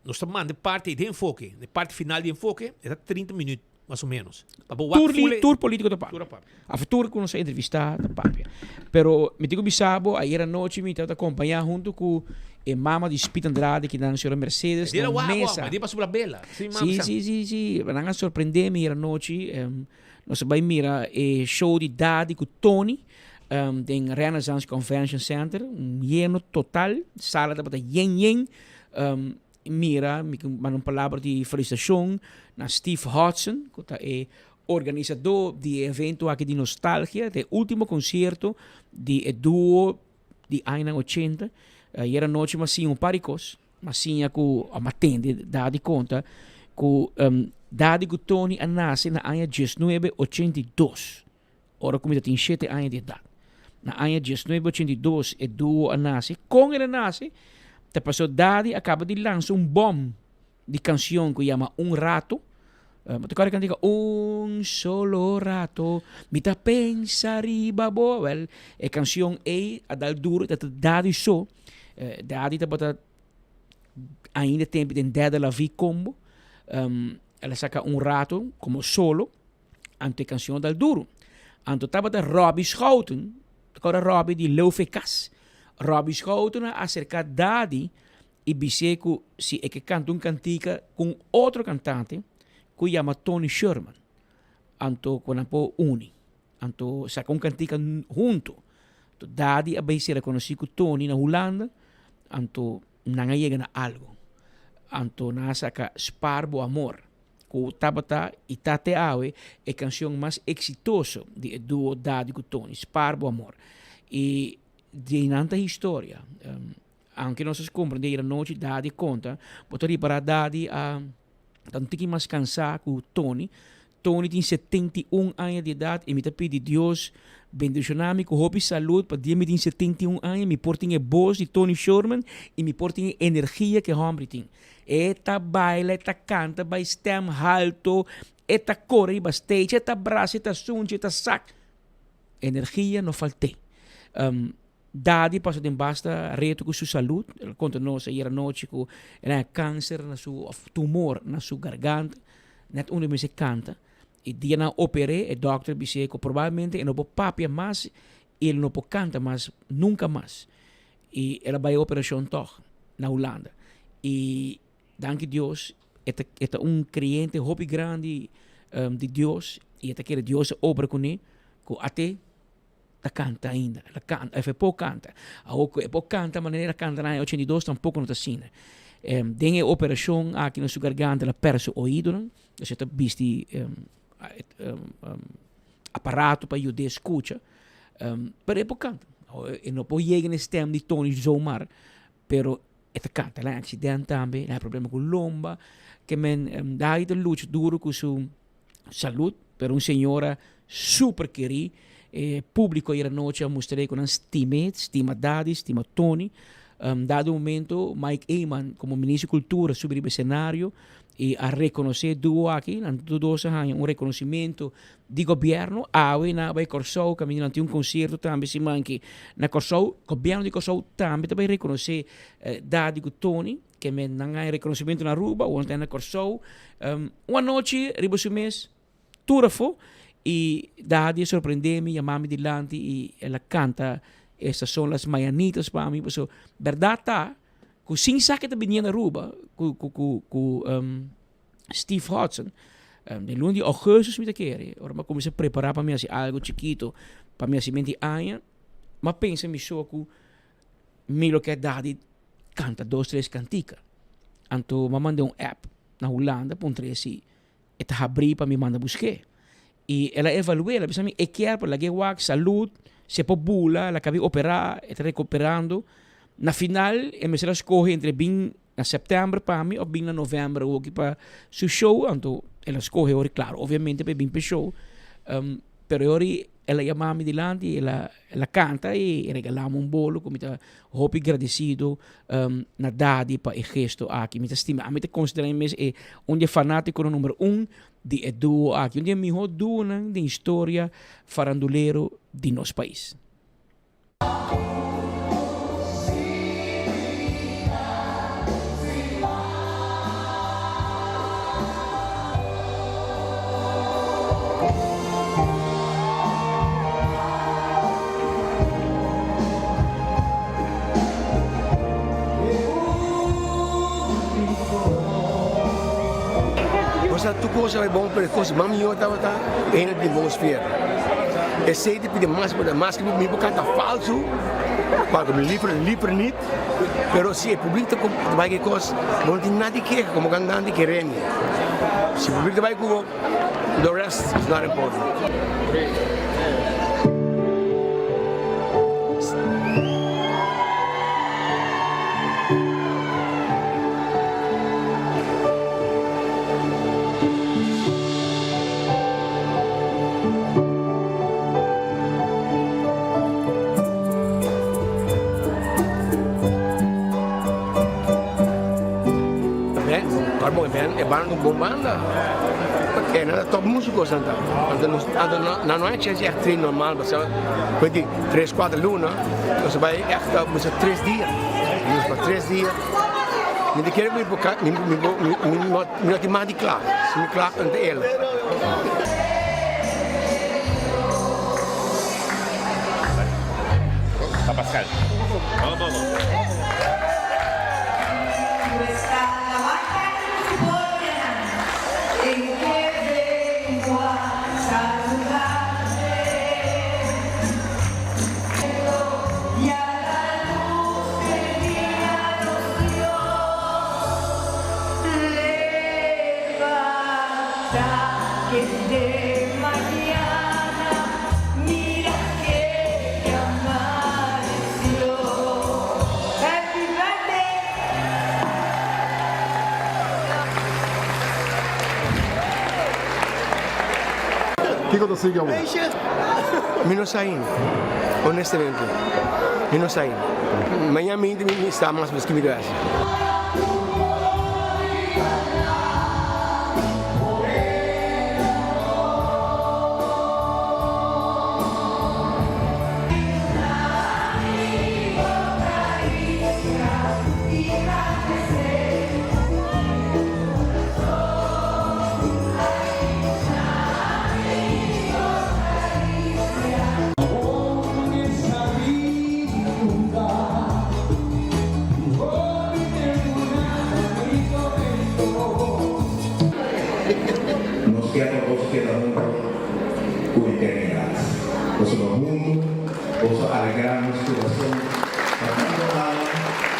nos ta manda e parti di enfoke, e parti final di enfoke, e ta 30 minüt. Mas o menos. Pa bo wak Tur li, tur politico ta papia. Tur a papia. Af tur ku nos a entrevistá ta papia. Pero mi tin ku bisa bo, ayer anochi mi tabata kompañá huntu ku e mama di Speed Andrade, kinan señora Mercedes, Di na era un wak mesa. homber, di pa supla bela. Si, mama Sí, sa. sí, sí, sí. Nan a sorprendé mi ayer anochi. Nos a bai mira e show di Daddy ku Tony den Renaissance Convention Center. Un yeno total. Sala tabata yen yen. Mira, mi ke manda un palabra di felicitacion na Steve Hodson, cu ta e organisador di e evento aki di Nostalgia, ta e ultimo concierto di e duo di añanan ochenta. Ayer anochi mi a siña un par di cos, mi a siña cu, mi a tende Daddy conta cu Daddy cu Tony a nace na aña diesnuebe ochenta i dos. Ora ku mi ta tin shete aña di edat. Na aña diesnuebe ochenta i dos e duo a nase. Kon el a nase? Ta pasobra Daddy a kaba di lansa un bòm di kansion ku yama Un Rato. Bo ta kòrda e kantika? Un solo rato mi ta pensa riba bo. Wèl, e kansion ei a dal duru, ta Daddy so. Daddy tabata ainda tempu den Dèdè Lavie Combo. El a saka Un Rato komo solo. Anto e canción dal duro. Anto tabata Robbie Schouten, ta corda Robbie di Leo Fekas. Robbie Schouten a acerca Daddy y bis'é cu si e ke canta un cantica cu un otro cantante cu yama Tony Sherman. Anto cu nan por uni. Anto saca un cantica hunto. Anto Daddy a bay sera conoci cu Tony na Hulanda. Anto nan a yega na algo. Anto nan a saca Spaar Bo Amor. Ku tabata i ta te awe e kanshon mas eksitoso di e duo Daddy ku Tony, Spaar Bo Amor. I di einan ta historia. Aunke nos a komprendé ayer anochi Daddy konta, bo ta ripará Daddy a ta un tiki mas kansá ku Tony. Tony tin 71 aña di edat i mi ta pidi Dios bendishoná mi ku hopi salud pa dia mi tin 71 aña mi por tin e bos di Tony Sherman i mi por tin e energia ku e hòmber tin. E ta baila, e ta kanta bai stem halto, e ta kore riba stage, e ta brasa, e ta sunchi, e ta sak. Energia no falt'é. Um, Daddy pasa den basta reto ku su salud. El a konta nos ayer anochi ku el a haña kanser na su, of tumor na su garganta, net unda mester kanta. E dia nan a oper'é, e dòkter bis'é ku probablemente e no por papia mas i el no por kanta mas nunka mas. I el a bai e operashon tòg na Hulanda. I danki Dios e ta e ta un kreyente hopi grandi. di Dios y e ta kere Dios a obra cune cu ate ta canta ainda. El a canta, of e por canta. Awor cu e por canta manera el a canta na aña 82 tampoco no ta asina. Den e operacion aki na su garganta el a perde su oidonan, dus e ta bisti aparato pa yud'é scucha, pero e por canta. E no por yega na e stem di Tony zomaar, pero e ta canta. El a accident tambe, el a problema cu lomba, ke men dai ta lucha duro cu su salud, pero un señora super keri. E publico ayer anochi a mustr'é cu nan stim'é, stima Dadi, stima Tony. Dado momento Mike Eman como Ministro di Cultura subi riba e scenario y a reconoce e duo aki, nan tur dos a haña un reconocimento di gobierno. Awe nan a bay Corsou caminda nan tin un concierto tambe siman aki na Corsou. Gobierno di Corsou tambe ta bay reconoce Dadi cu Tony. Ke men nan haña reconocimento na Aruba, awor nan ta na Corsou. Un anochi riba su mes tur afó y Dadi a sorprende mi, yama mi dilanti y el a canta Estas son las mañanitas pa mi. Pasobra berdad ta cu sin sa ke ta biniendo Aruba cu cu cu cu Steve Hudson, den luna di augustus mi ta kere, ora mi a cuminsa prepara pa mi haci algo chikito pa mi hacimento di aña, mi a pensa mi so cu mi lo ke Dadi canta dos tres cantica. Anto mi a manda un app na Hulanda puntra e si e ta habrí pa mi manda busk'é. I el a evalu'é, el a bisa mi e kier pa lag'é wak salud, si e por bula, el a kabi operá, e ta rekuperando. Na final e mester a skohe entre bin na sèptèmber pa mi òf bin na novèmber awoki pa su show, anto el a skohe ora, klaro, obviamente pa e bin pa e show. Pero e ora el a yama mi dilanti, el a el a canta y regalami un bolo cu mi ta hopi gradecido na Dadi pa e gesto aki. Mi ta stima, ami ta considera mi mes e un di e fanaticonan numero un di e duo aki, un di e miho duonan den historia farandulero di nos pais. Bo sa tur cos a bai bon pero e cos mas mihor tabata e hende tin bon sfera. Esey ta pidi mas mas cu mi por canta falso pa cu mi liefde liefde niet pero si e publico ta bai cu e cos bo no tin nada di keha como cantante kere mi. Si publico ta bai cu bo The rest is not important. E banda un bon banda. E nan ta top musicos nan ta. Anto nos anto nan no a chance echt train normal pasobra despues di tres cuatro luna nos a bay echt a bisa tres dia. Nos pa tres dia. Mi ta kere mi por mi mi mi mi no tin mas di kla. Si mi kla anto el. Pa Pascal. Kiko ta sigui awor? Mi no sa ainda, honestamente mi no sa ainda. Mañana mi mi sa mas mes ki mi ta hasi. kier pa boso keda hunto ku eternidat. Pasobra hunto boso alegrá nos kurason pa tantu aña.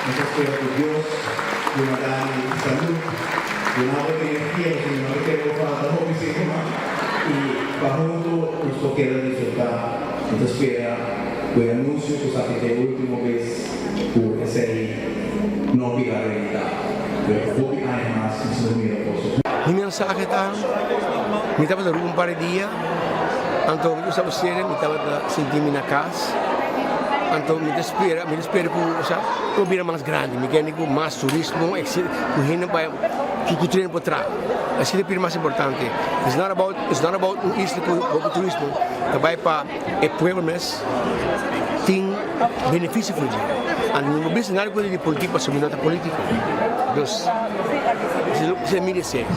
Nos ta spera ku Dios duna Dani salud, duna bo energia pasobra mi no ta kere bo falta hopi sima i pa hunto nos por keda disfrutá. Mi ta spera ku e anunsio ku sa ki ta e ultimo bes ku esei no bira realidat, pero ku hopi aña mas nos lo mira boso. Mi mensahe ta, mi tabata Aruba un par di dia, anto mi kusaba sere, mi tabata sinti mi na kas, anto mi ta spera, mi ta spera ku osea ku bira mas grandi, mi kende ku mas turismo, ku hende bai, ku tren por traha, esei ta pidi mas importante, it's not about, it's not about un isla ku hopi turismo, ta bai pa e pueblo mes tin beneficio for dje. Anto mi no bisa nada ku di politik pasobra mi no ta politiko. Dus esei mi deseo.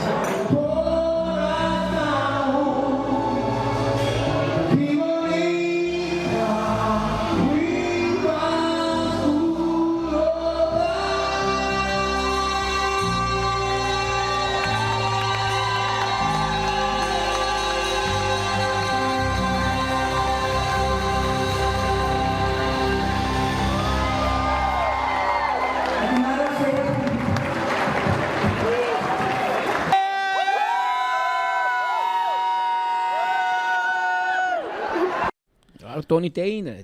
Tony Teina.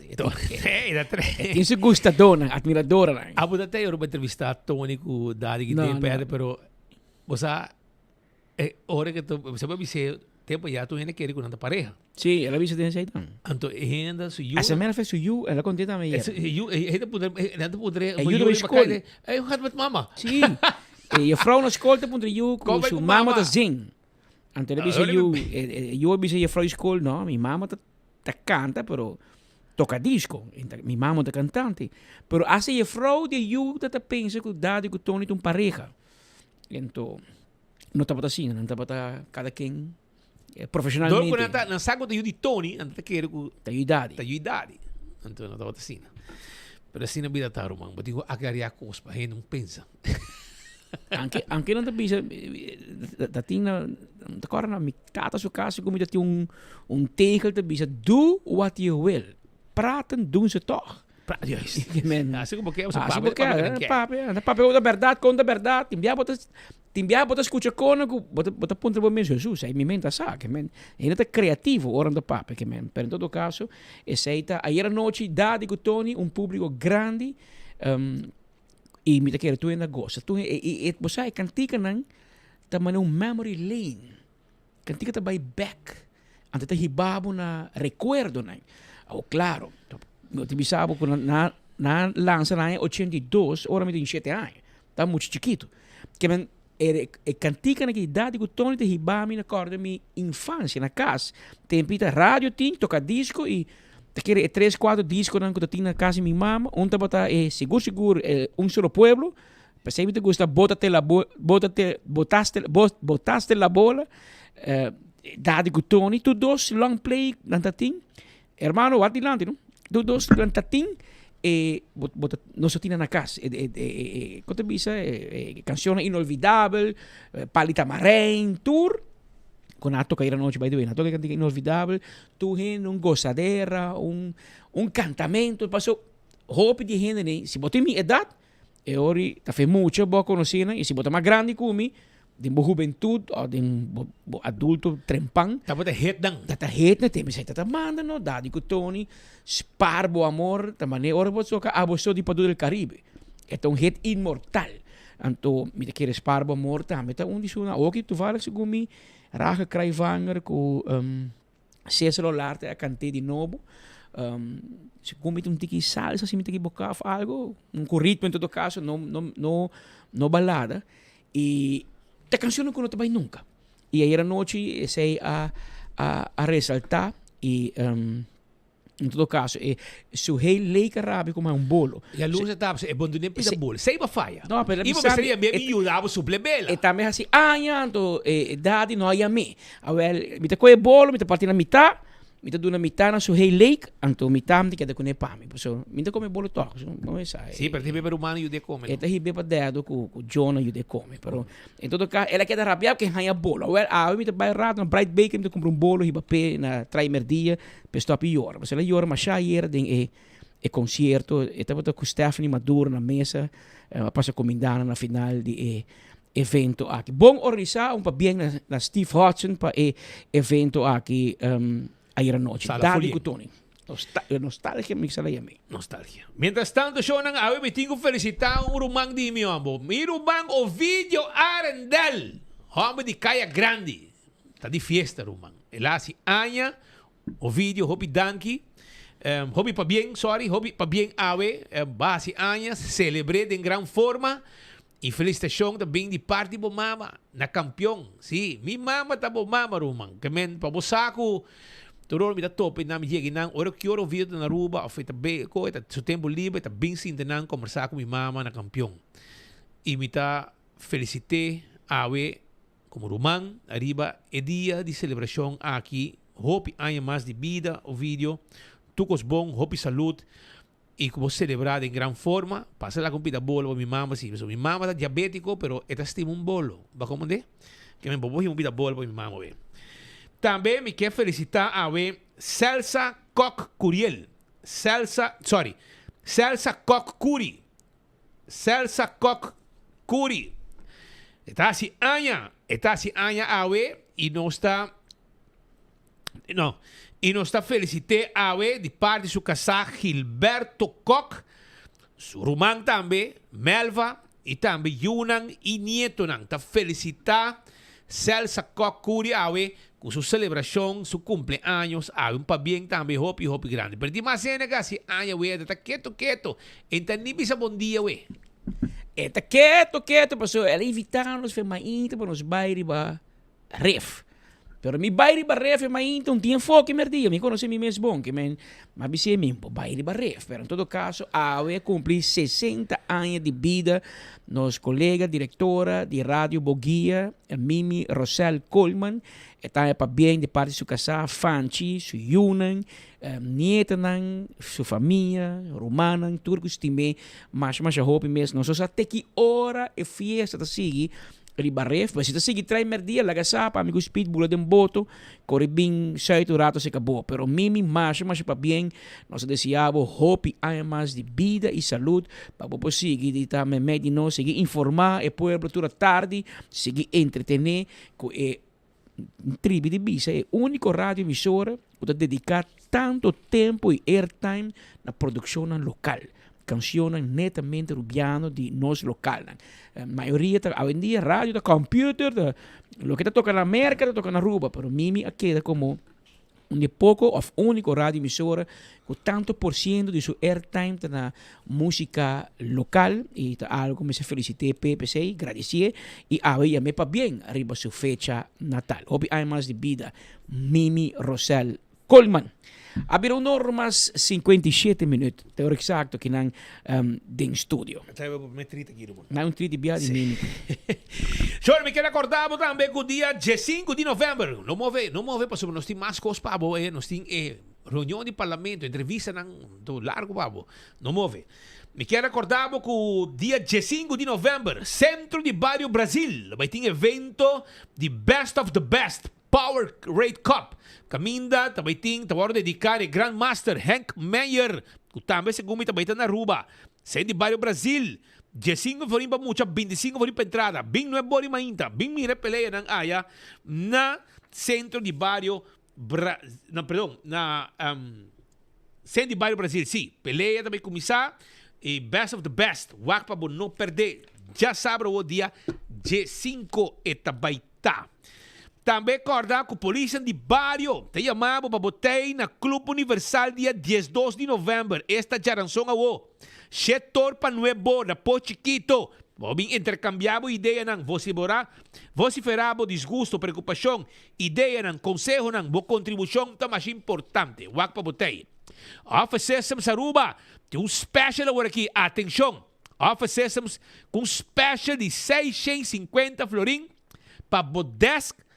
Tin su gustadornan, admiradornan. Abo ta te ora bo entrevista Tony cu Daddy Guidé Pedro, pero bo sa E ora ke to, se bo bis'é tempo ya tur hende kere ku nan ta pareha. Sí, el a bisa den esei tan. Anto e hende su yu. Asa mera fe su yu, el a konté tambe ayer. Su yu, e hende puntra, e hende puntra, e yu ta bai skol. Ey, hoe gaat het met mama? Sí. E juffrouw na skol ta puntra yu ku su mama ta zing. Anto el a bisa yu, e yu a bisa juffrouw di skol, no, mi mama ta ta kanta pero toka disco. Mi mama ta kantante. Pero asa juffrouw di e yu ta ta pensa ku Daddy ku Tony ta un pareha. Anto No tabata asina, nan tabata kada ken profesionalmente. Dor ku nan ta, nan sa ku ta yu di Tony, nan ta kere ku Ta yu Daddy. Ta yu Daddy. Anto no tabata asina. Pero asina bida ta, ruman. Bo tin ku aclaria kos pa hende no pensa. Anke, anke nan ta bisa, ta tin na, ta kòrda na mi tata su kas ku mi ta tin un, un tegel ta bisa, do what you will. Praten doen ze toch. Juist. Men, Así como que, Así como que, papia, papia con verdad, con verdad. Tin bia bo ta, tin bia bo ta scucha con ku bo ta, bo ta puntra bo mes, Jesus, ai mi mente sa, ke men, hende ta creativo ora nan ta papia, ke men. Pero en todo caso, esei ta, ayer anochi, Daddy ku Tony, un publico grandi, um, y mi ta kere tur hende a gosa. Tur hende, e, e, bo sa, e kantikanan ta manera un memory lane. Kantika ta bai bek, anto ta hiba bo na rekuerdonan. Awor klaro, mi ta bisa bo ku nan nan lansa na aña 82, ora mi tin shete aña, tabata muchu chikitu. Ke men e e kantikanan ki Daddy ku Tony ta hiba mi na kòrda mi infansia na kas. Tempi ta radio tin, toka disko i ta kere e tres kuater diskonan ku ta tin na kas di mi mama, un tabata e sigur sigur e Un Solo Pueblo, P'esei mi ta gusta Bótate la bo, bótate, botaste, bo, botaste la bola, eh, Daddy ku Tony, tur dos long play nan ta tin. Hermano, wak dilanti, no? Tur dos nan ta tin, e bo, bo ta, nos ta tin nan na kas. E, e, e, e, e, kon ta bisa, e, e cancionnan inolvidabel, Pali Tamarijn, tur. Ku nan a toka ayer anochi, by the way, nan a toka e kantika inolvidabel, tur hende, un gozadera, un, un kantamento, paso hopi di hende nei, si bo tin mi edat, E ori ta fe mucha bo a conoci nan y si bo ta mas grandi cu mi, den bo hubentud o den bo, bo adulto trempan. Tabata hit nan. Ta ta hit nan, te mi ta ta manda no, Daddy cu Tony, spaar bo amor, ta mane ora bo toca Abo So di Padu del Caribe. E ta un hit inmortal. Anto mi ta kere spaar bo amor tambe ta un di su nan. Oki toevallig segun mi, Rachel Kraaijvanger cu um, Cesar Olarte a cant'é di nobo. Um, segun mi ta un tiki salsa, si mi ta equivoca of algo, un cu ritmo en todo caso, no, no, no, no balada. Y ta cancionnan cu no ta bay nunca. Y ayer anochi esey a, a, a resalta y um, En todo caso, e su heel leek a rabia como un bolo. Ya luz e tap, e bon dune pida bolo. Sei ba falla. No, pero Iba sabi, seria mi ayuda bo suple bela. E tambe hasi aña, anto e daddy no a yam'é. Awel, mi ta coge bolo, mi ta parti na mitad. Mi ta duna mitá na su hey lake, anto mitá mi ta keda kuné pa mi. Pasobra mi ta kome bolo tòg, so bo mester sa. Sí, pero ta hib'é pa rumannan yud'é kome, no? E ta hib'é pa dedo ku ku Jonah yud'é kome. Pero en todo kaso el a keda rabiá porque e haña bolo. Awel awe mi ta bai rato na Bright Bakery mi ta kumpra un bolo hiba p'e na trai merdia p'e stòp di yora. Pasobra el a yora mashá ayera den e e konsierto. E tabata ku Stephanie Maduro na mesa, a pasa kumindá nan na final di e evento aki. Bon organisá, un pabien na na Steve Hudson pa e evento aki ayer anochi. Sala Dadi full ku Tony. Nosta nostalgia mi sa la yam'é. Nostalgia. Mientras tanto shownan awe mi tin ku felisitá un ruman di mi hombo. Mi ruman Ovidio Arendel, homber di Kaya Grandi. Ta di fiesta ruman. El a hasi aña. Ovidio hopi danki. Hopi pabien, sorry, hopi pabien awe. Bo a hasi aña, selebr'é den gran forma. Y felicitacion ta bin di parti bo mama na campeon. Si, mi mama ta bo mama ruman. Ke men pa bo sa cu tur ora mi ta topa y nan mi yega y nan ora ki ora Ovidio ta na Aruba of e ta be ko e ta su tempo liber e ta bin sinta nan combersa cu mi mama na campeon. Y mi ta felicite awe como ruman ariba e dia di celebracion aki. Hopi aña mas di bida Ovidio. Tur cos bon, hopi salud. Y cu bo celebra den gran forma, pasa laga un pida bolo pa mi mama si, pasobra mi mama ta diabetico pero e ta stima un bolo, bo a comprende? Ke men bo por hima un pida bolo pa mi mama awe. Tambe mi ke felicita awe Celsa Kok Curiel, Celsa, sorry, Celsa Kok Curi, Celsa Kok Curi, e ta haci aña, e ta haci aña awe y nos ta. No. Y nos ta felicit'é awe di parti su casá Gilberto Kok, su ruman tambe, Melva, y tambe yunan y nietonan. Ta felicitá Celsa Kok Curi awe cu su celebracion, su cumpleaños awe. Un pabien tambe hopi hopi grandi. Pero di mas hende cu haci aña awe ta keto keto. E ta ni bisa bon dia awe. E ta keto keto pasobra el a invitá nos fe mainta pa nos bai riba Ref. Pero mi bai riba ref e mainta un tin enfoke merdia. Mi conoce mi mes bon ke men m'a bis'é mi bo bai riba ref. Pero en todo caso awe a cumpli 60 aña di bida nos colega directora di Radio Boguia Mimi Rosel Koolman. E ta haña pabien di parti su casá Fanchi, su yunan, nietanan, su famia, rumannan, tur cu stim'é masha masha hopi mes. Nos no sa te ki ora e fiesta ta sigui. Riba ref, pero si ta sigui trai merdia laga sa pa mi ku speed bula den boto kore bin suit un rato se kabo. Pero Mimi masha masha pabien, nos ta desea bo hopi aña mas di bida y salud pa bo por sigui di ta memey di nos, sigui informa e pueblo tur atardi, sigui entretene ku e tribi di bisa e unico radio emisora cu ta dedica tanto tempo y airtime na produccionnan local, cancionnan netamente Rubiano di nos localnan. Mayoria ta awendia radio ta computer ta loke ta toca na Merca ta toca na Aruba pero Mimi a keda como Un di e poko òf úniko radio emisora ku tantu por siento di su airtime ta na músika lokal i ta algu ku mester felisit'é p'e p'esei, gradisié i awe yam'é pabien riba su fecha natal. Hopi aña mas di bida Mimi Rosel Koolman. A bira un or mas 57 minüt, ta e ora eksakto kinan den studio. Na un triti bia di mimi. Shor, mi ker acorda bo tambe cu dia diescinco di november, no move, no move pasobra nos tin mas cos pa bo, eh, nos tin e reunion di parlamento, entrevistanan to largo pa bo, no move. Mi kier acorda bo cu dia diescinco di november, Centro di Bario Brazil lo bay tin evento di Best of the Best Power Rate Cup, caminda ta bay tin, ta worde dedica n'e Grand Master Henk Meijer, cu tambe segun mi ta bay ta na Aruba. Sende di Bario Brazil, diesinco florin pa mucha, bintisinco florin pa entrada. Bin no e bori mainta, bin mira e peleanan aya na Centro di Bario Bra, na perdon, na Sende di Bario Brazil. Si, pelea ta bay cuminsa y best of the best, wak pa bo no perde. Djasabra awo dia diesinco e ta bay ta. Tambe kòrda ku polisnan di bario ta yama bo pa bo tei na Club Universal dia diesdos di novèmber, esta djaranson awo. Shetor pa nuebo na Po Chikito. Bo bin interkambiá bo ideanan, vosiborá, vosiferá bo disgusto, preokupashon, ideanan, konsehonan, bo kontribushon ta masha importante. Wak pa bo tei. Office Systems Aruba tin un special aworakí, atenshon! Office Systems ku un special di seishent sinkuenta florin pa bo desk.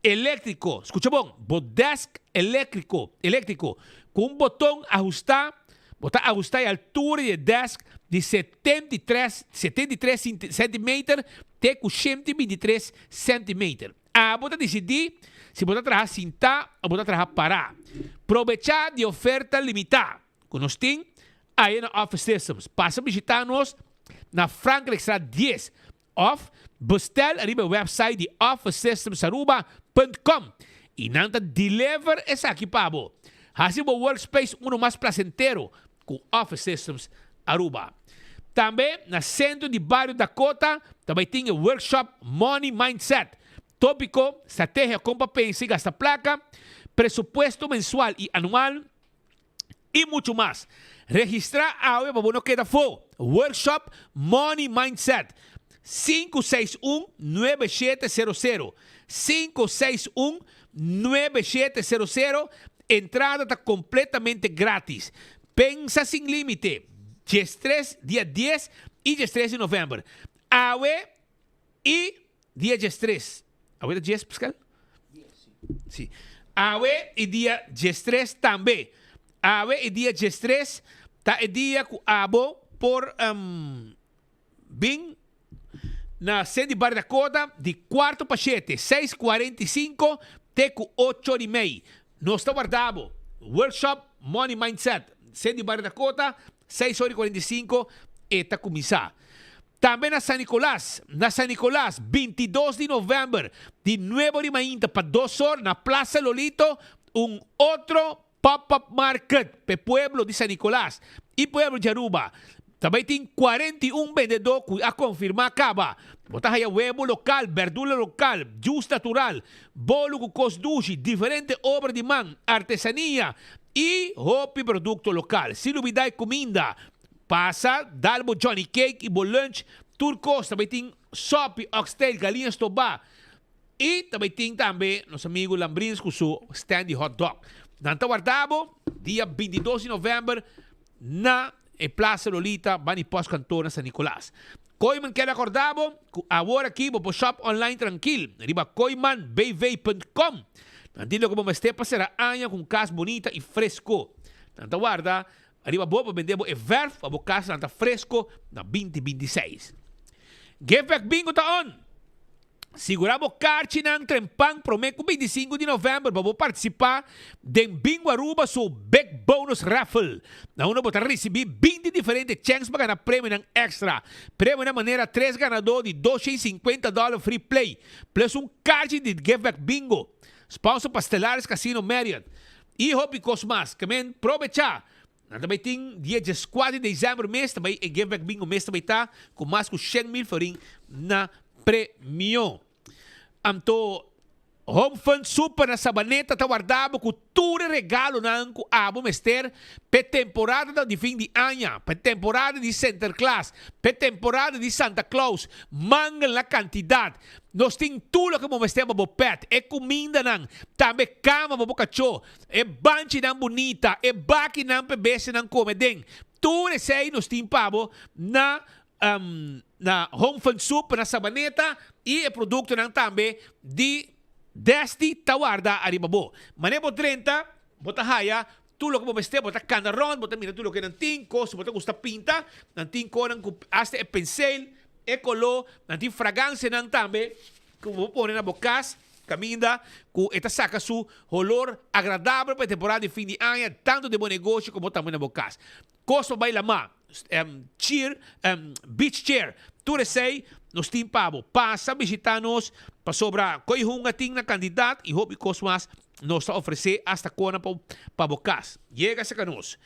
eléktriko, skucha bon, bo desk eléktriko, eléktriko, ku un boton ahustá, bo ta ahustá e altura di e desk di 73, 73 sèntimeter te ku 123 sèntimeter. Abo ta disidí si bo ta traha sintá o bo ta traha pará. Probechá di oferta limitá ku nos tin aya na Office Systems. Pasa bishitá nos na Frankrijkstraat 10 òf bestèl riba e wèpsait di officesystemsaruba punt com i nan ta deliver esaki pa bo. Hasi bo workspace unu mas plasentero ku Office Systems Aruba. Tambe na Sentro di Bario Dakota ta bai tin e workshop Money Mindset. Tópiko, Strategia kon pa pensa i gasta plaka, presupuesto mensual i anual i muchu mas. Registrá awe pa bo no keda afó. Workshop Money Mindset, 561 9700, 561 9700, Entrada ta completamente gratis. Pensa sin limite, diestres dia dies y diestres di november. Awe y dia diestres. Awe ta dies, Pascal? Si. Awe y dia diestres tambe. Awe y dia diestres ta e dia cu abo por Bin na Sede di Barrio Dakota di cuarto pa shete, seis cuarenta y cinco te cu ocho di mei. Nos ta warda bo. Workshop Money Mindset, Sede di Barrio Dakota, seis ora y cuarenta y cinco e ta cuminsa. Tambe na San Nicolas, na San Nicolas, 22 di november, di nuebe ora di mainta pa dos or na Plaza Lolito, un otro Pop-up market p'e pueblo di San Nicolas y pueblo di Aruba. Ta bay tin 41 bendedó cu a confirma caba. Bo ta haya webo local, berdura local, juice natural, bolo cu cos dushi, diferente obra di man, artesania y hopi producto local. Sin lubida e cuminda. Pasa, dal bo Johnny Cake y bo lunch, tur cos. Ta bay tin sopi, oxtail, galiña stobá. Y ta bay tin tambe nos amigo Lambrins cu su stand di hot dog. Nan ta warda bo dia 22 di november na e Plaza Lolita bani post kantoor na San Nicolas. Kooyman kier acorda bo cu awor aki bo por shop online trankil riba kooymanbv.com. Nan tin loke bo mester pa cera aña cu un cas bunita y fresco. Nan ta warda riba bo pa bende bo e verf pa bo cas nan ta fresco na 2026. Give back bingo ta on! Sigurá bo karchinan trempan promé ku 25 di novèmber pa bo partisipá den Bingo Aruba su Big Bonus Raffle, na unda bo ta risibí 20 diferente chèns pa gana premionan èkstra. Premionan manera tres ganadó di 250 dòler free play, plus un karchi di Give Back Bingo, sponsor pa Stellaris Casino Marriott, i hopi kos mas. Ke men probechá! Nan ta bai tin dia 14 di december mes ta bai e Give Back Bingo mes ta bai ta cu mas cu 100 mil florin na premio. Anto Home Fun Super na Sabaneta ta warda bo cu tur e regalonan cu abo mester p'e temporada di fin di aña, p'e temporada di Sinterklaas, p'e temporada di Santa Claus, mangel na cantidad. Nos tin tur loke bo mester pa bo pet, e cumindanan, tambe cama pa bo cachó, E banchinan bunita, e bakinan p'e bestianan kome den, tur esei nos tin pa bo na na Home Fun Super na Sabaneta i e produktonan tambe di Desti ta warda ariba bo. Manera bo drenta, bo ta haya tur loke bo mester, bo ta kanda rònt, bo ta mira tur loke nan tin, kos ku bo ta gusta pinta, nan tin konan ku asta e penseel, e koló, nan tin fragansianan tambe ku bo pone na bo kas. Caminda cu e ta saca su holor agradabel pa e temporada di fin di aña, tanto den bo negoshi como tambe na bo cas. Cos pa bay lama, chair, beach chair, tur esey nos tin pa bo. Pasa bishita nos pasobra coy hunga tin na cantidad y hopi cos mas nos ta ofrece hasta cona pa bo cas. Yega cerca nos.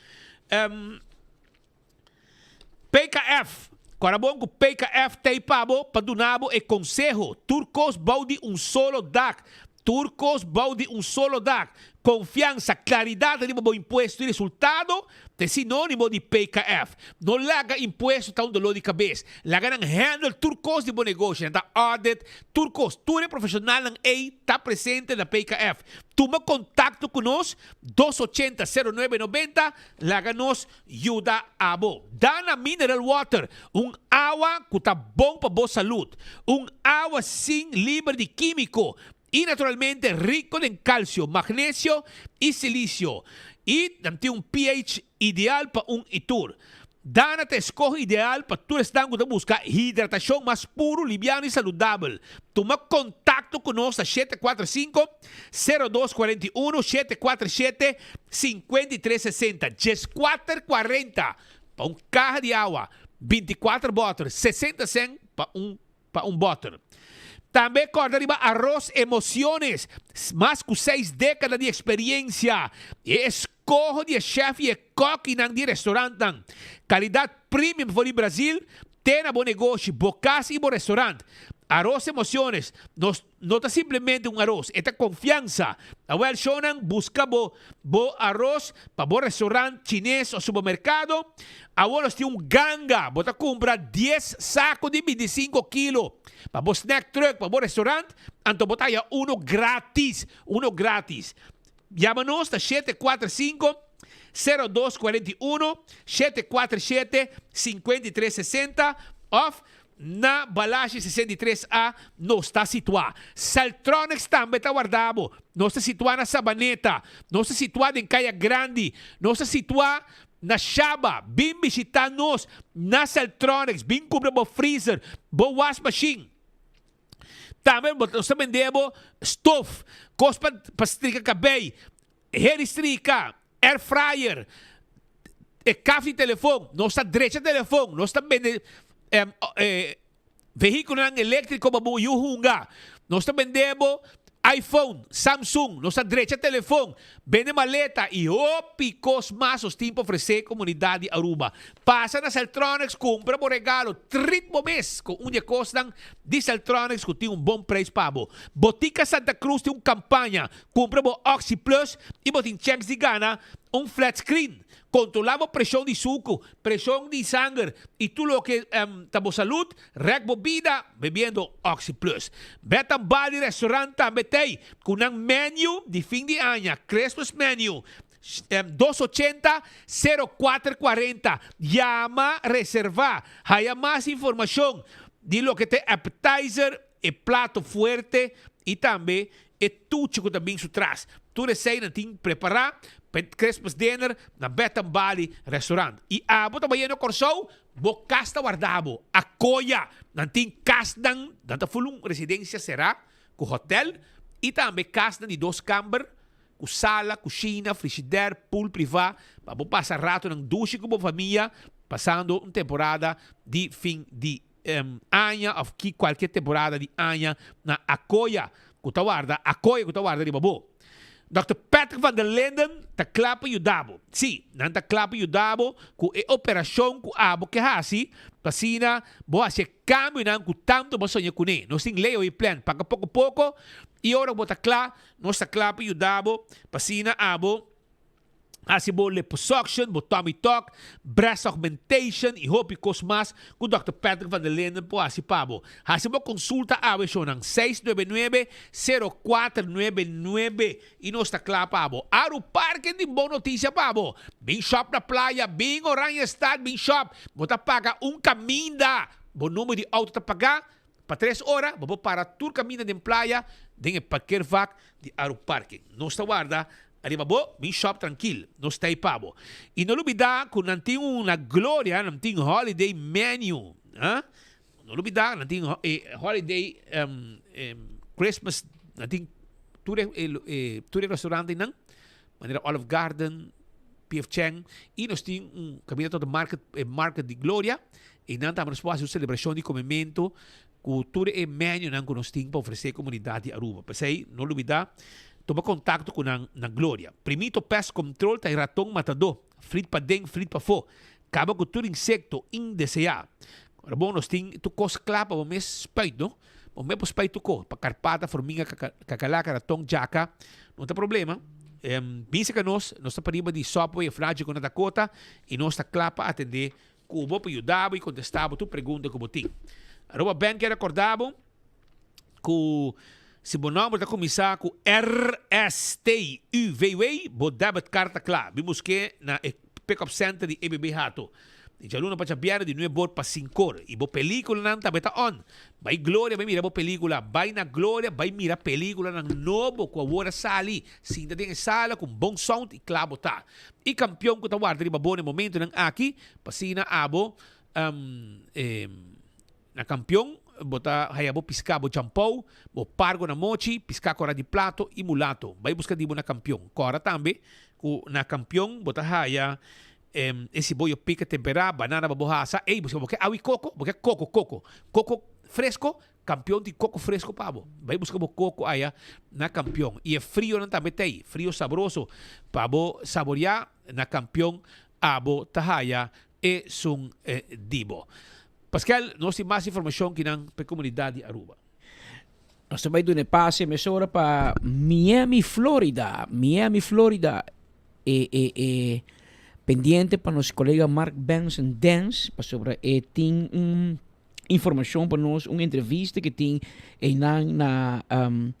PKF, Kora bon ku PKF t'ei pa bo pa duna bo e konseho. Tur kos bou di un solo dak. Tur kos bou di un solo dak. Konfiansa, klaridat riba bo impuesto i resultado ta e sinónimo di PKF. No laga impuesto ta un doló di kabes. Laga nan handle tur kos di bo negoshi. Nan ta audit tur kos. Tur e profeshonalnan ei ta presente na PKF. Tuma kontakto ku nos, dos ochenta, sero nuebe nobenta. Laga nos Yuda abo. Dana Mineral Water, un awa ku ta bon pa bo salud. Un awa sin liber di kímiko. I naturalmente rico den calcio, magnesio i silicio. I nan tin un pH ideal pa un i tur. Dana ta e scoge ideal pa tur esnan cu ta busca hidratacion mas puro, libiano i saludabel. Tuma contacto cu nos na 745, 0241, 747, 5360, 1440 pa un caha di awa, 24 boter, 60 cent pa un pa un boter. Tambe corda riba Arroz Emociones, mas cu seis decada di experiencia. E escoho di e chef y e kokinan di e restaurantnan. Calidad premium for di Brazil te na bo negoshi, bo cas y bo restaurant. Arroz Emociones, nos no ta simplemente un aros, e ta confiansa. Awel shownan busca bo bo aros pa bo restaurant chines o supermercado. Awor nos tin un ganga, bo ta cumpra dies saco di binticinco kilo pa bo snack truck, pa bo restaurant, anto bo ta haya uno gratis, uno gratis. Yama nos na 745 0241, 747 5360 of Na Balashi 63 A nos ta situá. Celtronics tambe ta warda bo. Nos ta situá na Sabaneta. Nos ta situá den Kaya Grandi. Nos ta situá na Shaba. Bin bishitá nos na Celtronics. Bin kumpra bo freezer, bo wasmachine. Tambe nos ta bende bo stof, kos pa pa strika kabei, heri strika, air fryer, e kaf di telefon, nos ta drecha telefon, nos ta bende vehíkulonan eléktriko pa bo yu hunga, nos ta bende bo iPhone, Samsung, nos ta drecha telefon, bende maleta i hopi kos mas nos tin pa ofresé komunidat di Aruba. Pasa na Celtronics kumpra bo regalo, trit bo mes ku un di e kosnan di Celtronics ku tin un bon preis pa bo. Botica Santa Cruz tin un kampaña Kumpra bo Oxi Plus i bo tin chèns di gana un flat screen. Kontrolá bo preshon di suku, preshon di sanger i tur loke ta bo salud. Rèk bo bida bebiendo Oxi Plus. Bèt Bali Restaurant tambe t'ei ku nan menu di fin di aña, Christmas menu, 280 04 40. Yama, reservá, haya mas informashon di loke ta e appetizer, e plato fuerte i tambe e tuchi ku ta bin su tras. Tur esei nan tin prepará pa e Christmas dinner na Beth and Bali Restaurant. I abo ta bayendo Kòrsou, bo kas ta warda bo. Akoya! Nan tin kasnan, nan ta ful un residensia será ku hòtèl i tambe kasnan di dos kamber ku sala, kushina, frishider, pool privá pa bo pasa ratonan dushi ku bo famia pasando un temporada di fin di aña of ki cualkier temporada di aña na Akoya cu ta warda Akoya cu ta warda riba bo. Dòkter Patrick van der Linden ta kla pa yuda bo. Sí, nan ta kla pa yuda bo cu e operacion cu abo ke haci pa asina bo haci e cambionan cu tanto bo a soña cune. Nos tin layaway plan, paga poco poco y ora bo ta kla, nos ta kla pa yuda bo pa asina abo Hasi bo liposuction, bo tummy tuck, breast augmentation y hopi cos mas cu Dòkter Patrick van der Linden por hasi pa bo. Hasi bo consulta awe shownan 699 0499 y nos ta cla pa bo. Aru Parken tin bon noticia pa bo. Bin shop na playa, bin Oranjestad bin shop. Bo ta paga un caminda. Bo number di auto ta paga pa tres ora. Bo por para tur caminda den playa den e parkeervak di Aru Parken. Nos ta warda Ariba bo, bin shop trankil, nos ta ei pa bo. I no lubida ku nan tin un na Gloria, nan tin holiday menu. Ha? No lubida, nan tin e holiday Christmas, nan tin tur e tur e restaurantenan, manera Olive Garden, PF Chang, i nos tin un kaminda tot market, e market di Gloria, i nan tambe nos por hasi un selebrashon di komementu ku tur e menunan ku nos tin pa ofresé komunidat di Aruba. P'esei, no lubidá, tuma kontakto ku nan na Gloria. Primito Pest Control ta e raton matadó, frit paden, frit pafó. Kaba ku tur insekto indeseá. Ora bon, nos tin tur kos kla pa bo mes spuit, no? Bo mes por spuit tur kos, pa karpata, forminga, kakalaka, raton, djaka, no ta problema. Bin serka nos, nos ta pariba di Subway of Nagico na Dakota i nos ta kla pa atendé Ku bo por yuda bo i kontestá bo tur pregunta ku bo tin. Aruba Bank ke rekordá bo ku si bo nòmber ta kuminsá ku RSTUVW, bo debit card ta kla. Bin busk'é na e pick-up center di EBB Hato. Di djaluna pa djabièrnè di nueb'or pa sink'or. I bo pelíkulanan tambe ta on. Bai Gloria bai mira bo pelíkula. Bai na Gloria bai mira pelíkulanan nobo ku awor a sali. Sinta den e sala ku un bon sound i kla bo ta. I kampion ku ta warda riba bo na e momentunan aki pa asina abo Na kampion bo ta haya bo piská bo djampou, bo pargo na mochi, piská kòrá di plato i mulato. Bai buska di bo na kampion. Kòrda tambe ku na kampion bo ta haya e siboyo pika temperá, banana pa bo hasa. Ey, bo ke awi koko? Bo ke koko, koko. Koko fresko? Kampion tin koko fresko pa bo. Bai buska bo koko aya na kampion. I e frionan tambe ta ei, frio sabroso pa bo saboriá na kampion abo ta haya esun di bo. Paskel, nos tin mas informacion ki nan pa e comunidad di Aruba. Nos ta bai duna e pase mesora pa Miami, Florida. Miami, Florida. E, e, e pendiente pa nos colega Mark Benson Dance, pasobra e tin un informacion pa nos, un entrevista que tin einan na um,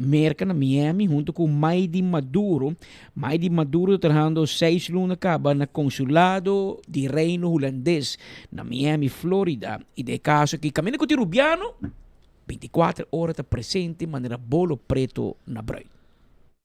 Merka na Miami hunto ku Maidy Maduro. Maidy Maduro ta trahando seis luna kaba na Konsulado di Reino Hulandes na Miami, Florida. I den e kaso aki kaminda ku tin Rubiano, 24 ora ta presente manera bolo preto na bruid.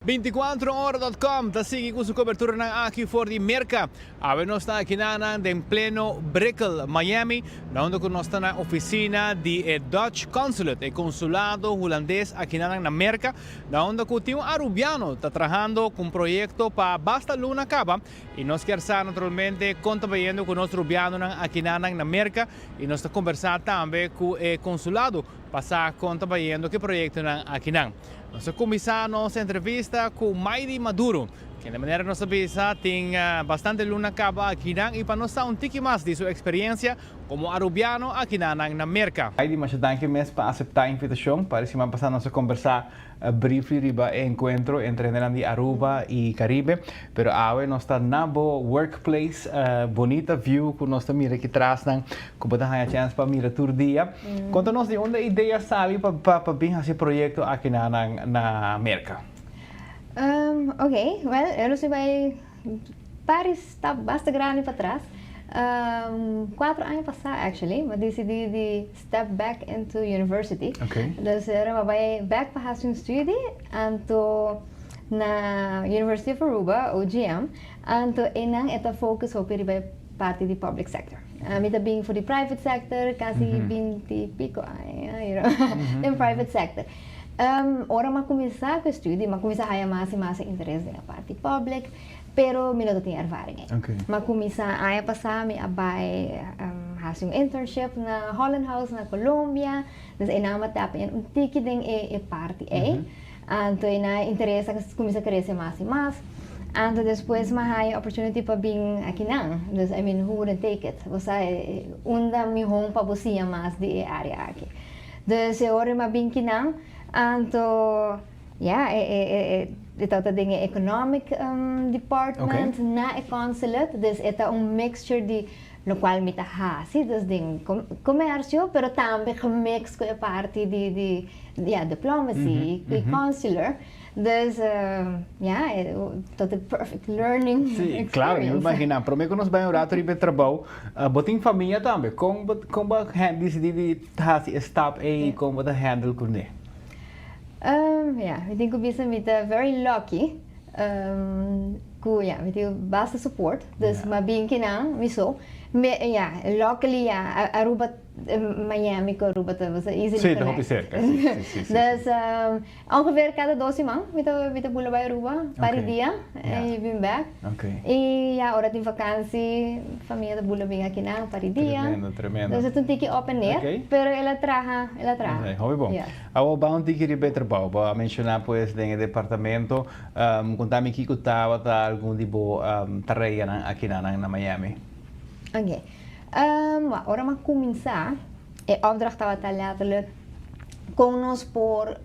24 ora dot com ta sigui cu su coberturanan aki for di Merca. Awe nos ta akinanan den pleno Brickell, Miami, na unda cu nos ta na oficina di e Dutch Consulate, e consulado Hulandes akinanan na Merca, na unda cu tin un Arubiano ta trahando cu un proyecto pa basta luna caba y nos kier sa naturalmente con ta bayendo cu nos Rubianonan akinanan na Merca y nos ta conversa tambe cu e consulado pa sa con ta bayendo cu e proyectonan akinan. Nos a kuminsá nos entrevista ku Maidy Maduro, kende manera nos a bisa tin bastante luna kaba akinan i pa nos sa un tiki mas di su eksperiencia komo Arubiano akinanan na Merka. Maidy, masha danki mes pa aseptá e invitashon. Pare siman pasá nos a kombersá briefly riba e enkuentro entre hendenan di Aruba i Karibe, pero awe nos ta na bo workplace, bonita view ku nos ta mira aki trasnan ku bo ta haña chèns pa mira tur dia. Konta nos di unda e idea sali pa pa bin hasi e proyekto aki na na Merka. Ok, well, eu lo si bai Paris ta basta grandi patras. Cuatro aña pasá actually, mi a disidí di step back into university. Dus ora mi a bai back pa hasi un studie, anto na University of Aruba, OGM, anto einan e ta focus hopi riba e parti di public sector. Mi ta bin for di private sector casi binti pico aña, you know, den private sector. Ora mi a cuminsa cu e studie, mi a cuminsa haya mas y mas interes den e parti public, pero mi no ta tin ervaring ei. Mi a cuminsa aña pasa mi a bay haci un internship na Holland House na Colombia, dus einan mi a tap in un tiki den e parti ei. Anto einan e interes a cuminsa crece mas y mas. Anto despues mi a haya opportunity pa bin akinan, dus I mean who wouldn't take it? Bo sa unda mihon pa bo siña mas di e area aki. Dus e ora mi a bin kinan, anto ya e e e e tabata den e economic department na e consulate, dus e ta un mixture di locual mi ta haci, dus den comercio, pero tambe gemix cu e parti di di ya diplomacy y consular. Dus ya, tot e perfect learning experience. Sí, claro, mi por imagina. Prome cu nos bay un rato riba e trabou, bo tin famia tambe. Con bo con bo a dicidi di haci e stap ey y con bo ta handle cune? Ya, mi tin cu bisa mi ta very lucky cu ya, mi tin basta support. Dus mi a bin kinan mi so. Mi ya, luckily ya, Aruba, Miami cu Aruba ta easily connect. Sí, ta hopi cerca, sí, sí, sí, sí. Dus Ongeveer cada dos siman mi ta mi ta bula bai Aruba par di dia y bin bek. Y ya ora tin vakansi famia ta bula bin akinan par di dia. Tremendo, tremendo. Dus e ta un tiki op en neer, pero el a traha, el a traha. Hopi bon. Awor ban un tiki riba e trabou. Bo a menciona pues den e departamento. Conta mi kico tabata algun di bo tareanan akinan na Miami. Ok. Ora mi a cuminsa e opdracht tabata letterlijk kon nos por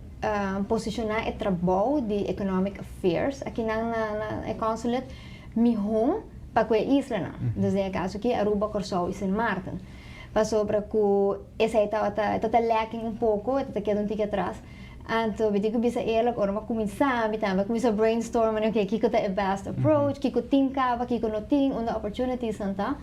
posishoná e trabou di Economic Affairs akinan na na e consulate mihó pa ku e islanan. Dus den e kaso aki Aruba, Kòrsou i Sint Maarten. Pasobra ku esei tabata e tabata lacking un poko, e tabata keda un tiki atras. Anto mi tin ku bisa eerlijk ora mi a kuminsá mi tambe a kuminsá brainstormen oke kiko ta e best approach, kiko tin kaba, kiko no tin, unda opportunitiesnan ta.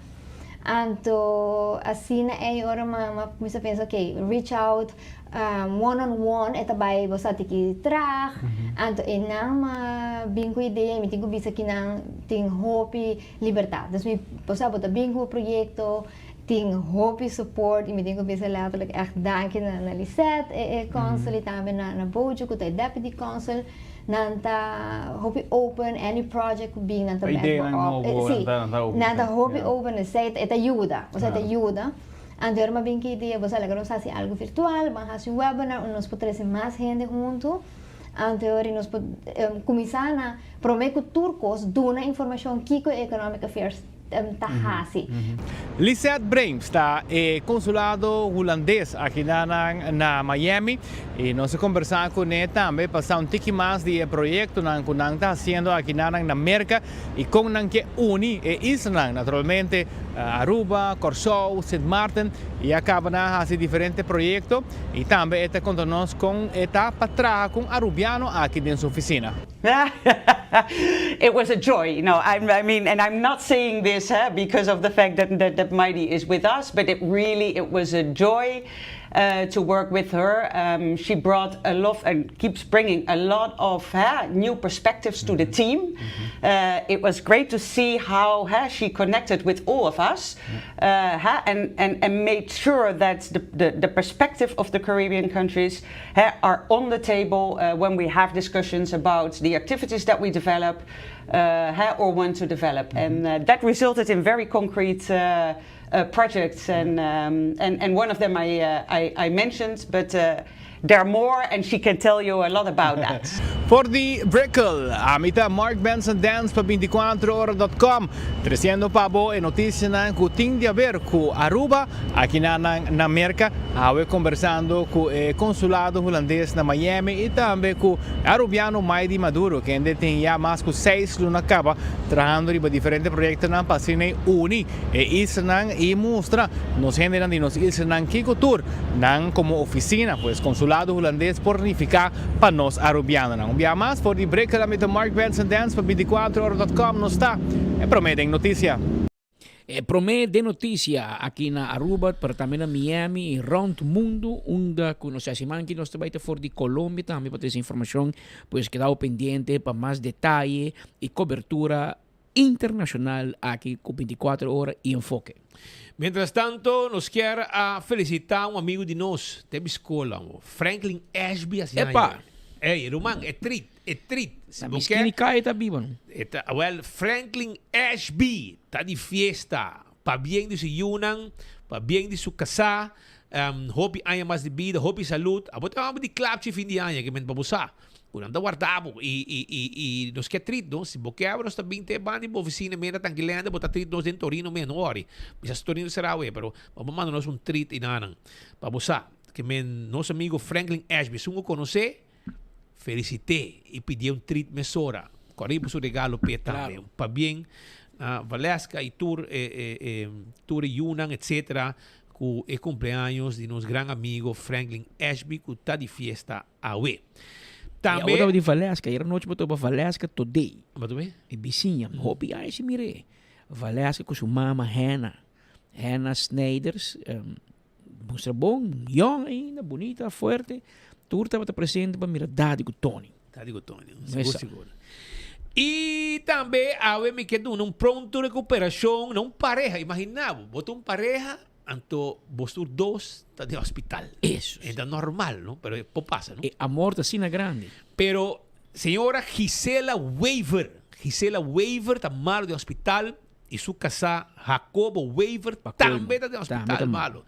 Anto asina ei ora mi a cuminsa pensa ok, reach out one on one e ta bai bo sa tiki traag, anto einan mi a bin cu idea y mi tin cu bisa kinan tin hopi libertad. Dus mi bo sa bo ta bin cu bo proyecto, tin hopi support y mi tin cu bisa letterlijk echt danki na Lisette e consul y tambe na Bojo cu ta e deputy consul. Nan ta hopi open, any project cu bin nan ta back bo up. Si, nan ta hopi open, esey e ta yuda, osea e ta yuda. Anto ora mi a bin ki dia, bo sa laga nos haci algo virtual, ban haci un webinar unda nos por trece mas hende hunto. Anto ora nos por cuminsa na prome cu tur cos duna informacion kico e Economic Affairs ta hasi. Lisette Breems ta e consulado Hulandes aki na na Miami y nos a conversa cune tambe pa sa un tiki mas di e proyectonan cu nan ta haciendo aki na na Merca y con nan ke uni e islanan, naturalmente Aruba, Corsou, Sint Maarten y a caba na haci diferente proyecto y tambe e ta conta nos con e ta pa traha cu un Arubiano aki den su oficina. It was a joy. No, I, I mean, and I'm not saying this huh, because of the fact that, that, that Mighty is with us, but it really, it was a joy uh, to work with her. Um, she brought a lot and keeps bringing a lot of uh, new perspectives to the mm-hmm. team. Mm-hmm. Uh, it was great to see how uh, she connected with all of us uh, and, and, and made sure that the, the, the perspective of the Caribbean countries are on the table uh, when we have discussions about the activities that we develop uh, or want to develop. Mm -hmm. And uh, that resulted in very concrete uh, uh, projects, and, um, and, and one of them I, uh, I, I mentioned, but there are more, and she can tell you a lot about that. For di Brickell, ami ta Mark Benson Dance pa 24ora.com, treciendo pa bo e noticianan cu tin di haber cu Aruba, aki na na Merca. Awe conversando cu e consulado Hulandes na Miami y tambe cu Arubiano Maidy Maduro, kende tin ya mas cu seis luna caba trahando riba diferente proyectonan pa asina e uni e islanan y mustra nos hendenan di nos islanan kico tur nan como oficina, pues consulado Hulandes por nifica pa nos Arubianonan. Un bia mas for di Brickell ami ta Mark Benson Dance pa 24ora.com nos ta e prome den noticia. E prome den noticia aki na Aruba pero tambe na Miami y rond mundo unda cu nos siman aki nos ta bay ta for di Colombia tambe pa trece informacion pues keda pendiente pa mas detaye y cobertura internacional aki cu 24 ora y Enfoke. Mientras tanto nos kier a felicita un amigo di nos te biscola Franklin Ashby asina. Epa! Ey ruman e trit. E trit. Si bo ke. Miskini kai ta biba no. E ta, wel, Franklin Ashby ta di fiesta. Pabien di su yunan, pabien di su kasá. Um, hopi aña mas di bida, hopi salud. Abo ta hòmber di klapchi fin di aña, ke men pa bo sa. Ku nan ta warda bo. I, i, i, i nos ke trit no. Si bo ke nos ta bin te banda di bo ofisina menda tankilende, bo ta trit nos den Torino mes, no wòri. Mi sa si Torino sera awe, pero bo por manda nos un trit i nanan. Pa bo sa. Ke men nos amigo Franklin Ashby, esun ku konosé. Felicité y pidié un treat mesora. Cu ariba su regalo p'e tambe. Claro. Pabien na Valeska y tur e, e, e, tur e yunan, etc. Cu e cumpleaños di nos gran amigo Franklin Ashby cu ta di fiesta awe. Tambe. Awor di Valeska, ayer anochi bo topa Valeska Today. Bo topa? E bisiña, hopi aña sin mir'é. Valeska cu su mama Hannah. Hannah Snijders, um, Mustra bon, yong ainda, bunita, fuerte. Tur tabata presente pa mira Daddy cu Tony. Daddy cu Tony, sigur, sigur. Y tambe awe mi ke duna un pronto recuperacion na un pareha. Imagina bo, bo ta un pareha, anto bos tur dos ta den hospital. Eso si. E ta normal, no? Pero e por pasa, no? E amor ta asina grandi. Pero señora Gisela Wever, Gisela Wever ta malo den hospital. Y su casá Jacobo Wever tambe ta den hospital malo.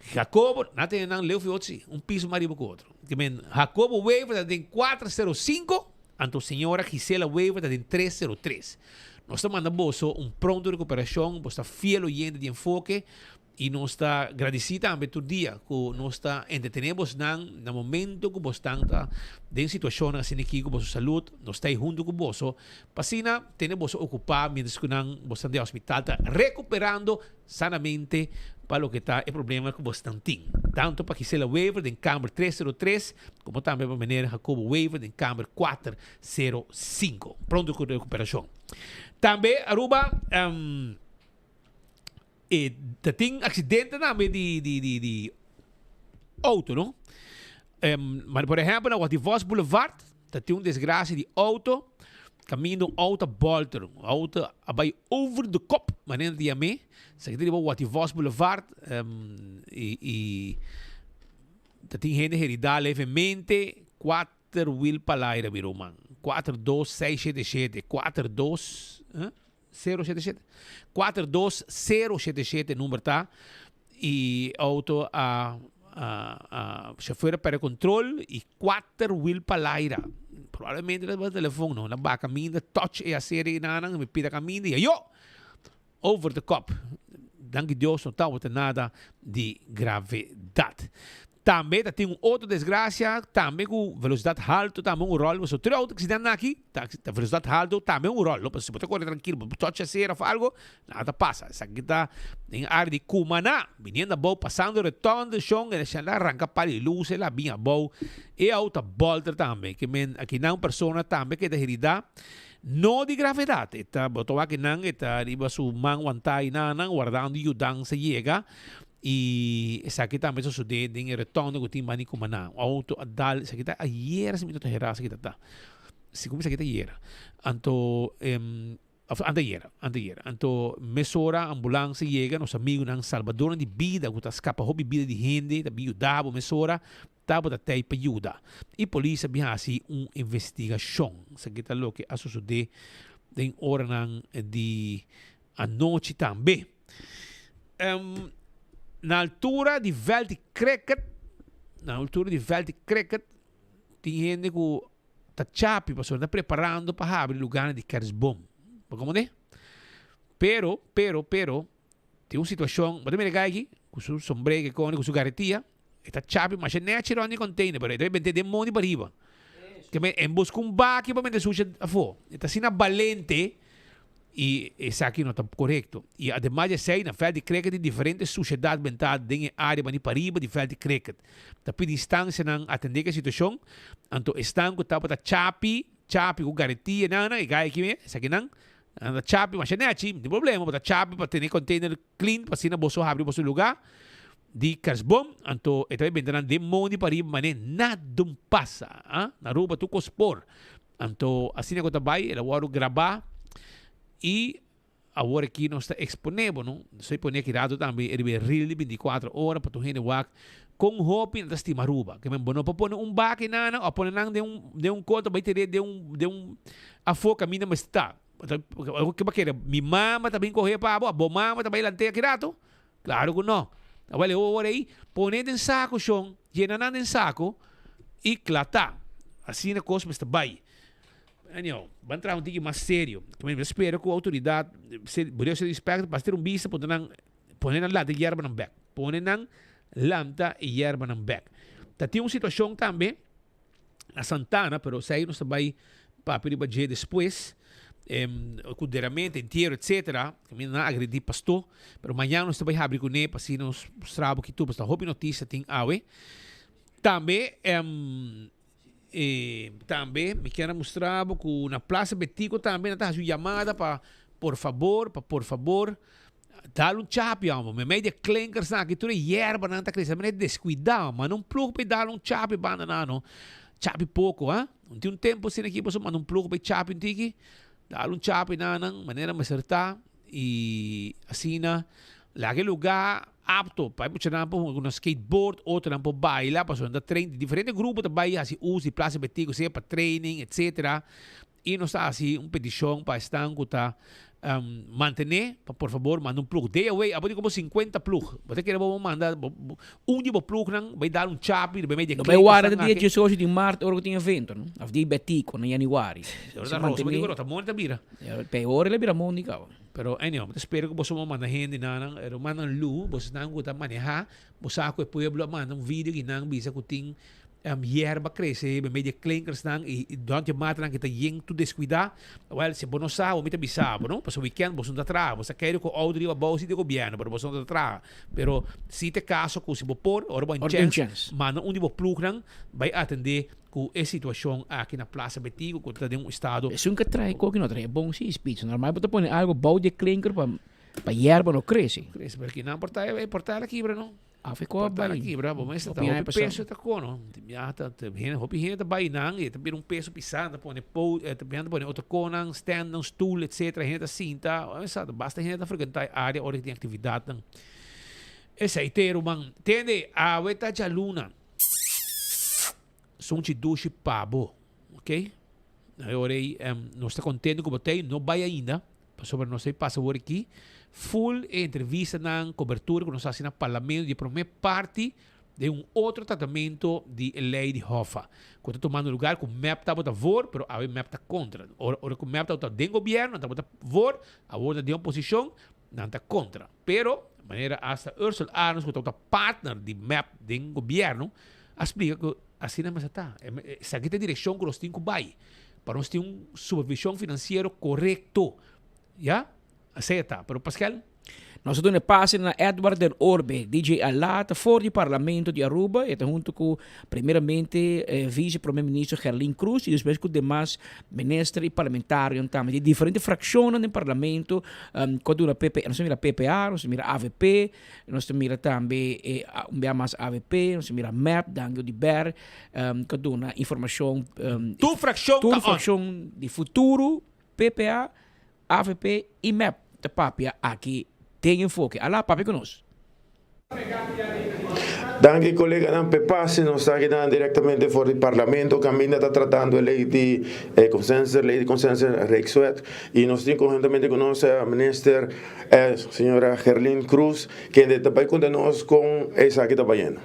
Jacobo, nan tene nan leu fi otro si, un piso mas riba cu otro. Ke men Jacobo Wever ta den 405, anto señora Gisela Wever ta den 303. Nos ta manda boso un pronto recuperacion, boso ta fiel oyente di Enfoke, I nos ta gradisí tambe tur dia ku nos ta entretené bosnan na momento ku bosnan ta den situashonnan asina aki ku boso salud, nos ta ei huntu ku boso pa asina tene boso okupá mientras ku nan bosnan den hospital ta rekuperando sanamente pa loke ta e problema ku bosnan tin. Tantu pa Gisela Wever den kamber 303 komo tambe pa meneer Jacobo Wever den kamber 405. Pronto ku rekuperashon. Tambe Aruba. E ta tin accidente tambe di di di di auto, no? Um, maar por ehempel, na Watty Vos Boulevard, ta tin un desgracia di auto, caminda un auto a bolter, un auto a bay over de kop, manera di yam'é. Sa ki ta riba Watty Vos Boulevard, um, y, y ta tin hende herida levemente, kuater wiel palaira mi ruman, kuater dos seis shete shete, kuater dos, huh? Sero shete shete. Kuater dos sero shete shete number ta y auto a a a chauffeur a perde control y kuater wiel palaira. Probablemente ta tabata telefon no. Na baha caminda touch e acera y nan mi pida caminda y ayo! Over de kop. Danki Dios no tabata nada di gravedad. Tambe ta tin un otro desgracia, tambe cu velocidad halto tambe un rol, pasobra tur e auto accident aki ta velocidad halto tambe un rol, no? Pasobra si bo ta core trankilo, bo touch acera of algo, nada ta pasa. Esaki ta den area di Cumaná, biniendo abou, pasando rotonde, shon, el a ranca par di luz, el a bin abou, e auto a bolter tambe, ke men akinan un persona tambe keda herida, no di gravedad, e ta, bo ta wak akinan, e ta riba su man wantá aynan, wardando yudansa yega. Y esaki tambe sosode den e rotonde cu tin bani Cumaná. Un auto a dal, esaki ta ayer si mi no ta hera esaki ta ta. Si como esaki ta ayer. Anto of anteayer, anteayer. Anto mesora ambulance yega, nos amigunan salbadornan di bida cu ta scapa hopi bida di hende ta bin yuda bo mesora tabata tey pa yuda. Y polis a bin haci un investigacion. Esaki ta loke a sosode den oranan di anochi tambe. Na altura di veld di cricket, na altura di veld di cricket, tin hende ku ta chapi pasobra ta preparando pa habri lugarnan di kerstboom. Bo komprende? Pero, pero, pero, tin un situashon, bo ta mira e guy aki ku su sombré ke koni, ku su garetia, e ta chapi masha nechi rond di container, pero e ta bent'é den mondi pariba. Ke men, en buska un baki pa mete sushi afó. E ta asina balente i esaki no ta korekto. I ademas di esei, na vèlt di kreket tin diferente sushedat bentá den e área bani pariba di vèlt di kreket. Ta pidi instansianan atendé ku e situashon, anto esnan ku tabata chapi, chapi ku garantia nan nan, e gai aki me, esakinan, nan ta chapi masha nèchi, no tin problema, bo ta chapi pa tene e container clean pa asina boso habri boso lugá di kersboom, anto e ta bai benta nan den mondi pariba manera nada pasa, ah, na Aruba tur kos por. Anto asina ku ta bai el a wòrdu grabá i awor aki nos ta eksponé bo, no? Nos ta pone aki rato tambe riba e reel di bintikuater ora pa tur hende wak kon hopi nan ta stima Aruba. Ke men bo no por pone un baki nan nan òf pone nan den un den un kota bai tir'é den un den un afó kaminda mester ta. Ke bo kere? Mi mama ta bin kohe pa bo? Bo mama ta bai lant'é aki rato? Claro cu no. Awel e ora ei, pone den saco shon, yena nan den saco y cla ta. Asina cos mester bay. Anyhow, ban traha un tiki mas serio. Mi ta spera cu autoridad, Bureau City Inspector, pasa tira un bista puntra nan, pone nan lanta e yerbanan bek. Pone nan lanta e yerbanan bek. Ta tin un situacion tambe. na Santana, pero esei nos ta bai papia riba dje despues, ku deramente, entiero, etcetera, kaminda nan a agredí pastó, pero mañana nos ta bai habri kuné pa asina nos mustra bo kitu, pasobra hopi notisia tin awe. Tambe, tambe mi kier a mustra bo ku na Plaza Betico tambe nan ta hasi un yamada pa por fabor, pa por fabor, Dal un chapi amo, memey di e klinkersnan aki tur e yerbanan ta crece, mene descuida, manda un ploeg pa e dal un chapi banda nan no, chapi poco ha, no tin un tempo asina aki boso manda un ploeg pa e chapi un tiki, dal un chapi nan nan manera mester ta y asina laga e lugar apto pa e muchanan por hunga cu nan skateboard, otronan por baila pasobra nan ta train, diferente grupo ta bay haci uso di Plaza Betico sea pa training etcetera. I nos ta hasi un petishon pa esnan ku ta mantené pa por fabor manda un plug. Day away abo tin komo sinkuenta plug. Bo ta kere bo manda un di bo plugnan bai dal un chapi riba e medio No bai warda te dia diesocho di mart ora ku tin evento no. Of dia Betico na januari. Ora ta rosa bo di ku ta mondi ta bira. Peor el a bira mondi kaba. Pero anyhow mi ta spera ku boso manda hende nan rumannan lu bosnan ku ta maneha bo sa ku e pueblo a manda un video ki nan bisa ku tin Yerba crece meimei di e klinkersnan y durante e matanan ki ta yen tur descuida. Well, si bo no sa, bo mi ta bisa bo, no? Pasobra weekend boso no ta traha. Bo sa kere cu auto riba bou si di gobierno, pero boso no ta traha. Pero si ta e caso cu si bo por, ora bo haña chens, manda un di bo ploegnan bay atende cu e situacion aki na Plaza Betico cu ta den un estado. Esun ke trae koki no trae bon si, Spitz. Normal bo ta pone algo bou di e klinker pa. Pa yerba no crece. Crece, pero kinan por ta e portal a kibra no. Afe ko a Portal a bai. kibra, bo mester ta Hopi aña hopi pasá. peso ta kono. Ya ta ta hende hopi hende ta bai nan y ta bira un peso pisá, ta pone po ta hende ta pone otro konan, standnan, stoel etcetera, hende ta sinta, sa basta hende ta frecuenta e area ora ki tin actividadnan. Esei te ruman. Tende, awe ta djaluna. Sunchi dushi pa bo. Ok? E ora ei nos ta contento cu bo ta ei, no bai ainda, pasobra nos ta pasa awor aki full e entrevistanan, cobertura cu nos haci na Parlamento di e prome parti den un otro tratamento di e ley di Hoffa, cu ta tumando lugar cu mep tabata voor, pero awe mep ta contra. Ora ora cu mep tabata den gobierno, nan tabata voor, awor ta den oposicion, nan ta contra. Pero, manera hasta Ursel Arends cu tabata partner di mep den gobierno, a splica cu asina mester ta. Esaki ta e direccion cu nos tin cu bay pa nos tin un supervision financiero corecto. Ya? Asina ta. Pero Pascal? Nos a duna e pase na Edward den Orbe, DJ Alá ta for di Parlamento di Aruba, e ta hunto cu primeramente Vice Prome Minister Gerlin Croes y despues cu demas minister y parlamentarionan tambe di diferente fraccionnan den Parlamento cu a duna PP, nos a mira PPA, nos a mira avp, Nos ta mira tambe e un bia mas avp, nos ta mira mep, Dangio di Ber, ku a duna informashon. Tur frakshon ta on. Tur frakshon di Futuro, PPA, avp i mep ta papia aki den Enfoke. Ala papia ku nos. Danki koleganan p'e pase. Nos ta akinan direktamente for di Parlamento kaminda ta tratando e lei di consensus, lei di consensus Rijkswet i nos tin konhuntamente ku nos minister E señora Gerlin Cruz, kende ta bai konta nos kon esaki ta bayendo.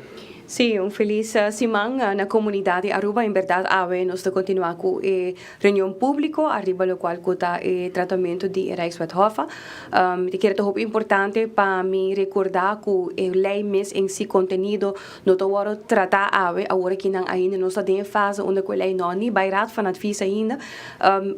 Sí, un felis siman na comunidad di Aruba. En berdad awe nos ta continua cu e reunion publico ariba locual cu ta e tratamento di e Rijkswet Hoffa. Mi ta kere ta hopi importante pa mi recorda cu e ley mes en si contenido no ta worde trata awe. Awor aki nan ainda nos ta den e fase unda cu e ley no a ni bay Raad van Advies ainda.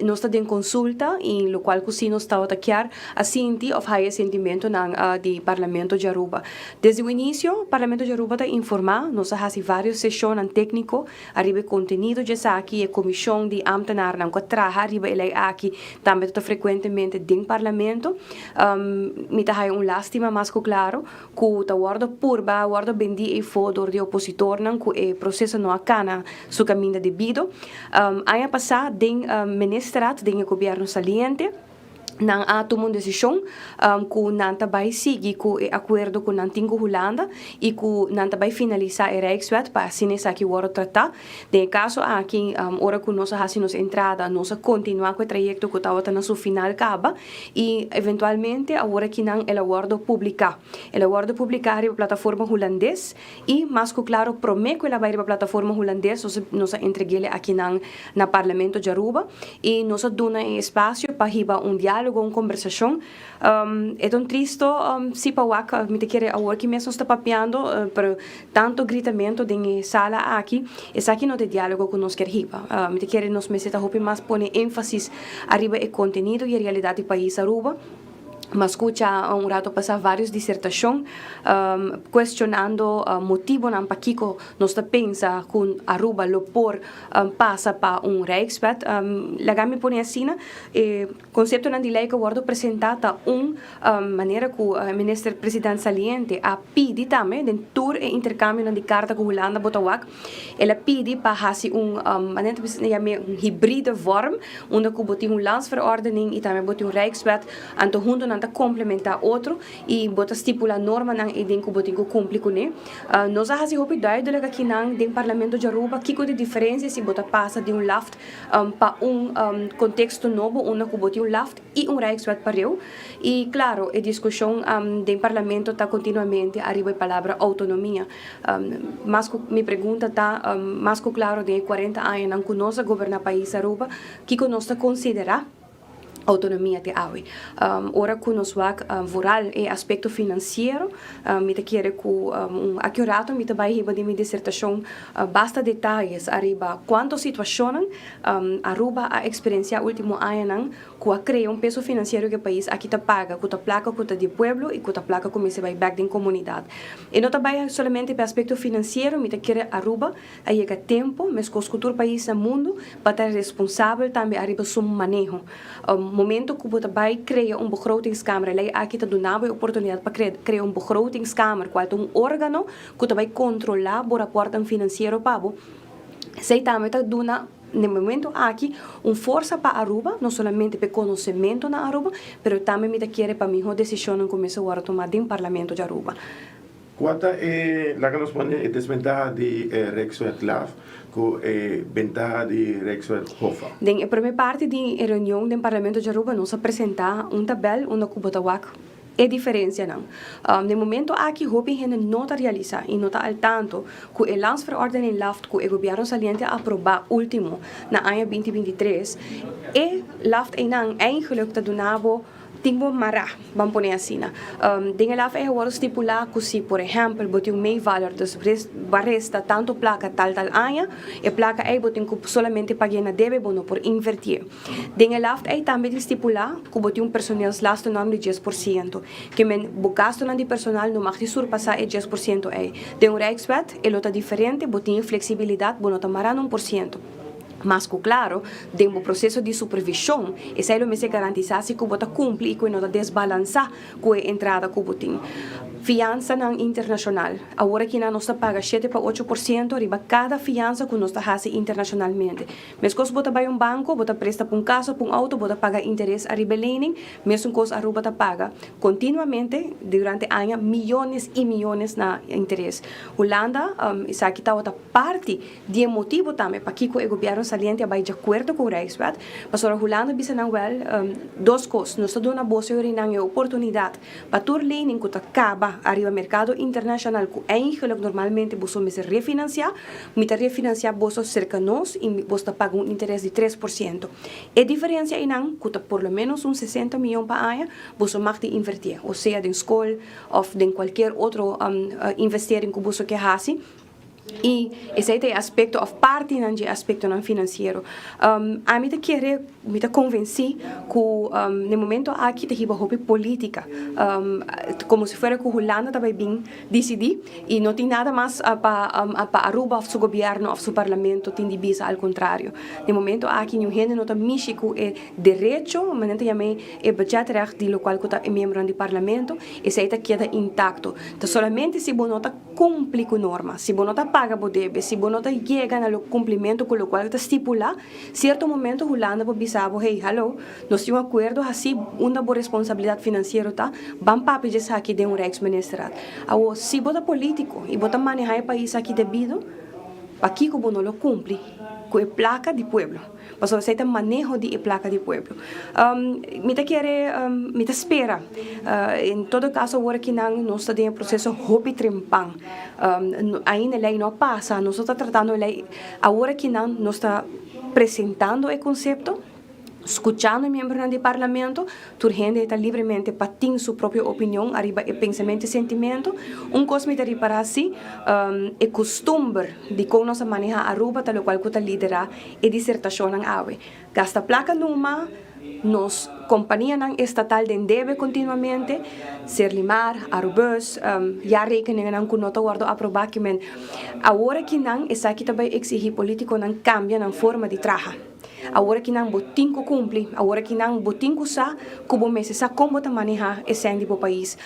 Nos ta den consulta y locual cu si nos tabata kier a sinti of haya sentimentonan di Parlamento di Aruba. Desde un inicio, Parlamento di Aruba ta informa, nos a haci varios sesionnan tecnico ariba e contenido di esaki, e comision di ambtenaarnan cu a traha ariba e ley aki tambe ta frecuentemente den Parlamento. Mi ta haya un lastima mas cu claro cu ta wordo purba, wordo bendi eyfo door di opositornan cu e proceso no a cana su caminda debido. Aña pasa den Ministerraad, den e gobierno saliente, nan a tuma un desishon ku nan ta bai sigui ku e akuerdo ku nan tin ku Hulanda i ku nan ta bai finalisá e Rijkswet pa asina esaki wòrdu tratá. Den e kaso aki, ora ku nos a hasi nos entrada, nos a kontinuá ku e trayekto ku tabata na su final kaba i eventualmente awor aki nan el a wòrdu publiká. El a wòrdu publiká riba plataforma hulandes i mas ku klaro promé ku el a bai riba plataforma hulandes nos nos a entreg'é akinan na Parlamento djaruba i nos a duna e espasio pa hiba un diálogo, un kombersashon. E ta un tristo si pa wak, mi ta kere awor ki mes nos ta papiando, pero tanto gritamento den e sala aki, esaki no ta e diálogo ku nos kier hiba. Mi ta kere nos mester ta hopi mas pone énfasis ariba e kontenido i e realidat di pais Aruba. M'a skucha un rato pasá vários disertashon kuestionando motibonan pakiko nos ta pensa ku Aruba lo por pasa pa un Rijkswet. Laga mi pone asina, e konseptonan di lei ku a wòrdu presentá ta un manera ku Minister President saliente a pidi tambe den tur e interkambionan di karta ku Hulanda bo ta wak. El a pidi pa hasi un, manera ta bisa yam'é un hybride vorm, unda ku bo tin un landsverordening i tambe bo tin un rijkswet, anto huntu nan ta komplementá otro i bo ta stipulá normanan eiden ku bo tin ku kumpli kuné. Nos a hasi hopi duidelik akinan den Parlamento djaruba kiko di diferensia si bo ta pasa di un laft pa un konteksto nobo unda ku bo tin un laft i un rijkswet pareu. I klaro e diskushon den Parlamento ta kontinuamente ariba e palabra outonomia. Mas ku mi pregunta ta, mas ku klaro den e kuarenta añanan ku nos a goberná pais Aruba, kiko nos ta konsiderá outonomia te awe? Ora ku nos wak vooral e aspekto finansiero, mi ta kere ku aki un rato mi ta bai hiba den mi disertashon basta detayes ariba kuantu situashonnan Aruba a eksperensiá último añanan ku a krea un peso finansiero ku e pais aki ta paga, ku ta plaka ku ta di e pueblo i ku ta plaka ku mester bai bèk den komunidat. E no ta bai solamente pa e aspekto finansiero, mi ta kere Aruba a yega tempu, meskos ku tur pais na mundu, pa ta responsabel tambe ariba su maneho. Momento ku bo ta bai krea un begrotingskamer, e lei aki ta duna bo e oportunidat pa krea un begrotingskamer, kual ta un órgano ku ta bai kontrolá bo rapòrtnan finansiero pa bo. Esei tambe ta duna na e momento aki un forsa pa Aruba, no solamente pa e konosementu na Aruba, pero tambe mi ta kere pa mihó desishonnan ku mester wòrdu tumá den Parlamento di Aruba. Kua ta e, laga nos pone, e desbentaha di e Rijkswet LAF ku e bentaha di Rijkswet HOFA? Den e prome parti di e reunion den Parlamento di Aruba nos a presenta un tabel unda ku bo ta wak e diferencianan. Den momento aki hopi hende no ta realisa y no ta al tanto cu e Landsverordening LAFT cu e gobierno saliente a aproba ultimo na aña 2023, e LAFT eynan eigenlijk ta duna bo Tin bo mará, ban pone asina. Den e laf ei a wòrdu stipulá ku si, por ehèmpel, bo tin un meevaller, dus bo a resta tantu plaka tal tal aña, e plaka ei bo tin ku solamente pag'é na debe, bo no por invertié. Den e laf ei tambe tin stipulá ku bo tin un personeelslastennorm di 10%, ke men bo gastunan di personal no mag di surpasá e 10% ei. Den un Rijkswet e lo ta diferente, bo tin e fleksibilidat, bo no ta mará na un por siento. Mas ku klaro, den bo proseso di supervishon, esei lo mester garantisá si ku bo ta kumpli i ku e no ta desbalansá ku e entrada ku bo tin. Fiansanan internashonal. Awor akinan nos ta paga shete pa 8% riba kada fiansa ku nos ta hasi internashonalmente. Meskos bo ta bai un banko, bo ta presta pa un kas òf pa un outo, bo ta paga interes ariba e lening, mesun kos Aruba ta paga kontinuamente durante aña miyones i miyones na interes. Hulanda, esaki tabata parti Di e motibu tambe pakiko e gobierno saliente a bai djakuerdo ku Rijkswet, pasobra Hulanda bisa nan wèl dos kos, nos ta duna boso i nan e oportunidat pa tur lening ku ta kaba ariba merkado internashonal ku eigenlik normalmente boso mester refinansiá, mi ta refinansiá boso serka nos i boso ta paga un interes di 3%. E diferensia einan, ku ta por lo menos un 60 miyon pa aña, boso mag di invertié, osea den skol òf den kualkier otro investering ku boso ke hasi. I esei ta e aspekto òf partinan dje aspektonan finansiero. Ami ta kere, mi ta konvensí ku na e momento aki ta hiba hopi polítika, komo si fuera ku Hulanda ta bai bin disidí i no tin nada mas pa pa Aruba òf su gobièrnu òf su parlamento tin di bisa al kontrario. Na e momento aki niun hende no ta mishi ku e derecho, manera ta yam'é e budgetrecht di lokual ku ta e miembronan di parlamento, esei ta keda intakto. Ta solamente si bo no ta. Kumpli ku norma. Si bo no ta paga bo debe, si bo no ta yega na lo kumplimentu ku lokual ta stipulá, sierto momento Hulanda por bisa bo, hey, hallo, nos tin un akuerdo hasí unda bo responsabilidat finansiero ta, ban papia dje esaki den un Rijksministerraad. Awor, si bo ta polítiko i bo ta manehá e pais aki debido, pakiko bo no lo kumpli ku e plaka di pueblo? Pasobra esei ta maneho di e plaka di pueblo. Mi ta kere, mi ta spera, en todo kaso awor aki nan nos ta den e proseso hopi trempan. Ainda e lei no a pasa, nos no ta tratando e lei, awor aki nan nos ta presentando e konsepto, skuchando e miembronan di parlamento, Tur hende ta libremente pa tin su propio opinion ariba e pensamentu i sentimentu. Un kos mi ta ripará si, e kustumber di kon nos a manehá Aruba ta lokual ku ta liderá e disertashonnan awe. Gasta plaka numa, nos kompanianan estatal den debe kontinuamente, Serlimar, Arubus, jaarrekeningennan ku no ta wòrdu aprobá kimen. Awor aki nan esaki ta bai eksihí polítikonan kambia nan forma di traha. Awor aki nan bo tin ku kumpli, awor aki nan bo tin ku sa ku bo mester sa kon bo ta manehá e sèn di bo pais.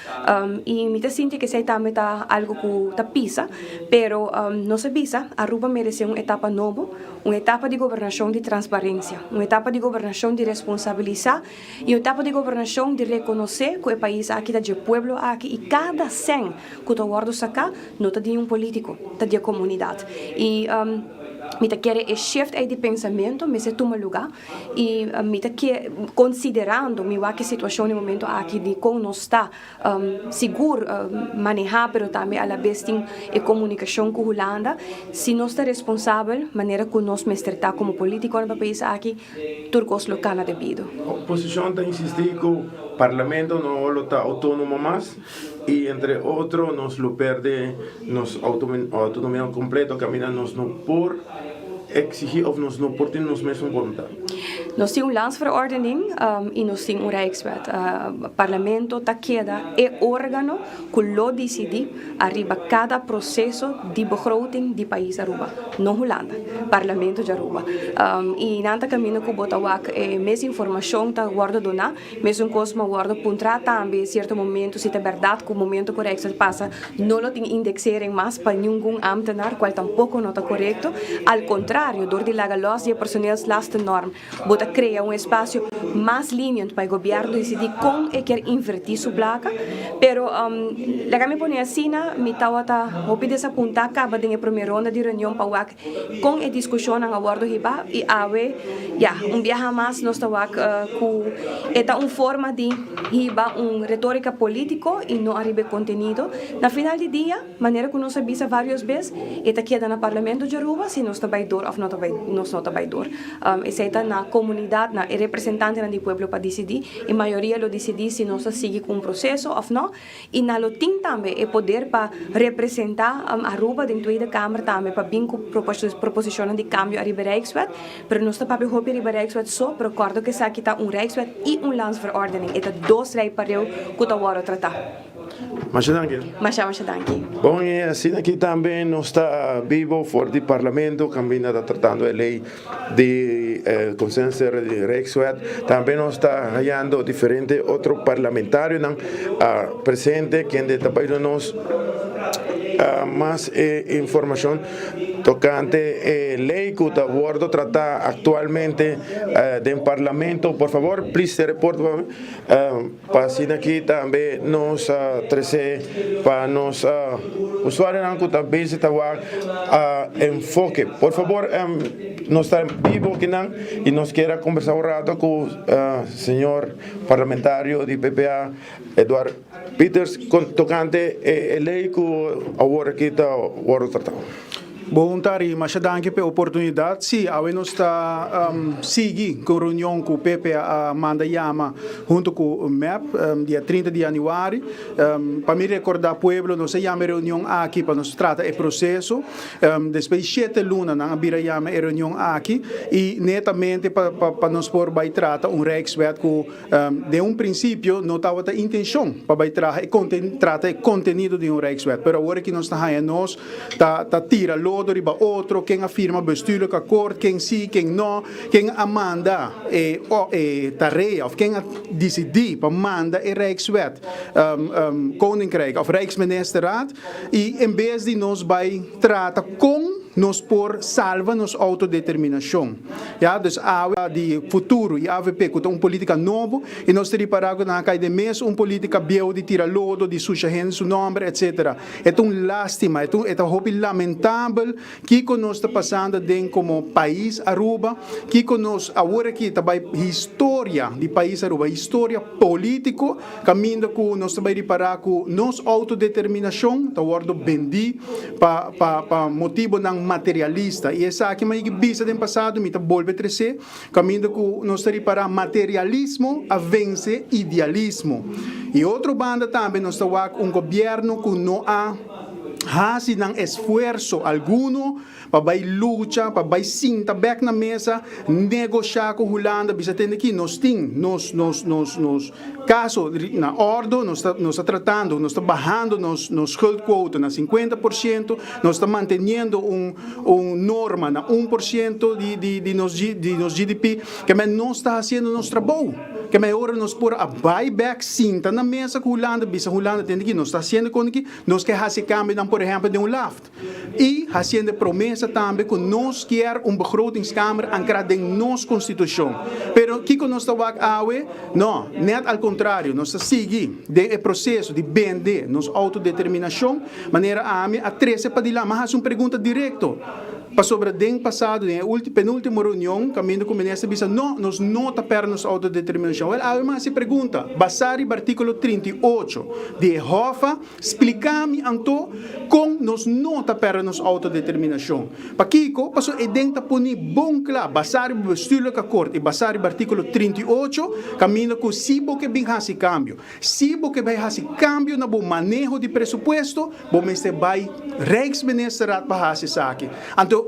I mi ta sinti ku esei tambe ta algu ku ta pisa, pero nos a bisa Aruba meresé un etapa nobo, un etapa di gobernashon di transparensia, un etapa di gobernashon di responsabilisá i un etapa di gobernashon di rekonosé ku e pais aki ta dje pueblo aki i kada sèn ku ta wòrdu saká no ta di un polítiko, ta di e komunidat. I mi ta kere e shift ei di pensamentu mester tuma lugá i mi ta ke konsiderando mi wak e situashon di momento aki di kon nos ta sigur manehá pero tambe alabes tin e komunikashon ku Hulanda, si nos ta responsabel manera ku nos mester ta komo polítikonan pa pais aki tur kos lo kana debido. Oposishon ta insistí ku parlamento no lo ta outónomo mas. Y entre otro nos lo perde nos autonomia completo caminda nos no por exigi of nos no por tin nos mesun voluntad. Nos tin un landsverordening y nos tin un Rijkswet. Parlamento ta keda e organo cu lo dicidi ariba cada proceso di begroting di pais Aruba, no Hulanda, Parlamento di Aruba. Y nan ta caminda cu bo ta wak e mes informacion ta wordo duna, mesun cos ma wordo puntra tambe cierto momento si ta berdad cu momento cu Rijkswet pasa no lo tin indexering mas pa ningun ambtenaar, cual tampoco no ta corecto. Al contrario, door di laga los di e personeelslastennorm Bo ta crea un espacio mas lenient pa e gobierno dicidi con e kier inverti su placa. Pero laga mi pone asina, mi tawata hopi desapunta caba den e prome ronda di reunion pa wak con e discusionnan a wordo hiba y awe ya un biaha mas nos ta wak cu e ta un forma di hiba un retorica politico y no ariba e contenido. Na final di dia. Manera ku nos a bisa varios bes, e ta keda na Parlamento di Aruba si nos ta bai dor òf no ta bai nos no ta bai dor. Esei ta na komunidat, na e representantenan di pueblo pa disidí. E mayoria lo disidí si nos ta sigui ku un proseso òf no. I nan lo tin tambe e poder pa representá Aruba den Tweede Kamer tambe pa bin ku proposishonnan di kambio ariba e Rijkswet. Pero nos ta papia hopi riba Rijkswet so, pero kòrda ku esaki ta un Rijkswet i un Landsverordening. E ta dos rei pareu ku ta wòrdu tratá. Masha danki. Masha masha danki. Bon y asina aki tambe nos ta bibo for di Parlamento caminda ta tratando e ley di consenser di Rijkswet. Tambe nos ta hayando diferente otro parlamentarionan presente kende ta bay duna nos mas informacion tocante e ley cu ta wordo trata actualmente den Parlamento. Por favor please report pa mi. Pa asina aki tambe nos a trece pa nos usuarionan cu ta bezig ta wak enfoke. Por fabor nos ta bibo akinan y nos kier a conversa un rato cu señor parlamentario di PPA Eduard Pieters tocante e ley cu awor aki ta wordo trata. Bon tardi, masha danki p'e oportunidat. Sí, awe nos ta sigui ku un reunion ku PP a manda yama huntu ku mep dia 30 di yanüari. Pa mi rekordá pueblo, nos a yama e reunion aki pa nos trata e proseso. Despues di shete luna nan a bira yama e reunion aki i netamente pa pa nos por bai trata un Rijkswet ku Den un prinsipio no tabata intencion pa bai traha e trata e contenido di un Rijkswet, pero awor aki nos ta haña nos ta ta tira lodo riba otro, ken a firma bestuurlijk akkoord, ken si, ken no, ken a manda e e tarea of ken a dicidi pa manda e Rijkswet Koninkrijk of Rijksministerraad y en bes di nos bai trata con nos por salva nos autodeterminacion. Ya, dus awe di futuro y avp cu ta un politica nobo y nos ta ripara cu nan a cay den mes un politica bieu di tira lodo, di susha hende su nomber etc. E ta un lastima, e ta e ta hopi lamentabel kico nos ta pasando aden como pais Aruba, kico nos awor aki ta bay historia di pais Aruba, historia politico caminda cu nos ta bay ripara cu nos autodeterminacion ta wordo bendi pa pa pa motibonan materialista y esaki mi a yega bisa den pasado mi ta bolbe trece caminda cu nos ta ripara materialismo a vence idealismo y otro banda tambe nos ta wak un gobierno cu no a haci nan esfuerzo alguno pa bai lucha, pa bai sinta bek na mesa, negosha ku Hulanda, bisa tende ki nos tin nos nos nos nos kaso na ordo, nos ta nos ta tratando, nos ta bahando nos nos schuldquote na 50%, nos ta manteniendo un un norma na 1% di di di nos di nos GDP, ke men nos ta hasiendo nos trabou, ke men ora nos por a bai bek sinta na mesa ku Hulanda, bisa Hulanda tende ki nos ta hasiendo kon aki, nos ke hasi kambionan por ehempel den un laft. I hasiendo e promesa tambe ku nos kier un begrotingskamer ankrá den nos konstitushon. Pero kiko nos ta wak awe? No, nèt al kontrario, nos ta sigui den e proseso di bende nos outodeterminashon, manera ami a trese padilanti. Mi a hasi un pregunta direkto, pasobra den pasado, den e penultimo reunion, kaminda ku minister bisa, no, nos no ta pèrdè nos outodeterminashon. Wèl, awe mi a hasi e pregunta, basá riba artíkulo 38 di e Hòf, Spliká mi anto kon nos no ta pèrdè nos outodeterminashon. Pakiko? Pasobra e den ta poni bon kla, basá riba Bestuurlijk Akkoord i basá riba artíkulo 38, kaminda ku si bo ke bin hasi kambio, si bo ke bai hasi kambio na bo maneho di presupuesto, bo mester bai Rijksministerraad pa hasi esaki. Anto.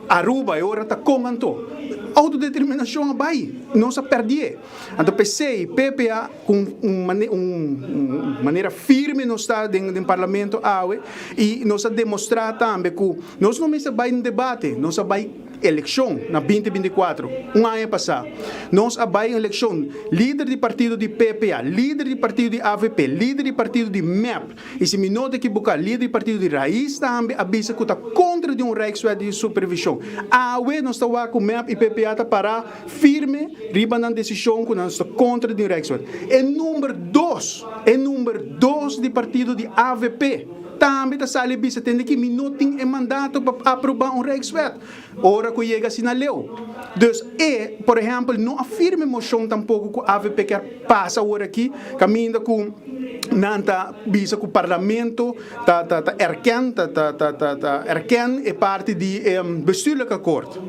Aruba e ora ta con anto? Autodeterminacion a bay, nos a perdié. Anto p'esey PPA cu un un manera firme nos ta den den Parlamento awe y nos a demostra tambe cu nos no mester bay un debate, nos a bay eleccion na binti 24, un aña pasa. Nos a bay eleccion, lider di partido di PPA, lider di partido di avp, lider di partido di mep, Y si mi no ta ekiboká, lider di partido di Raiz tambe a bisa ku ta kontra di un Rijkswet di supervishon. Awe nos ta wak ku mep y PPA ta pará firme riba nan desishon ku nan ta kontra di un Rijkswet. E number dos, e number dos di partido di avp tambe ta sali bisa tende ki mi no tin e mandato pa aprobá un Rijkswet. Ora ku yega asina leu. Dus e, por ehèmpel, no a firma e moshon tampoko ku avp kier pasa awor aki, kaminda ku nan ta bisa ku parlamento ta ta ta erken ta ta ta ta ta erken e parti di e bestuurlijk akkoord.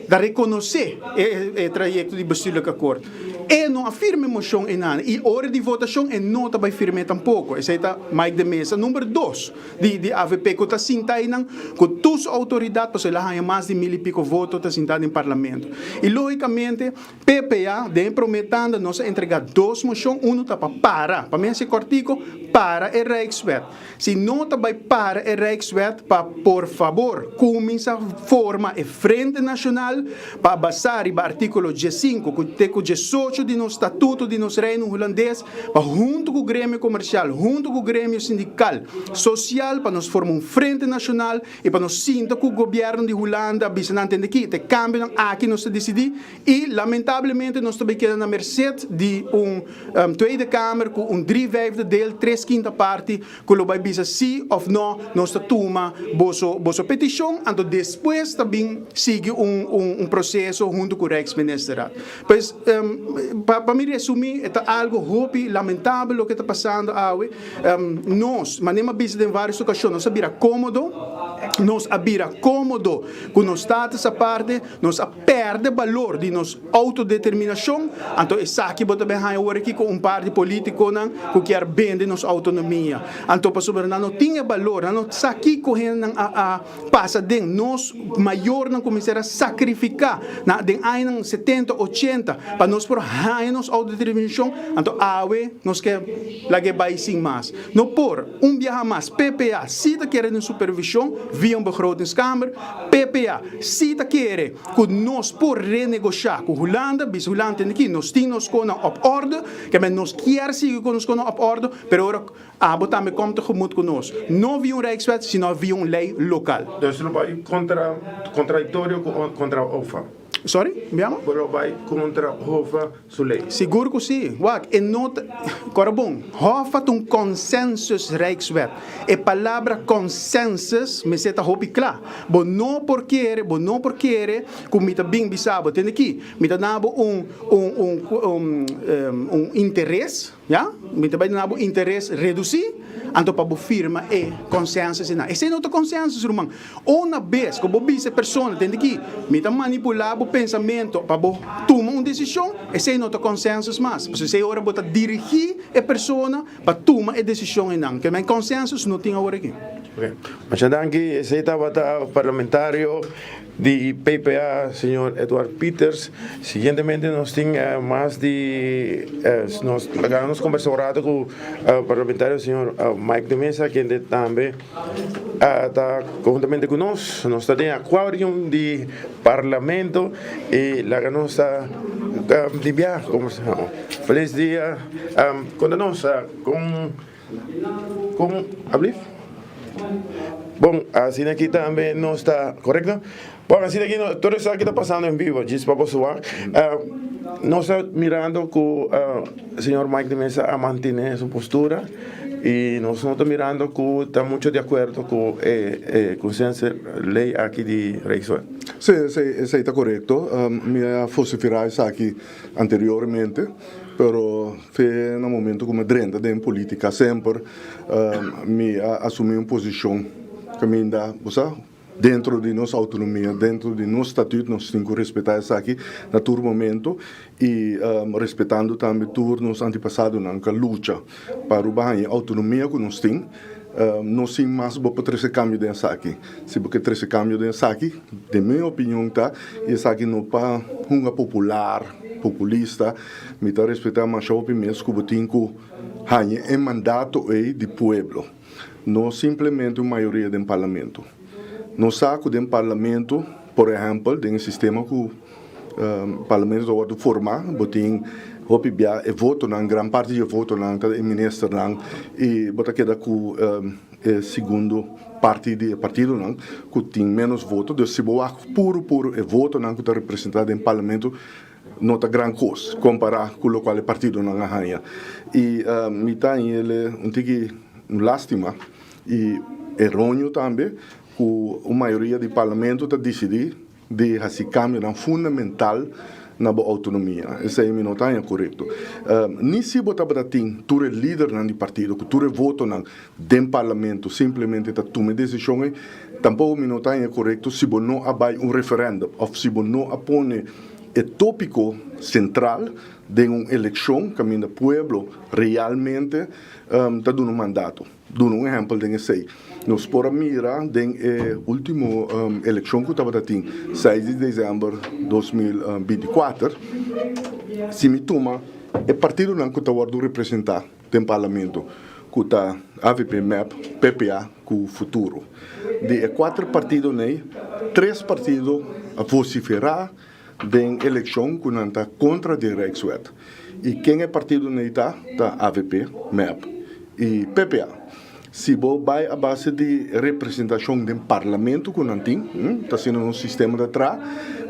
Ta rekonosé e e trayekto di bestuurlijk akkoord. E no a firma e moshon einan i ora di votashon e no ta bai firm'é tampoko. Esei ta Mike de Meza number dos. Di di avp ku ta sinta einan ku tur su outoridat pasobra el a haña mas di mil i piko voto ta sinta den parlamento. I logikamente PPA den e promé tanda nos a entregá dos moshon, unu ta pa para, pa mi hasi kòrtiko, para e Rijkswet. Si no ta bai para e Rijkswet pa por fabor kuminsá forma e Frente Nashonal pa basá riba artíkulo diesinku ku te ku diesocho di nos statuto di nos Reino Hulandes pa huntu ku gremio komersial, huntu ku gremio sindikal, sosial pa nos forma un frente nashonal i pa nos sinta ku gobièrnu di Hulanda bisa nan tende ki ta e kambionan aki nos ta disidí i lamentablemente nos ta bai keda na merset di un Tweede Kamer ku un drie vijfde deel, tres kinta parti, ku lo bai bisa si òf nò nos ta tuma boso boso petishon anto despues ta bin sigui un un proseso huntu ku Rijksministerraad. Pues pa pa mi resumí e ta algu hopi lamentabel loke ta pasando awe. Nos, manera mi a bisa den vários okashon, nos a bira kómodo, nos a bira kómodo ku nos status aparte, nos a pèrdè balor di nos outodeterminashon, anto esaki bo ta bin haña awor aki ku un par di polítikonan ku kier bende nos outonomia. Anto pasobra nan no tin e balor, nan no sa kiko hendenan a a pasa den. Nos mayornan ku mester a sakrifiká na den añanan setenta, ochenta pa nos por haña nos outodeterminashon, anto awe nos ke lag'é bai sin mas. No por, un biaha mas, PPA si ta kere den supervishon via un begrotingskamer, PPA si ta kere ku nos por renegoshá ku Hulanda, bisa Hulanda tende aki, nos tin nos konan op orde, keme nos kier sigui ku nos konan op orde, pero ora abo tambe kom tegemoet ku nos, no via un Rijkswet, sino via un lei lokal. Dus lo bai kontra kontradiktorio ku kontra Hoffa? Sorry, mi ama? Bo lo bai kontra Hoffa su lei? Sigur ku si. Wak, e no ta, kòrda bon, Hoffa ta un consensus Rijkswet. E palabra consensus mester ta hopi kla. Bo no por kere, bo no por kere ku mi ta bin bisa bo, tende ki, mi ta duna bo un, un, un, un, un interes, ya, mi ta bai duna bo interes redusí, anto pa bo firma e consensus einan. Esei no ta consensus, ruman. Una bes ku bo bisa e persona, tende ki, mi ta manipulá bo pensamentu pa bo tuma un desishon, esei no ta consensus mas. Pasobra esei ora bo ta dirigí e persona pa tuma e desishon einan. Ke men consensus no tin awor aki. Ok. Masha danki. Esei tabata parlamentario di PPA, señor Eduard Pieters. Siguientemente nos tin mas di nos laga nos kombersa un rato ku parlamentario señor Mike de Meza, kende tambe ta konhuntamente ku nos. Nos ta den aquarium di parlamento i laga nos ta di biaha kombersa. Feliz dia. Konta nos kon kon ablief? Bon, asina aki tambe nos ta korekto? Bon, asina aki no, tur esaki ta pasando en vivo, djis pa boso wak. Nos ta mirando ku señor Mike de Meza a mantene su postura i nos no ta mirando ku ta mucho di akuerdo ku e konsenso lei aki di Rijkswet. Sí, esei, esei ta korekto. Mi a vosiferá esaki anteriormente, pero fe na momento ku mi a drenta den politika semper mi a asumí un posishon kaminda, bo sa, Dentro di nos autonomia, dentro di nos statuut nos tin cu respeta esaki na tur momento y respetando tambe tur nos antepasadonan cu a lucha pa Aruba haña e autonomia cu nos tin. No sin mas bo por trese kambio den esaki. Si bo ke trese kambio den esaki, den mi opinion ta, i esaki no pa hunga popular, populista, mi ta respetá masha hopi mes ku bo tin ku haña e mandato ei di pueblo, no simplemente un mayoria den parlamento. Nos sa ku den parlamento, por ehèmpel, den e sistema ku Parlamento ta wòrdu formá, bo tin hopi bia e votonan, gran parti di e votonan ta e ministernan i bo ta keda ku e segundo parti di e partidonan ku tin ménos voto. Dus si bo wak puru puru e votonan ku ta representá den parlamento no ta gran kos kompará ku lokual e partidonan a haña. I mi ta hañ'el un tiki un lástima i eróneo tambe ku un mayoria di parlamento ta disidí di hasi kambionan fundamental na bo outonomia. Esei mi no ta haña korekto. Ni si bo tabata tin tur e lidernan di partido ku tur e votonan den parlamento simplemente ta tuma e desishon ei, tampoko mi no ta haña korekto si bo no a bai un referèndum òf si bo no a pone e tópiko sentral den un elekshon kaminda pueblo realmente ta duna un mandato. Duna un ehèmpel den esei. Nos por a mira den e último elekshon ku tabata tin seis di desèmber 2024, si mi tuma e partidonan ku ta wòrdu representá den parlamento, ku ta avp, mep, PPA ku Futuro. Di e kuater partidonan ei, tres partido a vosiferá den elekshon ku nan ta kontra di Rijkswet. I ken e partidonan ei ta? Ta avp, mep i PPA. Si bo bai a base di representashon den parlamento ku nan tin, ta asina nos sistema ta traha,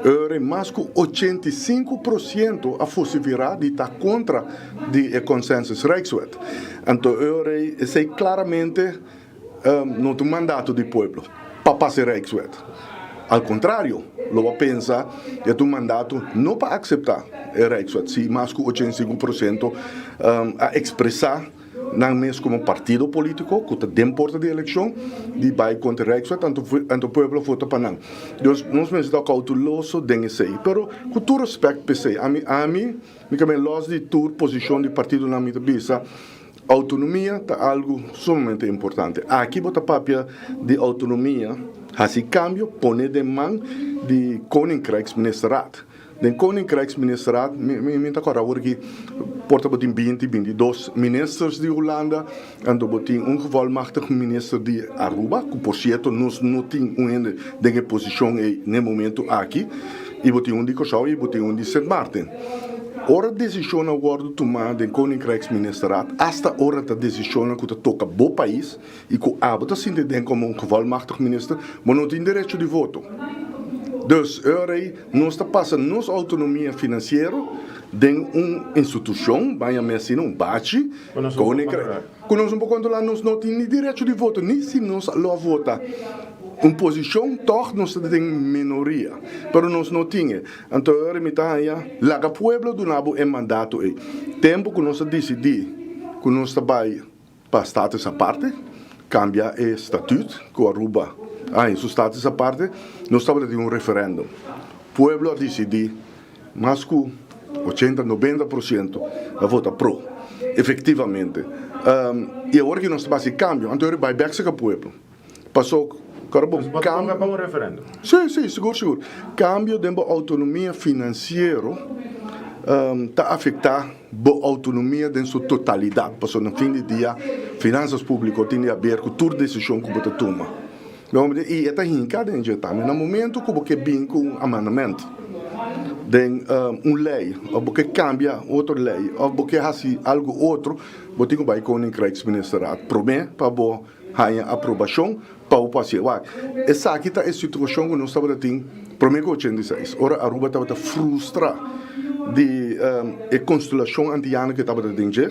ora mas ku 85 porsiento a vosiferá di ta kontra di e consensus Rijkswet. Anto ora esei klaramente no ta un mandato di pueblo pa pasa e Rijkswet. Al kontrario, lo bo a pensa e ta un mandato no pa akseptá e Rijkswet si mas ku 85 porsiento a ekspresá nan mes komo partido polítiko ku ta den porta di elekshon di bai kontra e Rijkswet, anto pueblo a vota pa nan. Dus nos mester ta kouteloso den esei, pero ku tur respèkt p'esei, ami ami mi ka bin lòs di tur posishon di partidonan mi ta bisa Autonomia ta algu sumamente importante. Aki bo ta papia di autonomia, hasi kambio, pone den man di Koninkrijksministerraad. Den Koninkrijksministerraad, mi mi ta kòrda awor aki, por ta bo tin binti, 22 ministers di Hulanda, anto bo tin un gevolmachtigd minister di Aruba, ku por sierto nos no tin un hende den e posishon ei n'e momento aki, i bo tin un di Kòrsou i bo tin un di Sint Maarten. Ora desishonnan wòrdu tumá den Koninkrijksministerraad, asta ora ta desishonnan ku ta toka bo pais i ku abo ta sinti den komo un gevolmachtigd minister, bo no tin derecho di voto. Dus, e ora ei nos ta pasa nos outonomia finansiero den un institushon, ban yam'é asina, un bachi, Koninkrijk, ku nos no por kontrolá, nos no tin ni derecho di voto, ni si nos lo a vota un posishon, tòg nos ta den minoria, pero nos no tin e. Anto e ora mi ta haña, laga pueblo duna bo e mandato ei. Tempu ku nos a disidí ku nos ta bai pa status aparte, kambia e statut ku Aruba a haña su status aparte, nos tabata tin un referèndum. Pueblo a disidí, mas ku 80, 90% a vota pro, efektivamente. I awor ki nos ta basi kambio, anto e ora bai bèk serka pueblo. Paso, kòrda bon, Bo ta toka pa un referendum? Sí, sí, sigur, sigur. Kambio den bo outonomia finansiero ta afektá bo outonomia den su totalidat. Pasobra na fin di dia, finansas públiko tin di haber ku tur desishon ku bo ta tuma. I e ta hinka den dje tambe. Na momento ku bo ke bin ku un amandament den un lei òf bo ke kambia otro lei òf bo ke hasi algu otro, bo tin ku bai Koninkrijksministerraad promé pa bo haña aprobashon pa bo por hasié. Wak, esaki ta e situashon ku nos tabata tin promé ku 86, ora Aruba tabata frustra di e konstelashon antiano ku e tabata den dje,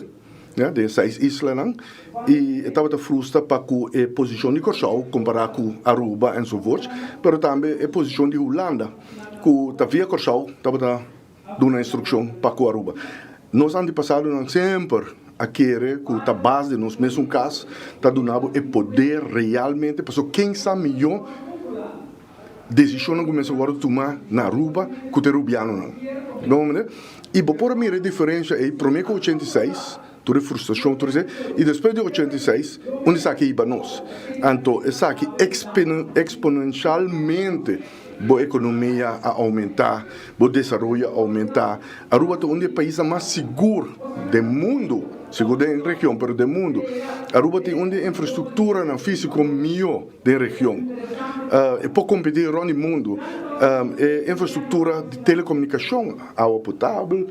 ya, den e seis islanan, i e tabata frustra pa ku e posishon di Kòrsou kompará ku Aruba enzovoorts, pero tambe e posishon di Hulanda ku ta via Kòrsou tabata duna instrukshon pa ku Aruba. Nos antepasadonan semper a kere ku ta bas di nos mesun kas ta duna bo e poder realmente pasobra ken sa mihó desishonnan ku mester wòrdu tuma na Aruba ku ta e rubianonan. I bo por a mira e diferensha ei promé ku 86. Tur e frustrashon, tur esei. I despues di 86, unda esaki hiba nos? Anto esaki eksponenshalmente bo ekonomia a oumentá, bo desaroyo a oumentá. Aruba ta un di e paisnan mas sigur den mundu, sigur den region, pero den mundu. Aruba tin un di e infrastrukturanan físiko mihó den region. E por kompetí rònt di mundu. E infrastruktura di telekomunikashon, awa potabel,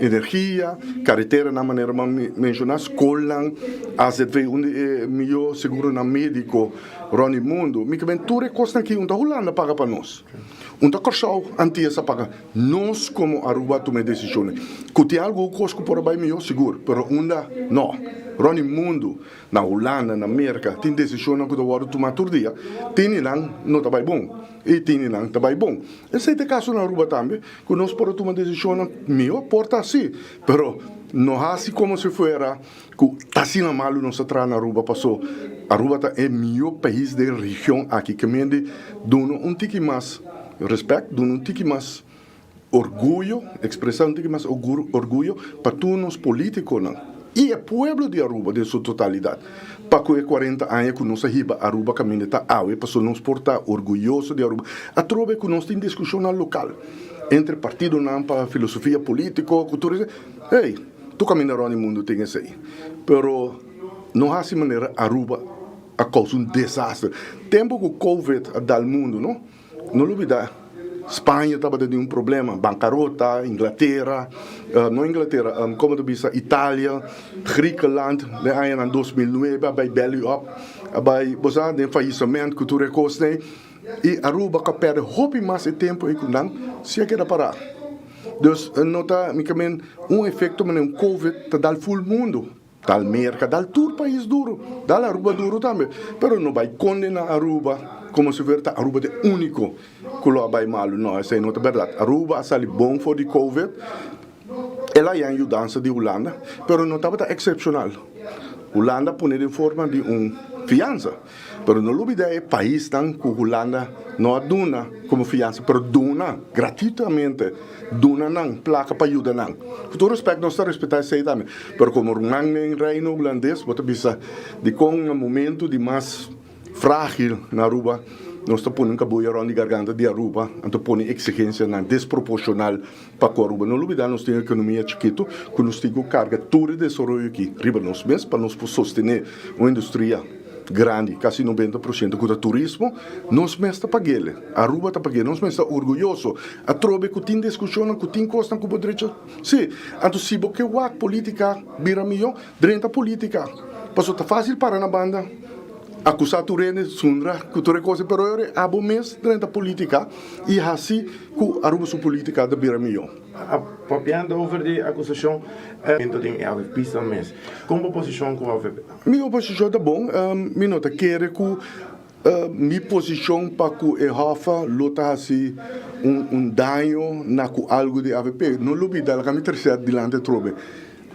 Energia, kareteranan manera bo a menshoná, skolnan, azv un di e mihó seguronan médiko rònt di mundu. Mi ke men tur e kosnan aki un ta Hulanda paga pa nos, un ta Kòrsou, Antias a paga. Nos komo Aruba a tuma e desishonnan. Ku tin algu kos ku por a bai mihó sigur, pero unda no. Rònt di mundu, na Hulanda, na Merka, tin desishonnan ku ta wòrdu tumá tur dia, tin di nan no ta bai bon i tin di nan ta bai bon. Esei ta e kaso na Aruba tambe. Ku nos por a tuma desishonnan mihó por ta así, pero no hasi komo si fuera ku ta asina malu nos a traha na Aruba paso Aruba ta e mihó pais den region aki ke mende duna un tiki mas respèt, duna un tiki mas orguyo, ekspresá un tiki mas orguyo pa tur nos polítikonan i e pueblo di Aruba den su totalidat pa ku e kuarenta aña ku nos a hiba Aruba kaminda ta awe pasobra nos por ta orguyoso di Aruba. Atrobe ku nos tin diskushonnan lokal entre partidonan pa filosofia polítiko ku tur esei. Hey, tur kaminda rònt di mundu tin esei. Pero no hasi manera Aruba a kousa un desaster. Tempu ku covid a dal mundu no. No lubida, Spaña tabata den un problema, bankarota, Inglatera, no Inglatera, como ta bisa, Italia, Griekenland, den añanan 2009 a bay belly up, a bay, bo sa, den fallisament cu tur e cosnan ey, y Aruba cu a perde hopi mas e tempo ey cu nan, si a keda para. Dus, no ta, mi ke men, un efecto manera un covid ta dal full mundo. Dal Merca, dal tur pais duro, dal Aruba duro tambe, pero no bay condena Aruba como si fuera ta Aruba ta e unico cu lo a bay malo, no esey no ta berdad, Aruba a sali bon for di covid, el a haña yudansa di Hulanda, pero no tabata excepcional, Hulanda a pone den forma di un fiansa. Pero no lubida e paisnan ku Hulanda no a duna komo fiansa, pero duna gratuitamente, duna nan plaka pa yuda nan. Ku tur respèt nos ta respetá esei tambe, pero komo ruman den Reino Hulandes bo ta bisa dikon na momento di mas frágil na Aruba nos ta pone un kabuya rònt di garganta di Aruba, anto pone eksigensianan desproporshonal pa ku Aruba. No lubida nos tin un ekonomia chikitu ku nos tin ku karga tur e desaroyo aki riba nos mes pa nos por sostené un industria grandi, kasi 90% ku ta turismo, nos mes ta pag'el. Aruba ta pag'el, nos mes ta orguyoso. Atrobe ku tin diskushonnan, ku tin kosnan ku bo drecha, si. Anto si bo ke wak politika bira mihó, drenta politika. Pasobra ta fásil para na banda, akusá tur hende, zundra ku tur e kos, pero e ora abo mes drenta politika i hasi ku Aruba su politika ta bira mihó. Papiando over di akusashon den e avp stan mes, kon bo posishon ku avp? Mi oposishon ta bon. Mi no ta kere ku mi posishon pa ku e hòf lo ta hasi un daño na ku algu di avp. No lubida, laga mi trese dilanti atrobe,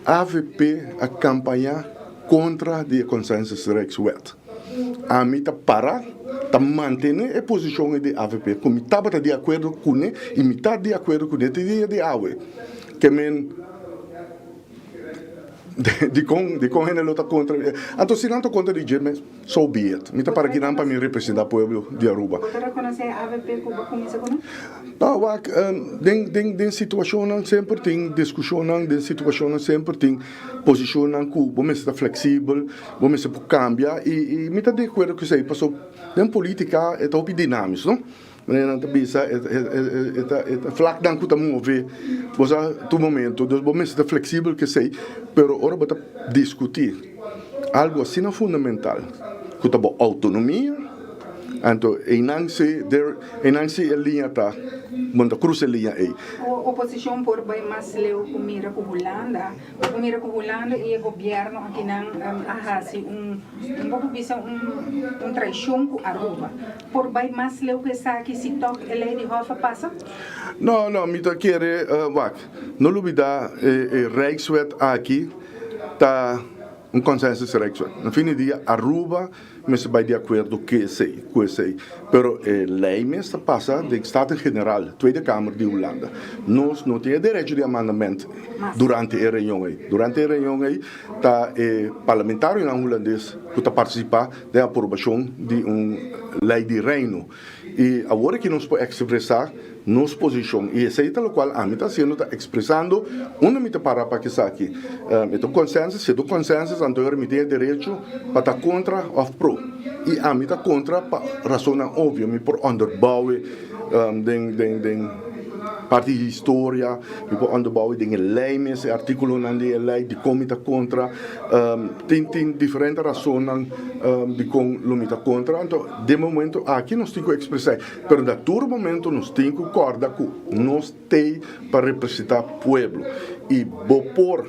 avp a kampañá kontra di e Consensusrijkswet. Ami ta para ta mantené e posishon ei di avp ku mi tabata di akuerdo kuné i mi ta di akuerdo kuné te dia di awe. Ke men. Dikon dikon hende lo ta kontra di Anto si nan ta kontra di dje mes, so be it. Mi ta para kinan pa mi representa pueblo di Aruba. Bo ta rekonosé avp ku bo kuminsa ku nan? No, wak, den den den situashonnan semper tin diskushonnan, den situashonnan semper tin posishonnan ku bo mester ta fleksibel, bo mester por kambia i i mi ta di akuerdo ku esei pasobra den politika e ta hopi dinamis, no. Manera nan ta bisa e ta e ta vlaknan ku ta move bo sa tur momento dus bo mester ta fleksibel kesei pero ora bo ta diskutí algu asina fundamental ku ta bo outonomia anto einan si der einan si e liña ta bo no ta krusa e liña ei. Oposishon por bai mas leu ku mira ku Hulanda Bo por mira ku Hulanda i e gobièrnu akinan a hasi un, bo por bisa un traishon ku Aruba. Por bai mas leu ku esaki si tòg e lei di Hof a pasa? No, no, mi ta kere, wak, no lubida e Rijkswet aki ta un consensus Rijkswet. Na fin di dia Aruba. mester bai di akuerdo ku esei, ku esei. Pero e lei mes ta pasa den Staten Generaal, Tweede Kamer di Hulanda. Nos no tin e derecho di amandament durante e reunion ei. Durante e reunion ei ta e parlamentarionan hulandes ku ta partisipá den aprobashon di un lei di Reino. I awor aki nos por ekspresá nos posishon i esei ta lokual ami ta hasiendo, ta ekspresando unda mi ta para pa esaki. E ta un konsensus, si e ta un konsensus anto mi tin e derecho pa ta kontra òf pro. I ami ta kontra pa rasonnan obvio, mi por onderbouwe den den den parti di historia, mi por onderbouwe den e lei mes, e artíkulonan di e lei dikon mi ta kontra. Tin tin diferente rasonnan dikon lo mi ta kontra. Anto den momento aki nos tin ku ekspresá. Pero na tur momento nos tin ku kòrda ku nos t'ei pa representá pueblo. I bo por,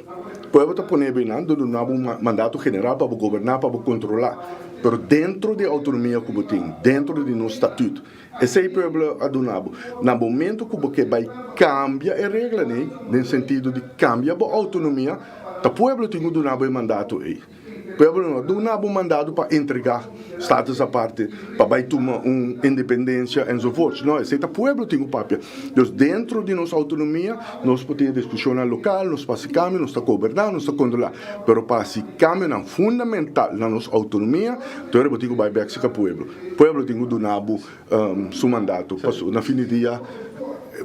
pueblo ta pone bo einan dor duna bo un mandato general pa bo goberná, pa bo kontrolá. Pero dentro di e outonomia ku bo tin, dentro di nos statut, esei pueblo a duna bo. Na momento ku bo ke bai kambia e reglanan ei, den sentido di kambia bo outonomia, ta pueblo tin ku duna bo e mandato ei. Pueblo no a duna bo mandado pa entrega status aparte, pa bai tuma un independencia enzovoorts. No, esey ta pueblo tin cu papia. Dus dentro di nos autonomia nos por tin e discusionnan local, nos pa haci cambio, nos ta goberna, nos ta controla. Pero pa haci cambionan fundamental na nos autonomia, tur bo tin cu bai bek cerca pueblo. Pueblo tin cu duna bo su mandato. Pasobra na fin di dia,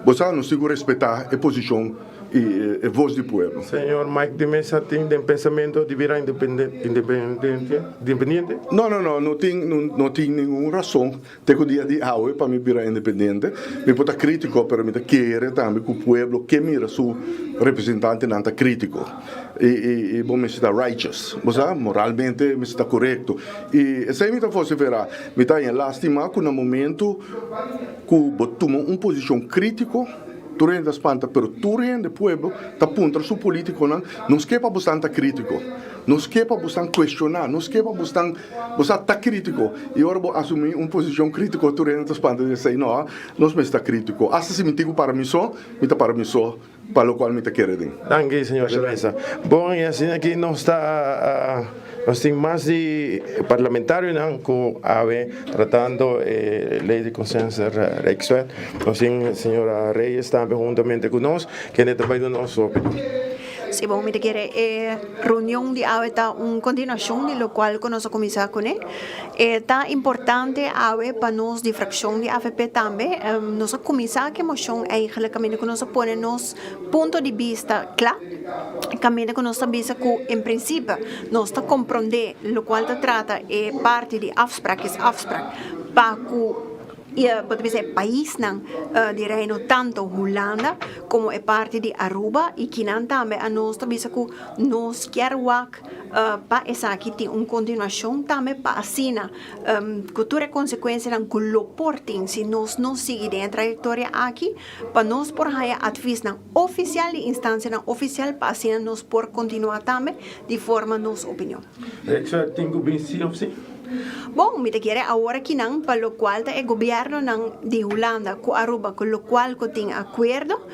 bo sa, nos tin cu respeta e posicion. i e voz di pueblo. Señor Mike de Meza tin den pensamento di bira independiente? No, no, no, no tin, no tin ningun rason te ku dia di awe pa mi bira independiente. Mi por ta kritiko, pero mi ta kere tambe ku pueblo ke mira su representantenan ta kritiko. I, i, i bo mester ta righteous, bo sa, moralmente mester ta korekto. I esei mi ta vosiferá. Mi ta haña lastima ku na momento ku bo tuma un posishon kritiko, Tur hende ta spanta, pero tur hende, pueblo, ta puntra su politiconan, nos ke pa bosnan ta critico, nos ke pa bosnan cuestiona, nos ke pa bosnan, bo sa, ta critico. Y ora bo asumi un posicion critico, tur hende ta spanta di esey, no, nos mester ta critico. Hasta si mi tin cu para mi so, mi ta para mi so pa locual mi ta kere den. Danki, señor de Meza. Bon, y asina aki nos ta. Nos tin mas di parlamentarionan cu awe tratando e ley di consenso Rijkswet. Nos tin señora Reyes tambe huntamente cu nos, kende ta bay duna nos su opinion. Si, bon, mi ta kere e reunion di awe ta un continuacion di locual cu nos a cuminsa cune. E ta importante awe pa nos di fraccion di avp tambe. Nos a cuminsa cu e mocion eigenlijk caminda cu nos a pone nos punto di bista cla. Kaminda ku nos ta bisa ku en prinsipio nos ta komprondé lokual ta trata e parti di afsprak is afsprak pa ku bo ta bisa e paisnan di Reino tanto Hulanda komo e parti di Aruba i kinan tambe a nos ta bisa ku nos kier wak pa esaki tin un kontinuashon tambe pa asina ku tur e konsekuensianan ku lo por tin si nos no sigui den e trayektoria aki pa nos por haña atvisnan ofisial di instansianan ofisial pa asina nos por kontinuá tambe di forma nos opinion. Rekswet tin ku bin sí òf sí? Bon, mi ta kere awor akinan pa lokual ta e gobièrnunan di Hulanda ku Aruba ku lokual ku tin akuerdo,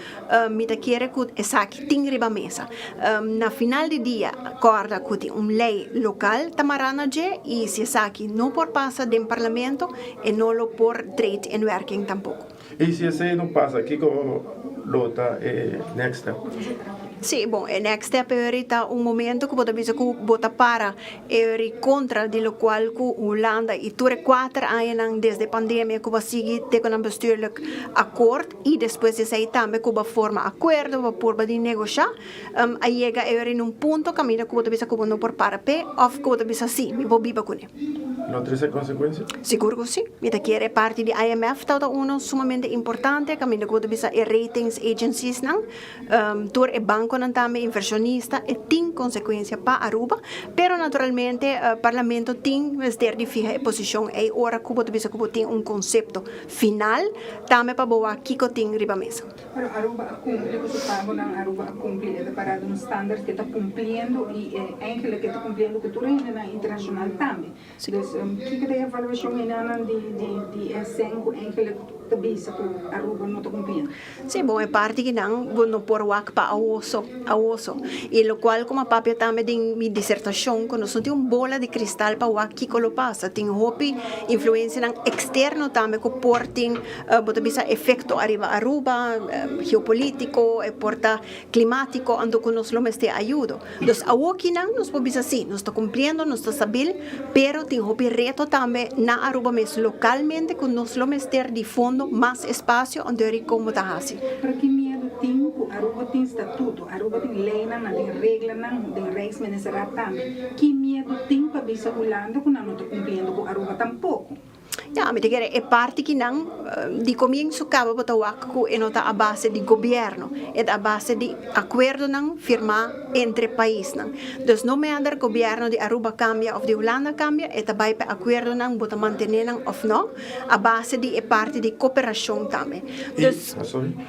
mi ta kere ku esaki tin riba mesa. Na final di dia kòrda ku tin un lei lokal ta mará na dje i si esaki no por pasa den parlamento e no lo por treed in werking tampoko. I si esei no pasa, kiko lo ta e next step? Sí, bon, e next step eri ta un momento ku bo ta bisa ku bo ta para eri kontra di lokual ku Hulanda i tur e kuater añanan desde pandemia ku bo a sigui te ku nan bestuurlijk akkoord i despues di esei tambe ku bo a forma akuerdo, bo a purba di negoshá, a yega eri na un punto kaminda ku bo ta bisa ku bo no por para p'e òf ku bo ta bisa sí, mi por biba kuné. No trese konsekuensia? Sigur ku si. Mi ta kere e parti di IMF tabata uno sumamente importante, kaminda ku bo ta bisa e ratings agenciesnan, tur e bankonan tambe, invershonista, e tin konsekuensia pa Aruba, pero naturalmente Parlamento tin mester di fiha e posishon ei ora ku bo ta bisa ku bo tin un konsepto final tambe pa bo wak kiko tin riba mesa. Pero Aruba a cumpli cu su pagonan, Aruba a cumpli, e ta parado un standard cu e ta cumpliendo y e eigenlijk e ta cumpliendo cu tur hendenan internacional tambe. Dus kico ta e evaluacion enanan di di di e cen cu eigenlijk. ta bisa ku Aruba no ta kumpliendo. Sí, bon e parti kinan bo no por wak pa awoso, awoso. I lokual ku mi a papia tambe den mi disertashon ku nos no tin un bola di kristal pa wak kiko lo pasa. Tin hopi influensianan eksterno tambe ku por tin, bo ta bisa efekto ariba Aruba, geopolitiko, e por ta klimátiko, anto ku nos lo mester ayudo. Dus awokinan nos por bisa sí, nos ta kumpliendo, nos ta stabil, pero tin hopi reto tambe na Aruba mes lokalmente ku nos lo mester di fondo mas espasio anto eri kon bo ta hasi. Pero ki miedu tin ku Aruba tin statuto, Aruba tin leinan, nan tin reglanan, den Rijksministerraad tambe. Ki miedu tin pa bisa Hulanda ku nan no ta kumpliendo ku Aruba tampoko? Ya, mi ta kere e parti ki nan di comienzo caba bo ta wak cu e no ta a base di gobierno, e ta a base di acuerdonan firma entre paisnan. Dus no matter gobierno di Aruba cambia of di Hulanda cambia, e ta bay pa e acuerdonan, bo ta mantene nan of no, a base di e parti di cooperacion tambe. Dus,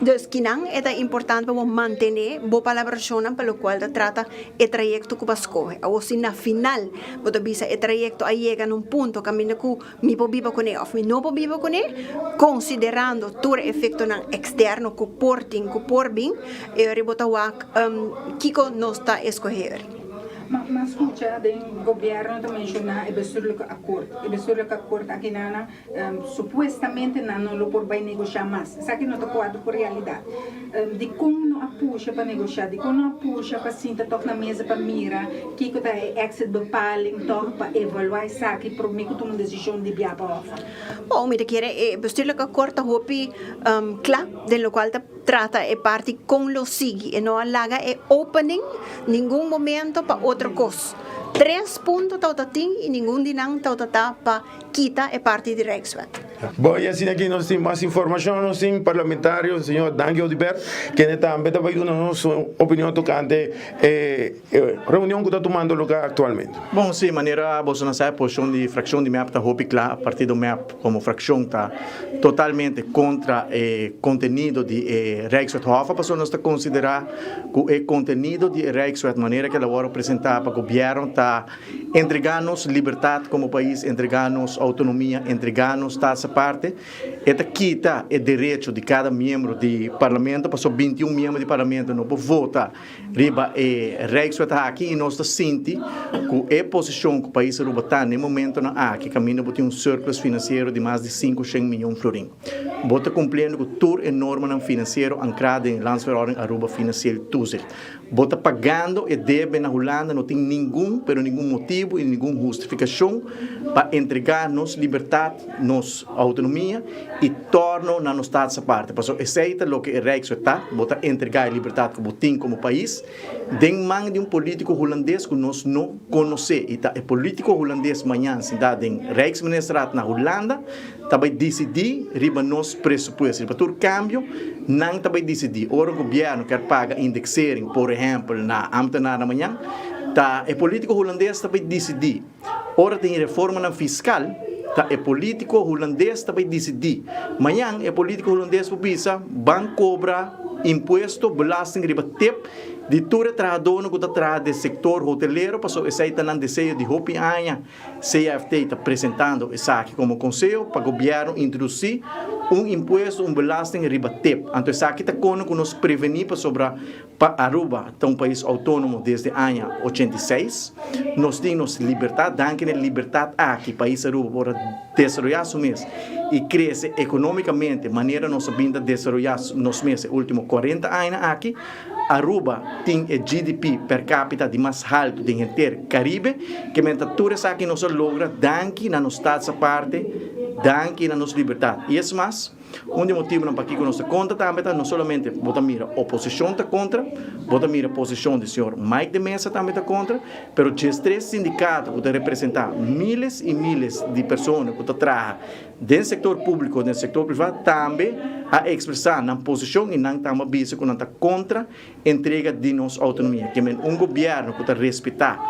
dus kinan e ta importante pa bo mantene bo palabracionnan pa locual ta trata e trayecto cu bo a scoge. Awor si na final Bo ta bisa e trayekto a yega na un punto kaminda ku mi por biba kuné òf mi no por biba kuné, konsiderando tur e efektonan eksterno ku por tin, ku por bin, e ora bo ta wak kiko nos ta eskohé ora. Ma skucha den gobièrnu ta menshoná e bestuurlijke akkoord. E bestuurlijke akkoord aki nan Supuestamente nan no lo por bai negoshá mas. Esaki no ta kuadra ku realidat. Dikon no a pusha pa negoshá? Dikon no a pusha pa sinta tòg na mesa pa mira kiko ta e exit bepaling tòg pa evaluá esaki promé ku tuma un desishon di bia pa òf? Bon, mi ta kere e bestuurlijk akkoord ta hopi kla den lokual ta trata e parti kon lo sigui. E no a laga e opening ningun momento pa otro kos. Tres punto tabata tin i ningun di nan tabata ta pa kita e parti di Rijkswet. Bon, y asina aki nos tin mas informacion, nos tin parlamentario señor Dangui Oduber, kende tambe ta bay duna nos su opinion tocante e reunion cu ta tumando lugar actualmente. Bon, si, manera boso sa e posicion di fraccion di mep ta hopi cla, partido mep como fraccion ta totalmente contra e contenido di e Rijkswet Hoffa, pasobra nos ta considera cu e contenido di e Rijkswet manera cu el a wordo presenta pa gobierno ta Entregá nos libertat komo pais, entregá nos outonomia, entregá nos staatsaparte, e ta kita e derecho di kada miembro di parlamento, pasobra bintiun miembro di parlamento no por vota riba e Rijkswet aki i nos ta sinti ku e posishon ku pais Aruba ta na e momentonan aki kaminda bo tin un surplus finansiero di mas di sinku shen miyon florin. Bo ta kumpliendo ku tur e normanan finansiero ankrá den Landsverordening Aruba Financieel Toezicht. Bo ta pagando e debe na Hulanda, no tin ningun, pero ningun motibu i ningun hustifikashon pa entregá nos libertat, nos outonomia i torno na nos status aparte. Pasobra esei ta loke e Rijkswet ta, bo ta entregá e libertat ku bo tin komo pais den man di un polítiko hulandes ku nos no konosé. I ta e polítiko hulandes mañan sintá den Rijksministerraad na Hulanda ta bai disidí riba nos presupuesto, riba tur kambio nan ta bai disidí. Ora gobièrnu kier paga indexering, por ehèmpel, na ámtenarnan mañan, ta e polítiko hulandes ta bai disidí. Ora tin reformanan fiskal, ta e polítiko hulandes ta bai disidí. Mañan e polítiko hulandes por bisa, ban kobra impuesto, belasting riba tep di tur e trahadónan ku ta traha den sektor hotelero, pasobra esei ta nan deseo di hopi aña. CFT ta presentando esaki komo konseho pa gobièrnu introdusí un impuesto, un belasting riba tep. Anto esaki ta kono ku nos prevení pasobra pa Aruba ta un pais outónomo desde aña 86. Nos tin nos libertat, danki na e libertat aki pais Aruba por a desaroyá su mes i krese ekonómikamente manera nos a bin ta desaroyá nos mes e último 40 añanan aki. Aruba tin e GDP per capita di mas haltu den henter Caribe, ke men ta tur esaki nos a logra danki na nos staats aparte, danki na nos libertad. I es mas, un di e motibunan pakiko nos ta kontra tambe ta no solamente bo ta mira oposishon ta kontra, bo ta mira posishon di señor Mike de Meza tambe ta kontra, pero djestres sindikato ku ta representa miles i miles di persona ku ta traha Den sektor públiko, den sektor privá tambe a ekspresá nan posishon i nan tambe a bisa ku nan ta kontra entrega di nos outonomia. Ke men un gobièrnu ku ta respetá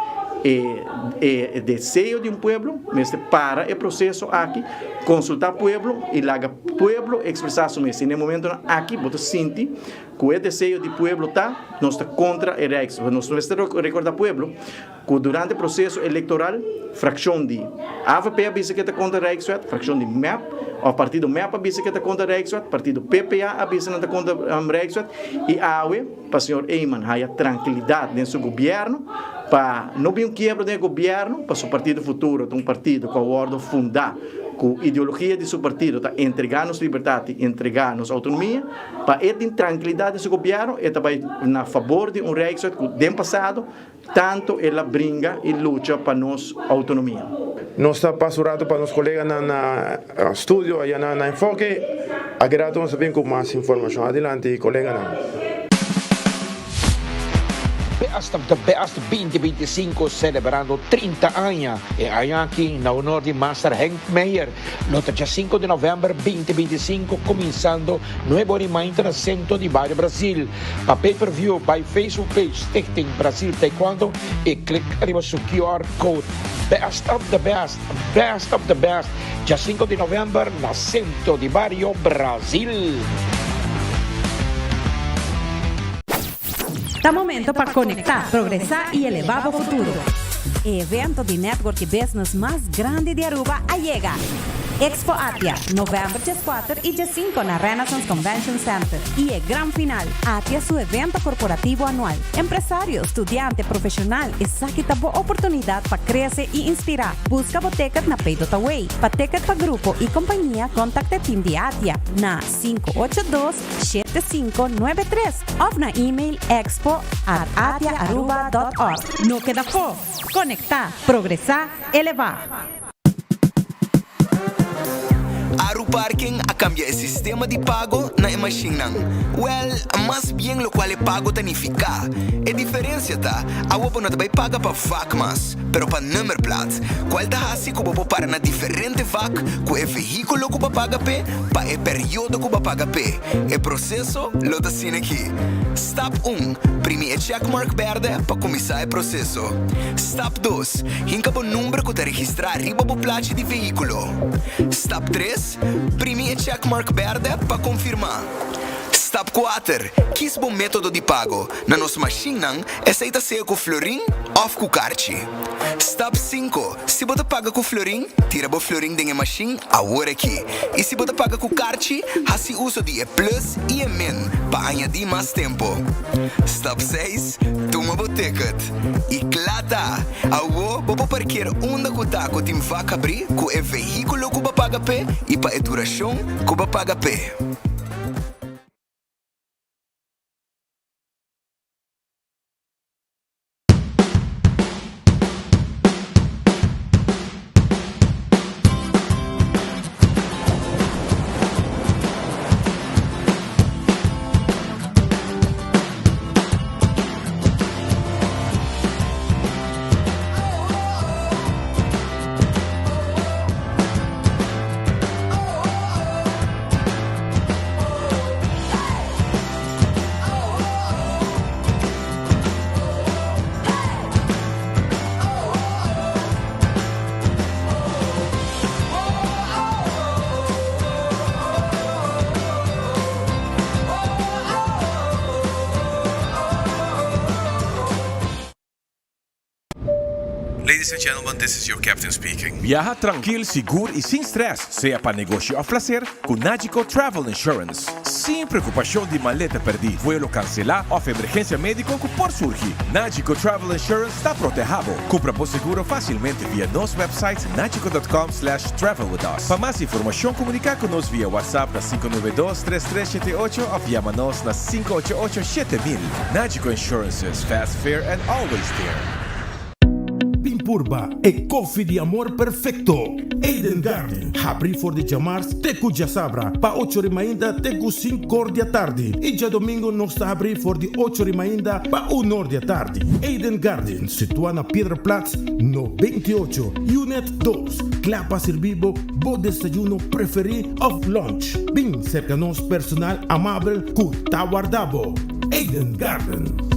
e e deseo di un pueblo mester para e proseso aki. Konsultá pueblo i laga pueblo ekspresá su mes. I na e momentonan aki bo ta sinti ku e deseo di pueblo ta, nos ta kontra e Rijkswet. Nos mester rekordá pueblo ku durante proseso elektoral frakshon di avp a bisa ku e ta kontra Rijkswet, frakshon di mep òf partido mep a bisa ku e ta kontra Rijkswet, partido PPA a bisa nan ta kontra Rijkswet i awe pa señor Eman haya trankilidat den su gobièrnu pa no bin un kiebro den e gobièrnu pa su partido futuro ta un partido ku a wòrdu fundá ku ideologia di su partido ta entregá nos libertat i entregá nos outonomia pa e tin trankilidat den su gobièrnu e ta bai na fabor di un Rijkswet ku den pasado Tanto el a bringa y lucha pa nos autonomia. Nos ta pasa un rato pa nos coleganan na studio aya na Enfoke. Aki rato nos ta bin cu mas informacion. Adilanti coleganan. Best of the Best 2025 celebrando 30 aña. E aña aki na honor di Master Henk Meijer. Lo ta dja 5 di november 2025 cuminsando nuebe ora y mainta na centro di Bario Brasil. Pa pay per view bay Facebook page Stichting Brasil Taekwondo y click riba su QR code. Best of the best, best of the best, dja 5 di november na Centro di Bario Brasil. Ta momento pa conecta, progresa y eleva bo futuro. E evento di network y business mas grandi di Aruba a yega! Expo Atia, november dieskuater y diesinko na Renaissance Convention Center y e gran final, Atia su evento corporativo anual. Empresario, studiante, profesional, esaki ta bo oportunidad pa crece y inspira. Busca bo ticket na Paydotaway. Pa ticket pa grupo y compañia contacta e team di Atia na 582 7593 of na email expo at atiaaruba dot org. No keda afó! Konektá, progresá, elevá! Aru Parking a kambia e sistema di pago na e mashinnan. Wèl, mas bien lokual e pago ta nifiká. E diferensia ta, awo bo no ta bai paga pa vak mas, pero pa nummerplaat, kual ta hasi ku bo por para na diferente vak ku e vehíkulo ku bo paga p'e pa e periodo ku bo paga p'e. E proseso lo ta asina aki. Stap un, Primi e checkmark bèrdè pa kuminsá e proseso. Stap dos, Hinka bo number ku ta registrá riba bo plachi di vehíkulo. Stap tres, Primi e checkmark bèrdè pa konfirmá. Stap kuater, Kis bo método di pago. Na nos mashinnan, esei ta sea ku florin òf ku karchi. Stap 5, Si bo ta paga ku florin, tira bo florin den e mashin awor aki. I si bo ta paga ku karchi, hasi uso di e plus i e min pa añadí mas tempo. Stap 6, Tuma bo ticket. I kla ta! Awo bo por parker unda ku ta ku tin vak habrí ku e vehíkulo ku bo paga p'e i pa e durashon ku bo paga p'e. Ladies and gentlemen, this is your captain speaking. Biaha trankil, sigur i sin stress, sea pa negoshi òf plaser, ku Nagico Travel Insurance. Sin preokupashon di maleta pèrdí, vuelo kanselá òf emergensia médiko ku por surgi, Nagico Travel Insurance ta protehá bo. Kumpra bo seguro fásilmente via nos website nagico dot com slash travel with us. Pa mas informashon komuniká ku nos via WhatsApp na 592 3378 òf yama nos na 588 7000. Nagico Insurances, fast, fair and always there. Bin purba e koffie di amor perfecto! Eden Garden, habri for di djamars te ku djasabra pa ocho ri mainta te ku sinkor di atardi i djadomingo nos ta habri for di ocho ri mainta pa unor di atardi. Eden Garden, situa na Piedraplaats no 28, Unit dos, kla pa sirbi bo bo desayuno preferi of lunch. Bin serka nos personal amabel ku ta warda bo. Eden Garden.